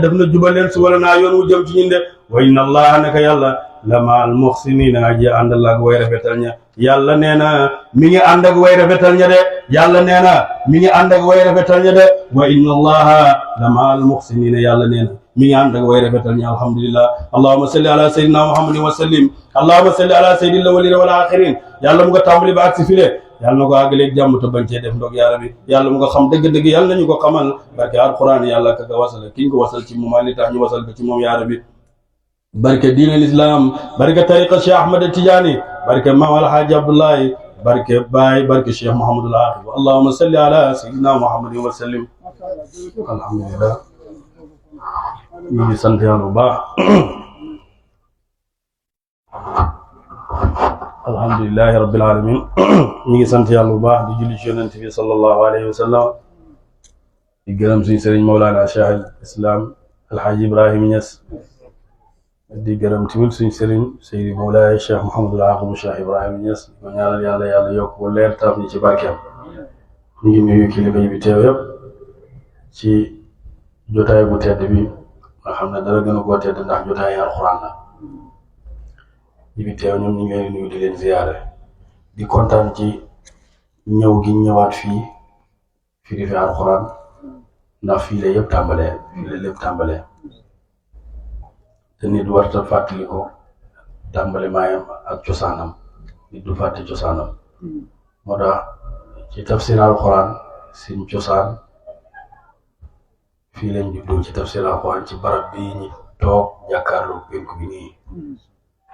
daf na jubal leen su wala naa yoon wu jëm ci ñun de wa inna allaha naka yàlla lama al muhsinina aji ànd ak way rafetal ña yàlla nee na mi ngi ànd ak way rafetal ña de yàlla nee na mi ngi ànd ak way rafetal ña de wa inna allaha lama al muhsinina yàlla nee na mi ngi ànd ak way rafetal ña alhamdulillah allahumma salli ala sayyidina muhammadin wa sallim allahumma salli ala sayyidil awwalina wal akhirin yàlla mu nga tàmbali ba ak si file yàlla na ko àggaleeg jàmm te bañ cee def ndog yàlla bi yàlla mu nga xam dëgg-dëgg yàlla nañu ko xamal barke alquran yàlla ka wasal ki ñu ko wasal ci moom li tax ñu wasal ko ci moom yàlla bi barke diin al islam barke tariqa cheikh ahmad tijaani barke maam alhaaji abdullahi barke baay barke cheikh muhammadul aqib allahumma salli ala sayyidina muhammadin wa sallim alhamdulillah ñu ngi sant yàlla bu baax alhamdulillahi rabbil alamin ñu ngi sant yàlla bu baax di julli ci yonent bi sallallahu alayhi wa sallam di gërëm suñu sëriñ Mawlana Cheikh al Islam Alhaji Ibrahima Niass di gërëm tamit suñu sëriñ Seydi Mawlaay Cheikh Mouhamadul Aqib Cheikh Ibrahima Niass di ko ñaanal yàlla yokk ko leer taaf ñi ci barkeem ñu ngi nuyu kilifa yi bi teew yëpp ci jotaay bu tedd bi nga xam ne dara gën a koo tedd ndax jotaay alxuraan la ñi bi teew ñoom ñu ngi leen nuyu di leen ziyaare di kontaan ci ñëw gi ñëwaat fii di fi alxuraan ndax fii la yëpp tàmbalee fii la lépp tàmbalee te nit warta fàttali ko tàmbale maayam ak cosaanam nit du fàtte cosaanam moo tax ci tafsir alxuraan suñ cosaan fii lañ juddoo ci tafsir alxuraan ci barab bii ñi toog jàkkaarloo penku bi nii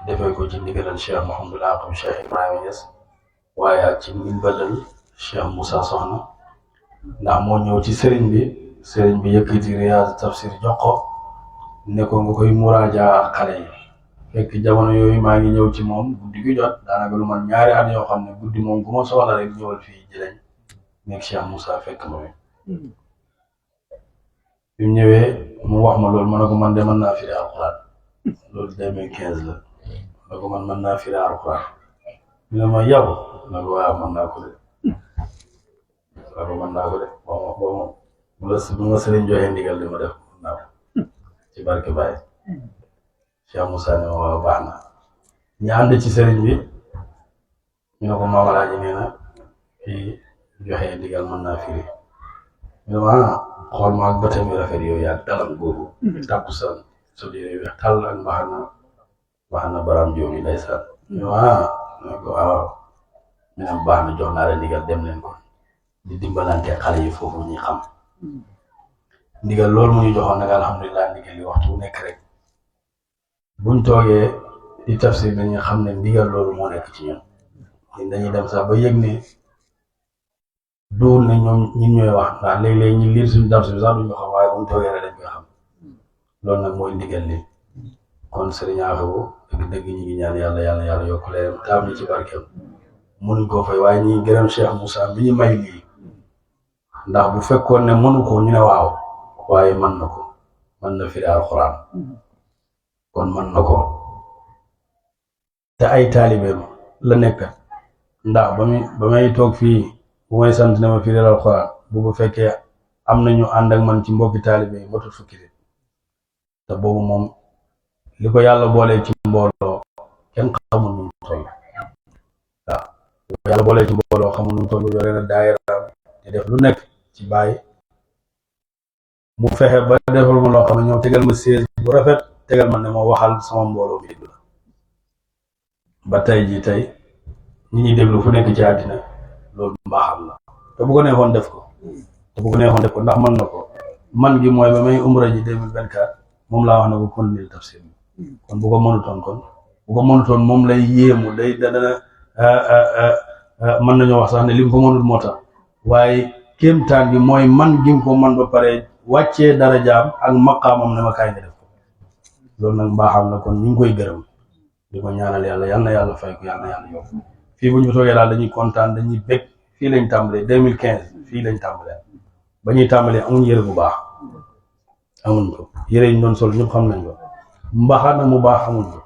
defee ko ci ndigalal Cheikh Mouhamadul Aqib Cheikh Ibrahima Niass waaye ak ci ndimbalal Cheikh Moussa Soxna ndax moo ñëw ci sëriñ bi yëkkati riyaaz tafsir jox ko ne ko nga koy muraaja ak xale yi fekk jamono yooyu maa ngi ñëw ci moom guddi gi jot daanaka lu man ñaari at yoo xam ne guddi moom ku ma soxla rek ñëwal fii jëleñ nekk Cheikh Moussa fekk ma fi bi mu ñëwee mu wax ma loolu ma ne ko man de mën naa firi alxuraan loolu 2015 la ma ne ko man mën naa firi alxuraan ñu ne ma yow ma ne ko waaw mën naa ko de bu ma sëriñ joxee ndigal li ma def mën naa ko ci barke Baye Cheikh Moussa ne ma waaw baax na ñu ànd ci sëriñ bi ñu ne ko Maam Alaaji nee na fii joxee ndigal mën naa firi ñu ne ma xool ma ak bëtam yu rafet yooyu ak dalam boobu tàkku sa sol yooyu weex tàll ak mbaxana baram joom yi ndeysaan ñu ne ko waaw ñu ne baax na jox naa la ndigal dem leen ko di dimbalante xale yi foofu ñi xam ndigal loolu mu ñu joxoon nag alhamdulilah ndigal yi waxtu bu nekk rek buñ toogee di tafsir dañuy xam ne ndigal loolu moo nekk ci ñun dañuy dem sax ba yëg ne duul ne ñoom ñun ñooy wax ndax léeg-léeg ñu liir suñu dars bi sax duñ ko xam waaye buñ toogee rek dañ koy xam loolu nag mooy ndigal li kon sëriñ Afibu dëgg-dëgg ñu ngi ñaan yàlla yokk leeram taam ñi ci barkeem mënuñ koo fay waaye ñi gërëm Cheikh Moussa bi ñu may lii ndax bu fekkoon ne mënu ko ñu ne waaw waaye mën na ko mën na firi alxuraan kon mën na ko te ay taalibeem la nekk ndax ba may toog fii bu may sant ne ma firi alxuraan bu fekkee am nañu ànd ak man ci mbokki taalibe yi matul fukki nit te boobu moom li ko yàlla boolee ci mbooloo kenn xamul nu mu toll waaw li ko yàlla boolee ci mbooloo xamul nu mu toll yore na daayiraam di def lu nekk ci bàyyi mu fexe ba defal ma loo xam ne ñoom tegal ma siège bu rafet tegal ma ne ma waxal sama mbooloo bi déglu ba tey jii tey ñi ñuy déglu fu nekk ci àddina loolu mbaaxam la te bu ko neexoon def ko ndax mën na ko man gi mooy ba may umra ji 2024 moom laa wax ne ko continuer tafsir kon bu ko mënutoon moom lay yéemu day dana mën nañoo wax sax ne li mu ko mënut moo tax waaye kéemtaan gi mooy man gi ko man ba pare wàccee darajaam ak maqaamam ne ma kaay nga def ko loolu nag mbaaxam la kon ñu ngi koy gërëm di ko ñaanal yàlla yal na yàlla fay ko yal na yàlla yokk fii bu ñu toogee daal dañuy kontaan dañuy bég fii lañ tàmbalee 2015 fii lañ tàmbalee ba ñuy tàmbalee amuñ yëre bu baax amuñ ko yëre yi ñu doon sol ñëpp xam nañ ko mbaxana mu baax amuñ ko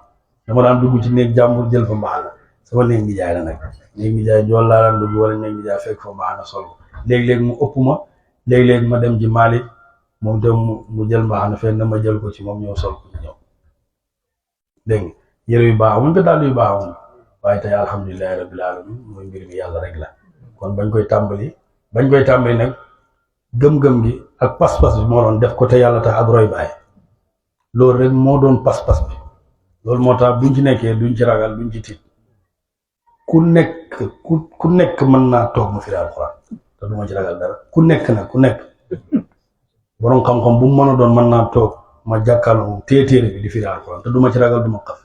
dama daan dugg ci néeg jàmbur jël fa mbaxana sama néeg ngi jaay la nag néeg ngi jaay jool laa daan dugg wala néeg ngi jaay fekk fa mbaxana sol ko léeg-léeg mu ëpp ma léeg-léeg ma dem ci Malick moom dem mu jël mbaxana fekk na ma jël ko ci moom ñëw sol ko ñëw dégg nga yëre yu baax amuñ ko daal yu baax amuñ waaye tey alhamdulilahi rabbil alamin mooy mbir mi yàlla rek la kon bañ koy tàmbali nag gëm-gëm gi ak pas-pas bi moo doon def ko te yàlla tax ak roy baay loolu rek moo doon pas-pas bi loolu moo tax buñ ci nekkee duñ ci ragal duñ ci tiit ku nekk mën naa toog ma firi alxuraan te du ma ci ragal dara ku nekk borom xam-xam bu mu mën a doon mën naa toog ma jàkkaarloo moom téere bi di firi alxuraan te du ma ci ragal du ma xaf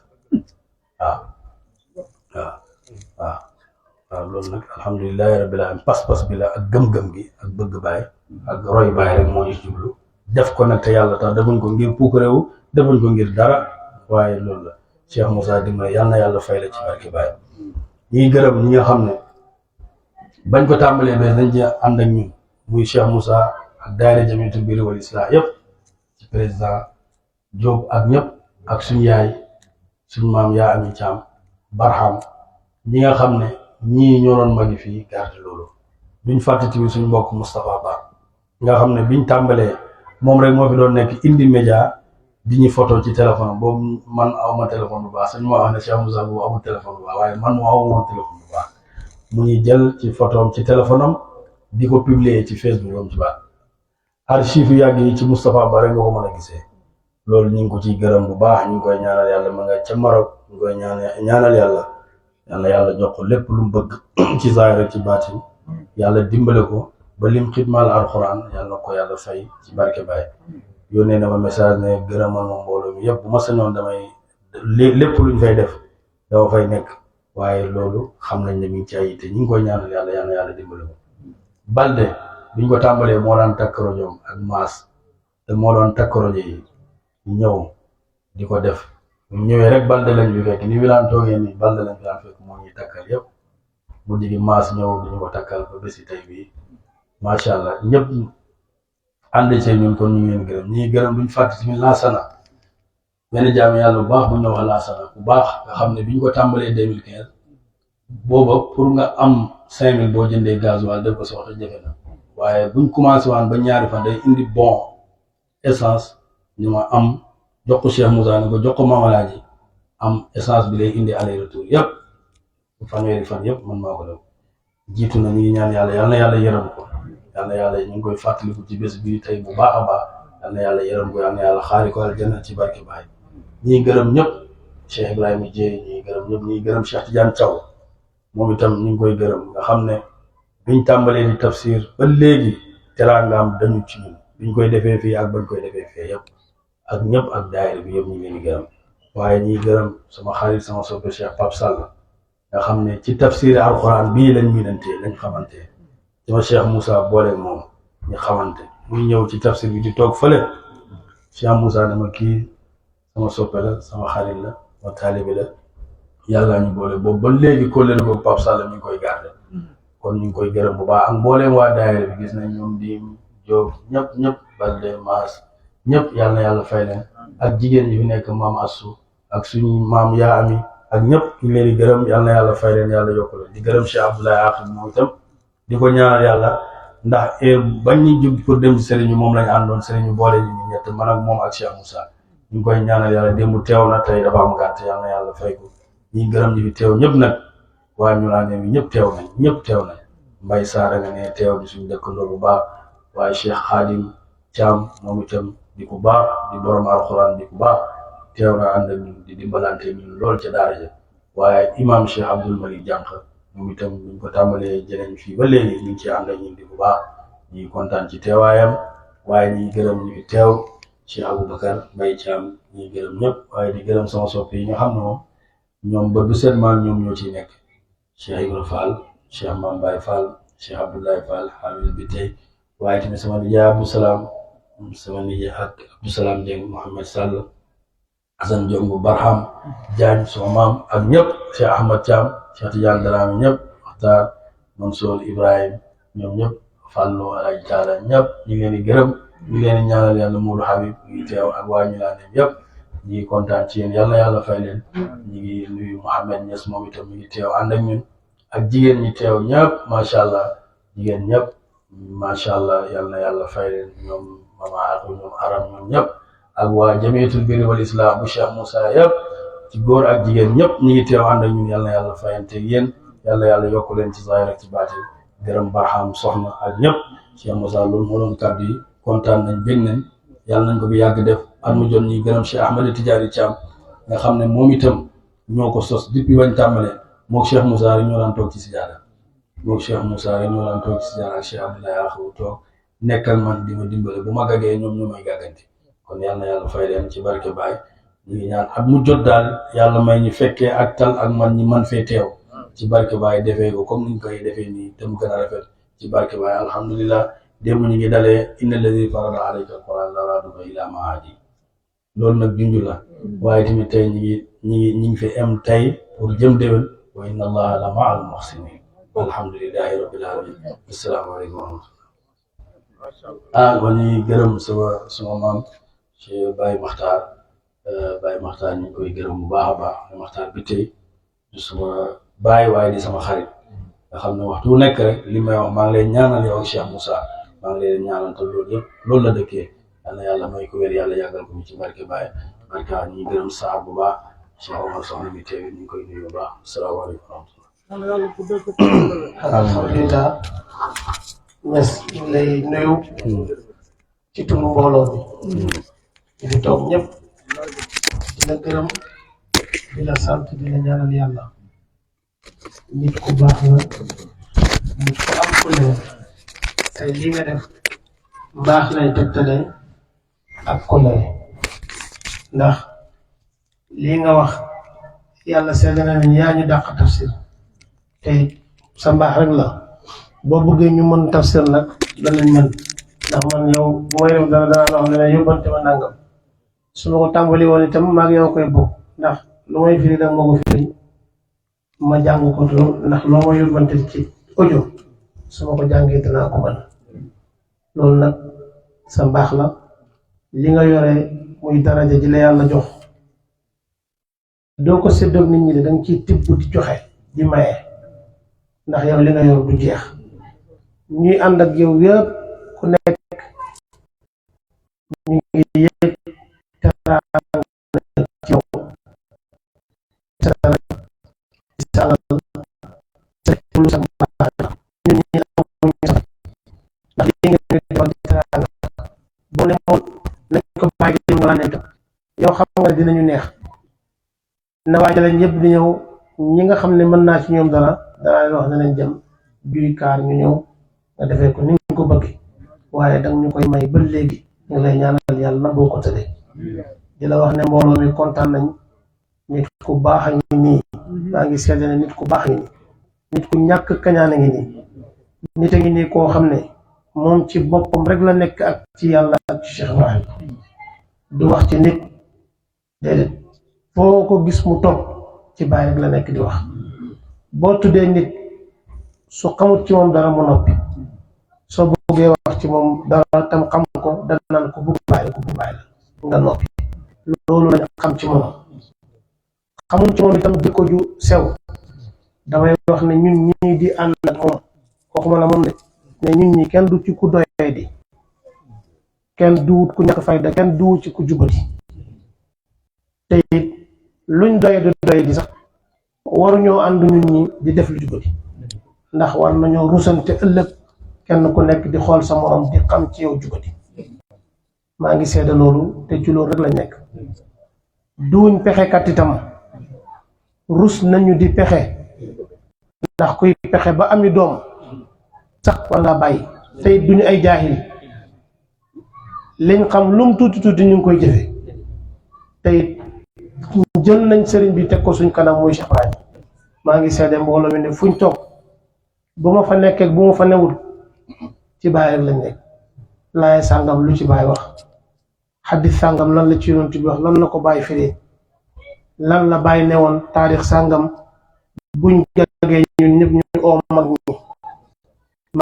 waaw loolu nag alhamdulilahi rabbil alamin pas-pas bi la ak gëm-gëm gi ak bëgg baay ak roy baay rek moo ñu jublu def ko nag te yàlla tax defuñ ko ngir puuk réew defuñ ko ngir dara waaye loolu la Cheikh Moussa dimbale yal na yàlla fay la ci barke baay ñiy gërëm ñi nga xam ne bañ ko tàmbalee ba dañ ci ànd ak ñun muy Cheikh Moussa ak daayira Jamiyatu Birri wal Islah yëpp ci président Diop ak ñëpp ak suñu yaay suñu maam yaa ami Caam Barham ñi nga xam ne ñii ñoo doon magi fii garde loolu duñ fàtte tamit suñu mbokk Moustapha Ba nga xam ne biñ tàmbalee moom rek moo fi doon nekk indi média di ñu photo ci téléphone boobu man awma téléphone bu baax suñu ma wax ne Cheikh Moussa boobu amul téléphone bu baax waaye man moo awma téléphone bu baax mu ñuy jël ci photoom ci téléphone am di ko publier ci Facebook am ci baax archive yu yàgg yi ci Moustapha Ba rek nga ko mën a gisee loolu ñu ngi ko ciy gërëm bu baax ñu ngi koy ñaanal yàlla ma nga ca Maroc ñu ngi koy ñaanal yàlla jox ko lépp lu mu bëgg ci zaahir ak ci baatin yàlla dimbale ko ba lim xidmaal alxuraan yàlla ko yàlla fay ci barke Baay yónnee na ma message ne gërëmal ma mbooloo mi yëpp bu ma sañoon damay lépp luñ fay def dama fay nekk waaye loolu xam nañ ne mi ngi ci ay yitte ñu ngi koy ñaanal yàlla dimbale ko Balde biñ ko tàmbalee moo daan takk rajoom ak maas te moo doon takk rajo yi ñëw di ko def ñu ñëwee rek Balde lañ fi fekk ni wilaan toogee nii Balde lañ fi daan fekk moo ñuy takkal yëpp mu jigi maas ñëw di ñu ko takkal ba bési tey bii macha allah ñëpp ànd ci ñun kon ñu ngi leen gërëm ñi gërëm duñ fàtte tamit Laasana benn jaam yàlla bu baax bu ñu wax Laasana bu baax nga xam ne biñ ko tàmbalee 2015 booba pour nga am 5000 boo jëndee gasoil def ko soxla jafe na waaye buñ commencé waan ba ñaari fan day indi bon essence ñu ma am jox ko Cheikh Moussa ne ko jox ko Mamalaaji am essence bi lay indi aller retour yëpp fanweeri fan yëpp man maa ko def jiitu na ñu ngi ñaan yàlla yàlla yërëm ko yàlla ñu ngi koy fàttaliku ci bés bi tey bu baax a baax yàlla yërëm ko yàlla xaari ko aljanna ci barke Baay ñii gërëm ñëpp Cheikh Ibrahima Dieye ñii gërëm ñëpp ñii gërëm Cheikh Tidiane Thiaw moom itam ñu ngi koy gërëm nga xam ne biñ tàmbalee di tafsir ba léegi teraangaam dañu ci ñun biñ koy defee fii ak bañ koy defee fii yëpp ak ñëpp ak daayira bi yëpp ñu ngi leen di gërëm waaye ñii gërëm sama xarit sama soppe Cheikh Pape Sall nga xam ne ci tafsir alxuraan bii lañ miinantee lañ xamante sama Cheikh Moussa boole moom ñu xamante muy ñëw ci tafsir bi di toog fële Cheikh Moussa dama kii sama soppe la sama xarit la sama taalibe la yàlla ñu boole boobu ba léegi kóllëre ko Pape Sall mi ngi koy garder kon ñu ngi koy gërëm bu baax ak mbooleem waa daayira bi gis nañ ñoom di Jóob ñëpp Balde Maas ñëpp yàlla na yàlla fay leen ak jigéen ñi fi nekk maam Assu ak suñu maam yaa ami ak ñëpp ñu leen di gërëm yàlla na yàlla fay leen yàlla yokk leen di gërëm Cheikh Abdoulaye Akhil moom itam di ko ñaanal yàlla ndax bañ ñu jub pour dem ci sëriñ moom lañu àndoon sëriñ boole ñu ñett man ak moom ak Cheikh Moussa ñu ngi koy ñaanal yàlla démb teew na tey dafa am gàtt yàlla na yàlla fay ko ñi gërëm ñi fi teew ñëpp nag waa ñu laa ne bi ñëpp teew nañ Mbay Saara nga ne teew di suñu dëkkandoo bu baax waaye Cheikh Khadim Thiam moom itam di ku baax di borom alxuraan di ku baax teew na ànd ak ñun di dimbalante ñun lool ca daara ja waaye imam Cheikh Abdoul Malik Jànq moom itam buñ ko tàmbalee jëleñ fii ba léegi ñu ngi ci ànd ak ñun di ku baax ñi kontaan ci teewaayam waaye ñi gërëm ñu fi teew Cheikh Aboubacar Mbay Thiam ñi gërëm ñëpp waaye di gërëm sama soppi yi nga xam ne moom ñoom ba du seet maan ñoom ñoo ciy nekk Cheikh Ibra Fall Cheikh Mame Baye Fall Cheikh Abdoulaye Fall Hamid bi tey waaye tamit sama nijaay Abdou Salam sama nijaay ak Abdou Salam Dieng Mohamed Sall Assane Diong bu Barham Diagne sama maam ak ñëpp Cheikh Ahmad Thiam Cheikh Tidiane Dramé ñëpp Waxtaan Mansour Ibrahim ñoom ñëpp Fallou Alaaji Taala ñëpp ñu ngi leen di gërëm ñu ngi leen di ñaanal yàlla Moudou Habib ñu teew ak waa ñu laa ne yëpp ñu ngi kontaan ci yéen yàlla fay leen ñu ngi nuyu Mouhamed Niass moom itam mi ngi teew ànd ak ñun ak jigéen ñi teew ñëpp macha allah jigéen ñëpp macha allah yàlla fay leen ñoom mama ak ñoom aram ñoom ñëpp ak waa jamiyatul birri wal islam bu Cheikh Moussa yëpp ci góor ak jigéen ñëpp ñu ngi teew ànd ak ñun yàlla fayante yéen yàlla yokk leen ci zahir ak ci baatin gërëm Barham soxna ak ñëpp Cheikh Moussa loolu moo doon kàddu yi kontaan nañ bég nañ yàlla nañ ko bi yàgg def at mu jot ñi gërëm Cheikh Ahmed Tidiane Thiam nga xam ne moom itam ñoo ko sos depuis bañ tàmbalee mook Cheikh Moussa rek ñoo daan toog ci sijaada ak Cheikh Abdoulaye Akhil toog nekkal man di ma dimbale bu ma gaggee ñoom ñoo may gàgganti kon yàlla fay leen ci barke Baay ñu ngi ñaan at mu jot daal yàlla may ñu fekkee ak tal ak man ñi man fee teew ci barke Baay defee ko comme niñ koy defee nii te mu gën a rafet ci barke Baay alhamdulilah démb ñu ngi dalee inna alladi farada alayka alquran la raaduka ila maadi loolu nag junj la waaye tamit tey ñi ngi fi am tey pour jëm déwén wa inna allaha la maa al muhsinin alhamdulilahi rabbil alamin assalaamu aleykum wa rahmatullah kon ñuy gërëm sama maam ci Baye Makhtar ñu ngi koy gërëm bu baax a baax Makhtar bi tey du sama baay waaye di sama xarit nga xam ne waxtu wu nekk rek li may wax maa ngi lay ñaanal yow ak Cheikh Moussa maa ngi lay ñaanal te loolu yëpp loolu la dëkkee yàlla may ko wér yàlla yàggal ko ci barke Baye barke ñuy gërëm saa bu baax Cheikh Omar soxna bi teew ñu ngi koy nuyu bu baax asalaamaaleykum wa rahmatullah alhamdulilah Niass ñu ngi lay nuyu ci turu mbooloo bi di fi toog ñëpp di la gërëm di la sant di la ñaanal yàlla nit ku baax la nit ku am ku leer tey li nga def mbaax lay tegtale ak ku leer ndax lii nga wax yàlla seede na ne yaa ñu dàq tafsir te sa mbaax rek la boo bëggee ñu mën tafsir nag danañ mën ndax man yow bu may def dara danaa la wax ne yóbbante ma nangam su ma ko tàmbali woon itam maa ngi yow koy bokk ndax lu may firi nag moo ko firi ma jàng ko ndax loo ma yóbbante ci audio su ma ko jàngee danaa ko mën loolu nag sa mbaax la li nga yore muy daraja ji la yàlla jox doo ko séddoo nit ñi de danga ciy tibb di joxe di maye ndax yow li nga yor du jeex ñuy ànd ak yow yëpp ku nekk ñu ngi yëg teraanga ci yow sa alal sa lu sa baax la ñun ñi amuñu sax ndax li nga defal ci teraanga boo ne moom nañ ko bàyyi yow nga nekk yow xam nga dinañu neex na waajale ñëpp di ñëw ñi nga xam ne mën naa ci ñoom dara leen wax ne nañ jëm juy kaar ñu ñëw nga defee ko ni nga ko bëgg waaye danga ñu koy may ba léegi ñu lay ñaanal yàlla na boo ko tëddee di la wax ne mbooloo mi kontaan nañ nit ku baax a ngi nii maa ngi seede ne nit ku baax a ngi nii nit ku ñàkk kañaan a ngi nii nit a ngi nii koo xam ne moom ci boppam rek la nekk ak ci yàlla ak ci Cheikh Ibrahim du wax ci nit déedéet foo ko gis mu toog ci bàyyi rek la nekk di wax boo tuddee nit su xamut ci moom dara mu noppi soo bëggee wax ci moom dara tam xam ko dana naan ko bëgg bàyyi la nga noppi loolu lañ xam ci moom xamul ci moom itam jikko ju sew damay wax ne ñun ñii di ànd ak moom waxuma la moom de ne ñun ñi kenn du ci ku doyee di kenn duwut ku ñàkk fayda kenn duwut ci ku jubati te it luñ doye di sax waruñoo ànd ñun ñi di def lu jubati ndax war nañoo rusante ëllëg kenn ku nekk di xool sa morom di xam ci yow jubati maa ngi seede loolu te ci loolu rek la nekk duuñ pexekat itam rus nañu di pexe ndax kuy pexe ba ami doom sax war ngaa bàyyi te it duñu ay jaahil liñ xam lum tuuti tuuti ñu ngi koy jëfe te it jël nañ sëriñ bi teg ko suñ kanam muy Cheikh Ibrahim maa ngi seede mbooloo mi ne fuñ toog bu ma fa nekkee bu ma fa newul ci bàyyi rek lañ nekk laaye sàngam lu ci bàyyi wax xaddis sàngam lan la ci yonent bi wax lan la ko bàyyi firee lan la bàyyi newoon taarix sàngam buñ gàggee ñun ñëpp ñu oo mag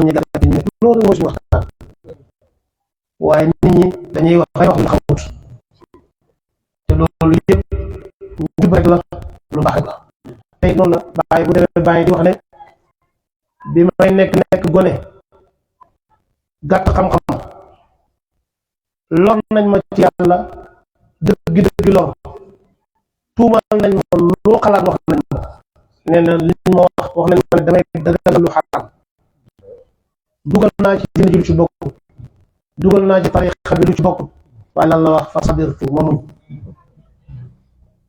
ñi gàggee ñu loolu mooy suñu waxtaan waaye nit ñi dañuy wax ay wax lu xamut te loolu yëpp njub rek la lu baax rek la tey noonu la bàyyi bu demee bàyyi di wax ne bi may nekk gone gàtt xam-xam lor nañ ma ci yàlla dëgg lor tuumal nañ ma loo xalaat wax nañ ma nee na li ma wax nañ ma ne damay dëggal lu xaraam dugal naa ci dina ji lu ci bokkut dugal naa ci tariixa bi lu ci bokkut waaye lan la wax fa sabirtu ma muñ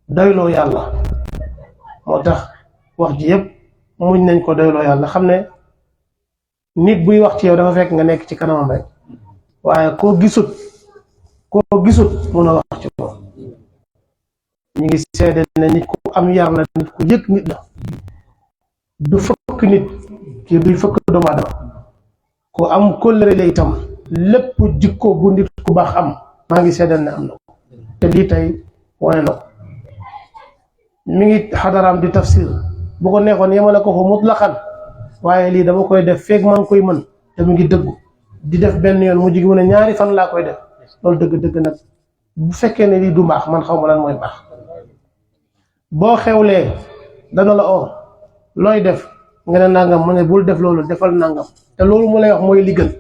doyloo yàlla moo tax wax ji yëpp muñ nañ ko doyloo yàlla xam ne nit buy wax ci yow dafa fekk nga nekk ci kanamam rek waaye koo gisut mun a wax ci moom ñu ngi seede ne nit ku am yar la nit ku yëg nit la du fëkk nit kii duy fëkk doomu aadama ku am kóllëre la itam lépp jikko bu nit ku baax am maa ngi seedal ne am na ko te lii tey wane na ko mi ngi xadaraam di tafsir bu ko neexoon yemale ko fa mutlaqan waaye lii dama koy def feeg maa ngi koy mën te mu ngi dëggu di def benn yoon mu jigi mu ne ñaari fan laa koy def loolu dëgg nag bu fekkee ne lii du mbaax man xaw ma lan mooy mbaax boo xewlee dana la oo looy def nga ne nangam mu ne bul def loolu defal nangam te loolu mu lay wax mooy li gën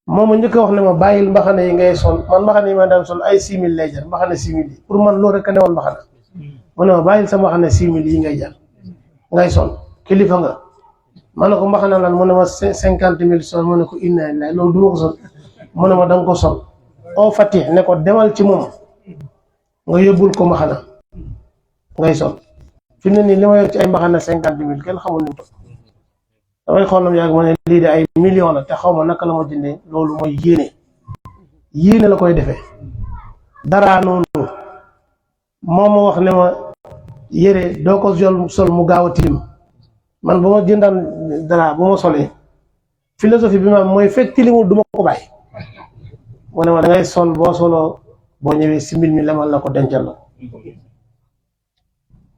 moom ma njëkk a wax ne ma bàyyil mbaxane yi ngay sol man mbaxane yi ma daan sol ay 6000 lay jar mbaxane 6000 yi pour man loolu rek a newoon mbaxane mu ne ma bàyyil sa mbaxane 6000 yi ngay jar ngay sol kilifa nga ma ne ko mbaxane lan mu ne ma 50 000 sol mu ne ko inna lillahi loolu du ma ko sol mu ne ma danga ko sol oo Fatih ne ko demal ci moom nga yóbbul ko mbaxana ngay sol fi mu ne nii li ma yor ci ay mbaxana 50 000 kenn xamul ni mu toll damay xoolam yàgg ma ne lii de ay million la te xaw ma naka la ma jëndee loolu mooy yéene la koy defee dara noonu moo ma wax ne ma yére doo ko sol mu gaaw a tilim man ba ma jëndaan dara bu ma solee philosophie bi ma mooy fekk tilimul du ma ko bàyyi mu ne ma dangay sol boo soloo boo ñëwee simbil mi lemal la ko dencal la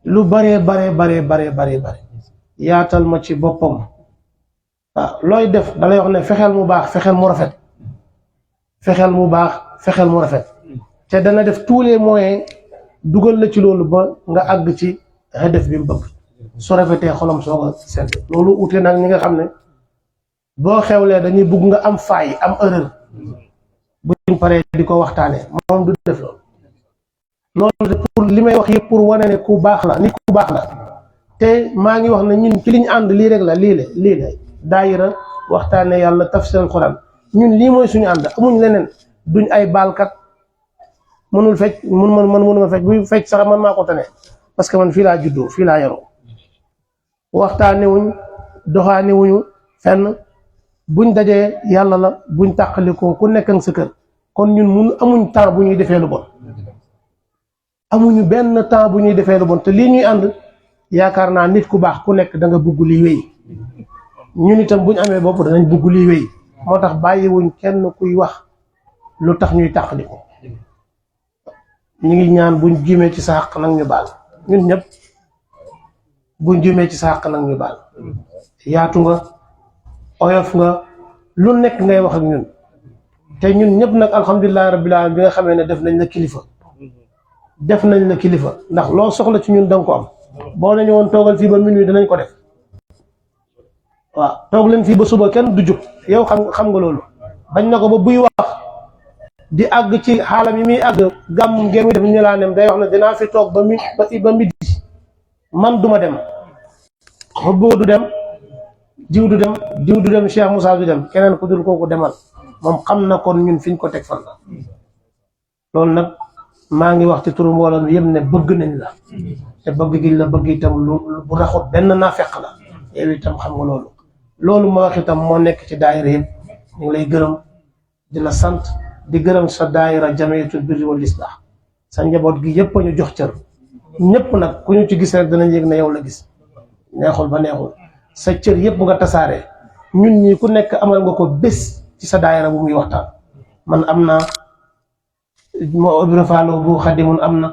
lu bare yaatal ma ci boppam waaw looy def dalay wax ne fexeel mu baax fexeel mu rafet fexeel mu rafet te dana def tous les moyens dugal la ci loolu ba nga àgg ci hadaf bi mu bëgg su rafetee xolam soog a sedd loolu ute nag ñi nga xam ne boo xewlee dañuy bugg nga am faay am erreur buñ paree di ko waxtaanee moom du def loolu pour li may wax yëpp pour wane ne ku baax la nit ku baax la te maa ngi wax ne ñun ci liñ ànd lii rek la lii la daayira waxtaane yàlla tafsir alquran ñun lii mooy suñu ànd amuñ leneen duñ ay baalkat mënul fecc mënuma fecc buy fecc sax man maa ko tane parce que man fii laa juddoo fii laa yaroo waxtaane wuñ doxaane wuñu fenn buñ dajee yàlla la buñ tàqalikoo ku nekk ak sa kër kon ñun amuñ temps bu ñuy defee lu bon amuñu benn temps bu ñuy defee lu bon te lii ñuy ànd yaakaar naa nit ku baax ku nekk da nga bugg liy wéy ñun itam buñ amee bopp danañ bugg liy wéy moo tax bàyyiwuñ kenn kuy wax lu tax ñuy tàqaliko ñu ngi ñaan buñ jimee ci sa xaq nag ñu baal ñun ñëpp buñ jumee ci sa xaq nag ñu baal yaatu nga oyof nga lu nekk ngay wax ak ñun te ñun ñëpp nag alhamdulilahi rabbil alamin bi nga xamee ne def nañ la kilifa ndax loo soxla ci ñun danga ko am boo nañu woon toogal fii ba minuit dinañ ko def waaw toog leen fii ba suba kenn du jóg yow xam nga loolu bañ na ko ba buy wax di àgg ci xaalam yi muy àgg gàmm ngeen muy def ñu laa nem day wax ne dinaa fi toog ba midi man duma dem xoboo du dem diw du dem Cheikh Moussa du dem keneen ku dul kooku demal moom xam na kon ñun fiñ ko teg fan la loolu nag maa ngi wax ci turu mbooloo mi yëpp ne bëgg nañ la te bëgg gi la bëgg itam lu bu raxut benn naa fekk la yow itam xam nga loolu ma wax itam moo nekk ci daayira yëpp ñu ngi lay gërëm di la sant di gërëm sa daayira jamiyatul birri wal islah sa njaboot gi yëpp a ñu jox cër ñëpp nag ku ñu ci gis rek danañ yëg ne yow la gis neexul ba neexul sa cër yëpp nga tasaare ñun ñi ku nekk amal nga ko bés ci sa daayira bu muy waxtaan man am naa moo Ibra Faalo bu Xadimun am na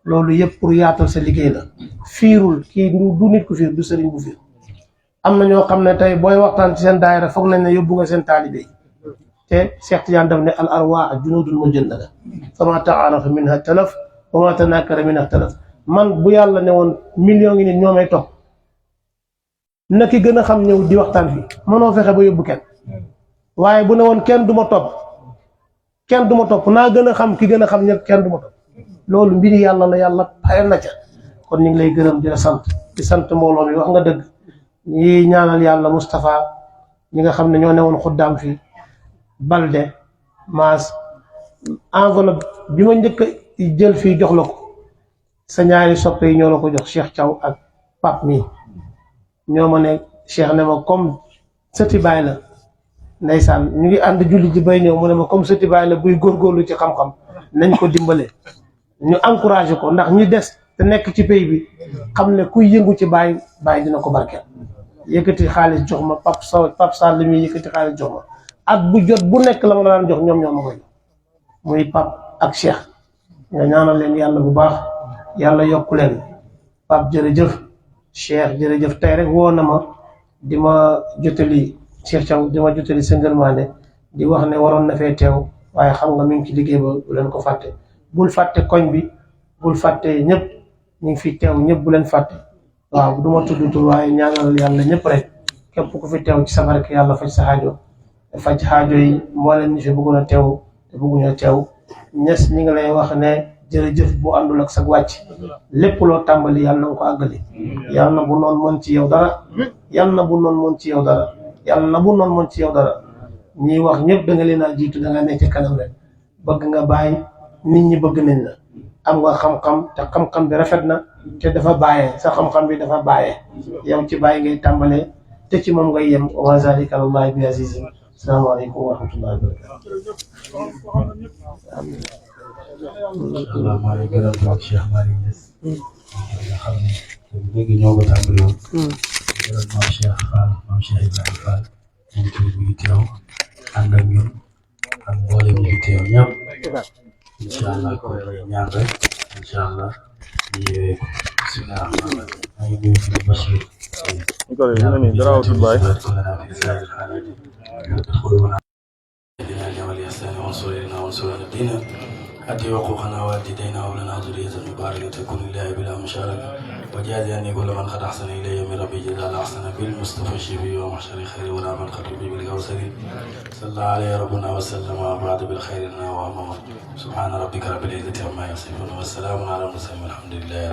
loolu yëpp pour yaatal sa liggéey la fiirul kii du nit ku fiir du sëriñ bu fiir am na ñoo xam ne tey booy waxtaan ci seen daayira foog nañ ne yóbbu nga seen taalibe yi te Cheikh Tidiane daf ne al arwaa junudul mujannada fama taarafa minha talaf wa ma tanakara minha talaf man bu yàlla ne woon million ngi nit ñoo may topp na ki gën a xam ñëw di waxtaan fii mënoo fexe ba yóbbu kenn waaye bu ne woon kenn du ma topp naa gën a xam ki gën a xam ñëpp kenn du ma topp loolu mbiri yàlla la yàlla pare na ca kon ñu ngi lay gërëm di la sant di sant mbooloo mi wax nga dëgg ñi ñaanal yàlla Moustapha ñi nga xam ne ñoo newoon xuddaam fii Balde Maas enveloppe bi ma njëkk a jël fii jox la ko sa ñaari soppe yi ñoo la ko jox Cheikh Thiaw ak Pape mii ñoo ma ne Cheikh ne ma comme sëti baay la ndeysaan ñu ngi ànd julli ji bay ñëw mu ne ma comme sëti baay la buy góorgóorlu ci xam-xam nañ ko dimbale ñu encouragé ko ndax ñi des te nekk ci pays bi xam ne kuy yëngu ci baay dina ko barkeel yëkkati xaalis jox ma Pape Sall li muy yëkkati xaalis jox ma at bu jot bu nekk la ma daan jox ñoom ñoo ma koy muy Pape ak Cheikh nga ñaanal leen yàlla bu baax yàlla yokku leen Pape jërëjëf Cheikh jërëjëf tey rek woo na ma di ma jotali Cheikh Thiaw di ma jotali sa ngërmaande di wax ne waroon na fee teew waaye xam nga mi ngi ci liggéey ba bu leen ko fàtte bul fàtte koñ bi bul fàtte ñëpp ñu ngi fi teew ñëpp bu leen fàtte waaw du ma tudd tur waaye ñaanal yàlla ñëpp rek képp ku fi teew ci sa barke yàlla faj sa xaajo faj xaajo yi mbooleem ñi fi bëggoon a teew te bëgguñu a teew ñes ñi ngi lay wax ne jërëjëf bu àndul ak sa wàcc lépp loo tàmbali yàlla na nga ko àggali yàlla na bu noon mën ci yow dara yàlla na bu noon mën ci yow dara yàlla na bu noon mën ci yow dara ñiy wax ñëpp da nga leen a jiitu da nga nekk ci kanam rek bëgg nga bàyyi nit ñi bëgg nañ la am nga xam-xam te xam-xam bi rafet na te dafa bàyyee sa xam-xam bi dafa bàyyee yow ci bàyyi ngay tàmbalee te ci moom ngay yem wa zalika alallahi bi azizin asalaamaaleykum wa rahmatullahi wa barakatuh Allah maa ngi gërëm toog Cheikh Malick Niass nga xam ne léegi ñoo ko tàmbali woon gërëm maam Cheikh Fall maam Cheikh Ibrahima Fall moom tamit mi ngi teew ànd ak ñun ak mboolem ñi fi teew ñëpp incha allah ko ñaan rek incha allah ñu yewee ko bismillah rahmaan rahim maa ngi nuyu fi Bachir أدي حقوقنا والدينا ولنا ذرية مباركة تكون لله بلا مشاركة وجازيني كل من قد أحسن إلي من ربي جزاء الأحسن بالمصطفى الشفيع ومحشر خير ولا من خطب بالكوثر صلى الله عليه ربنا وسلم وبعد بالخير لنا وأمام سبحان ربك رب العزة عما يصفون والسلام على المرسلين والحمد لله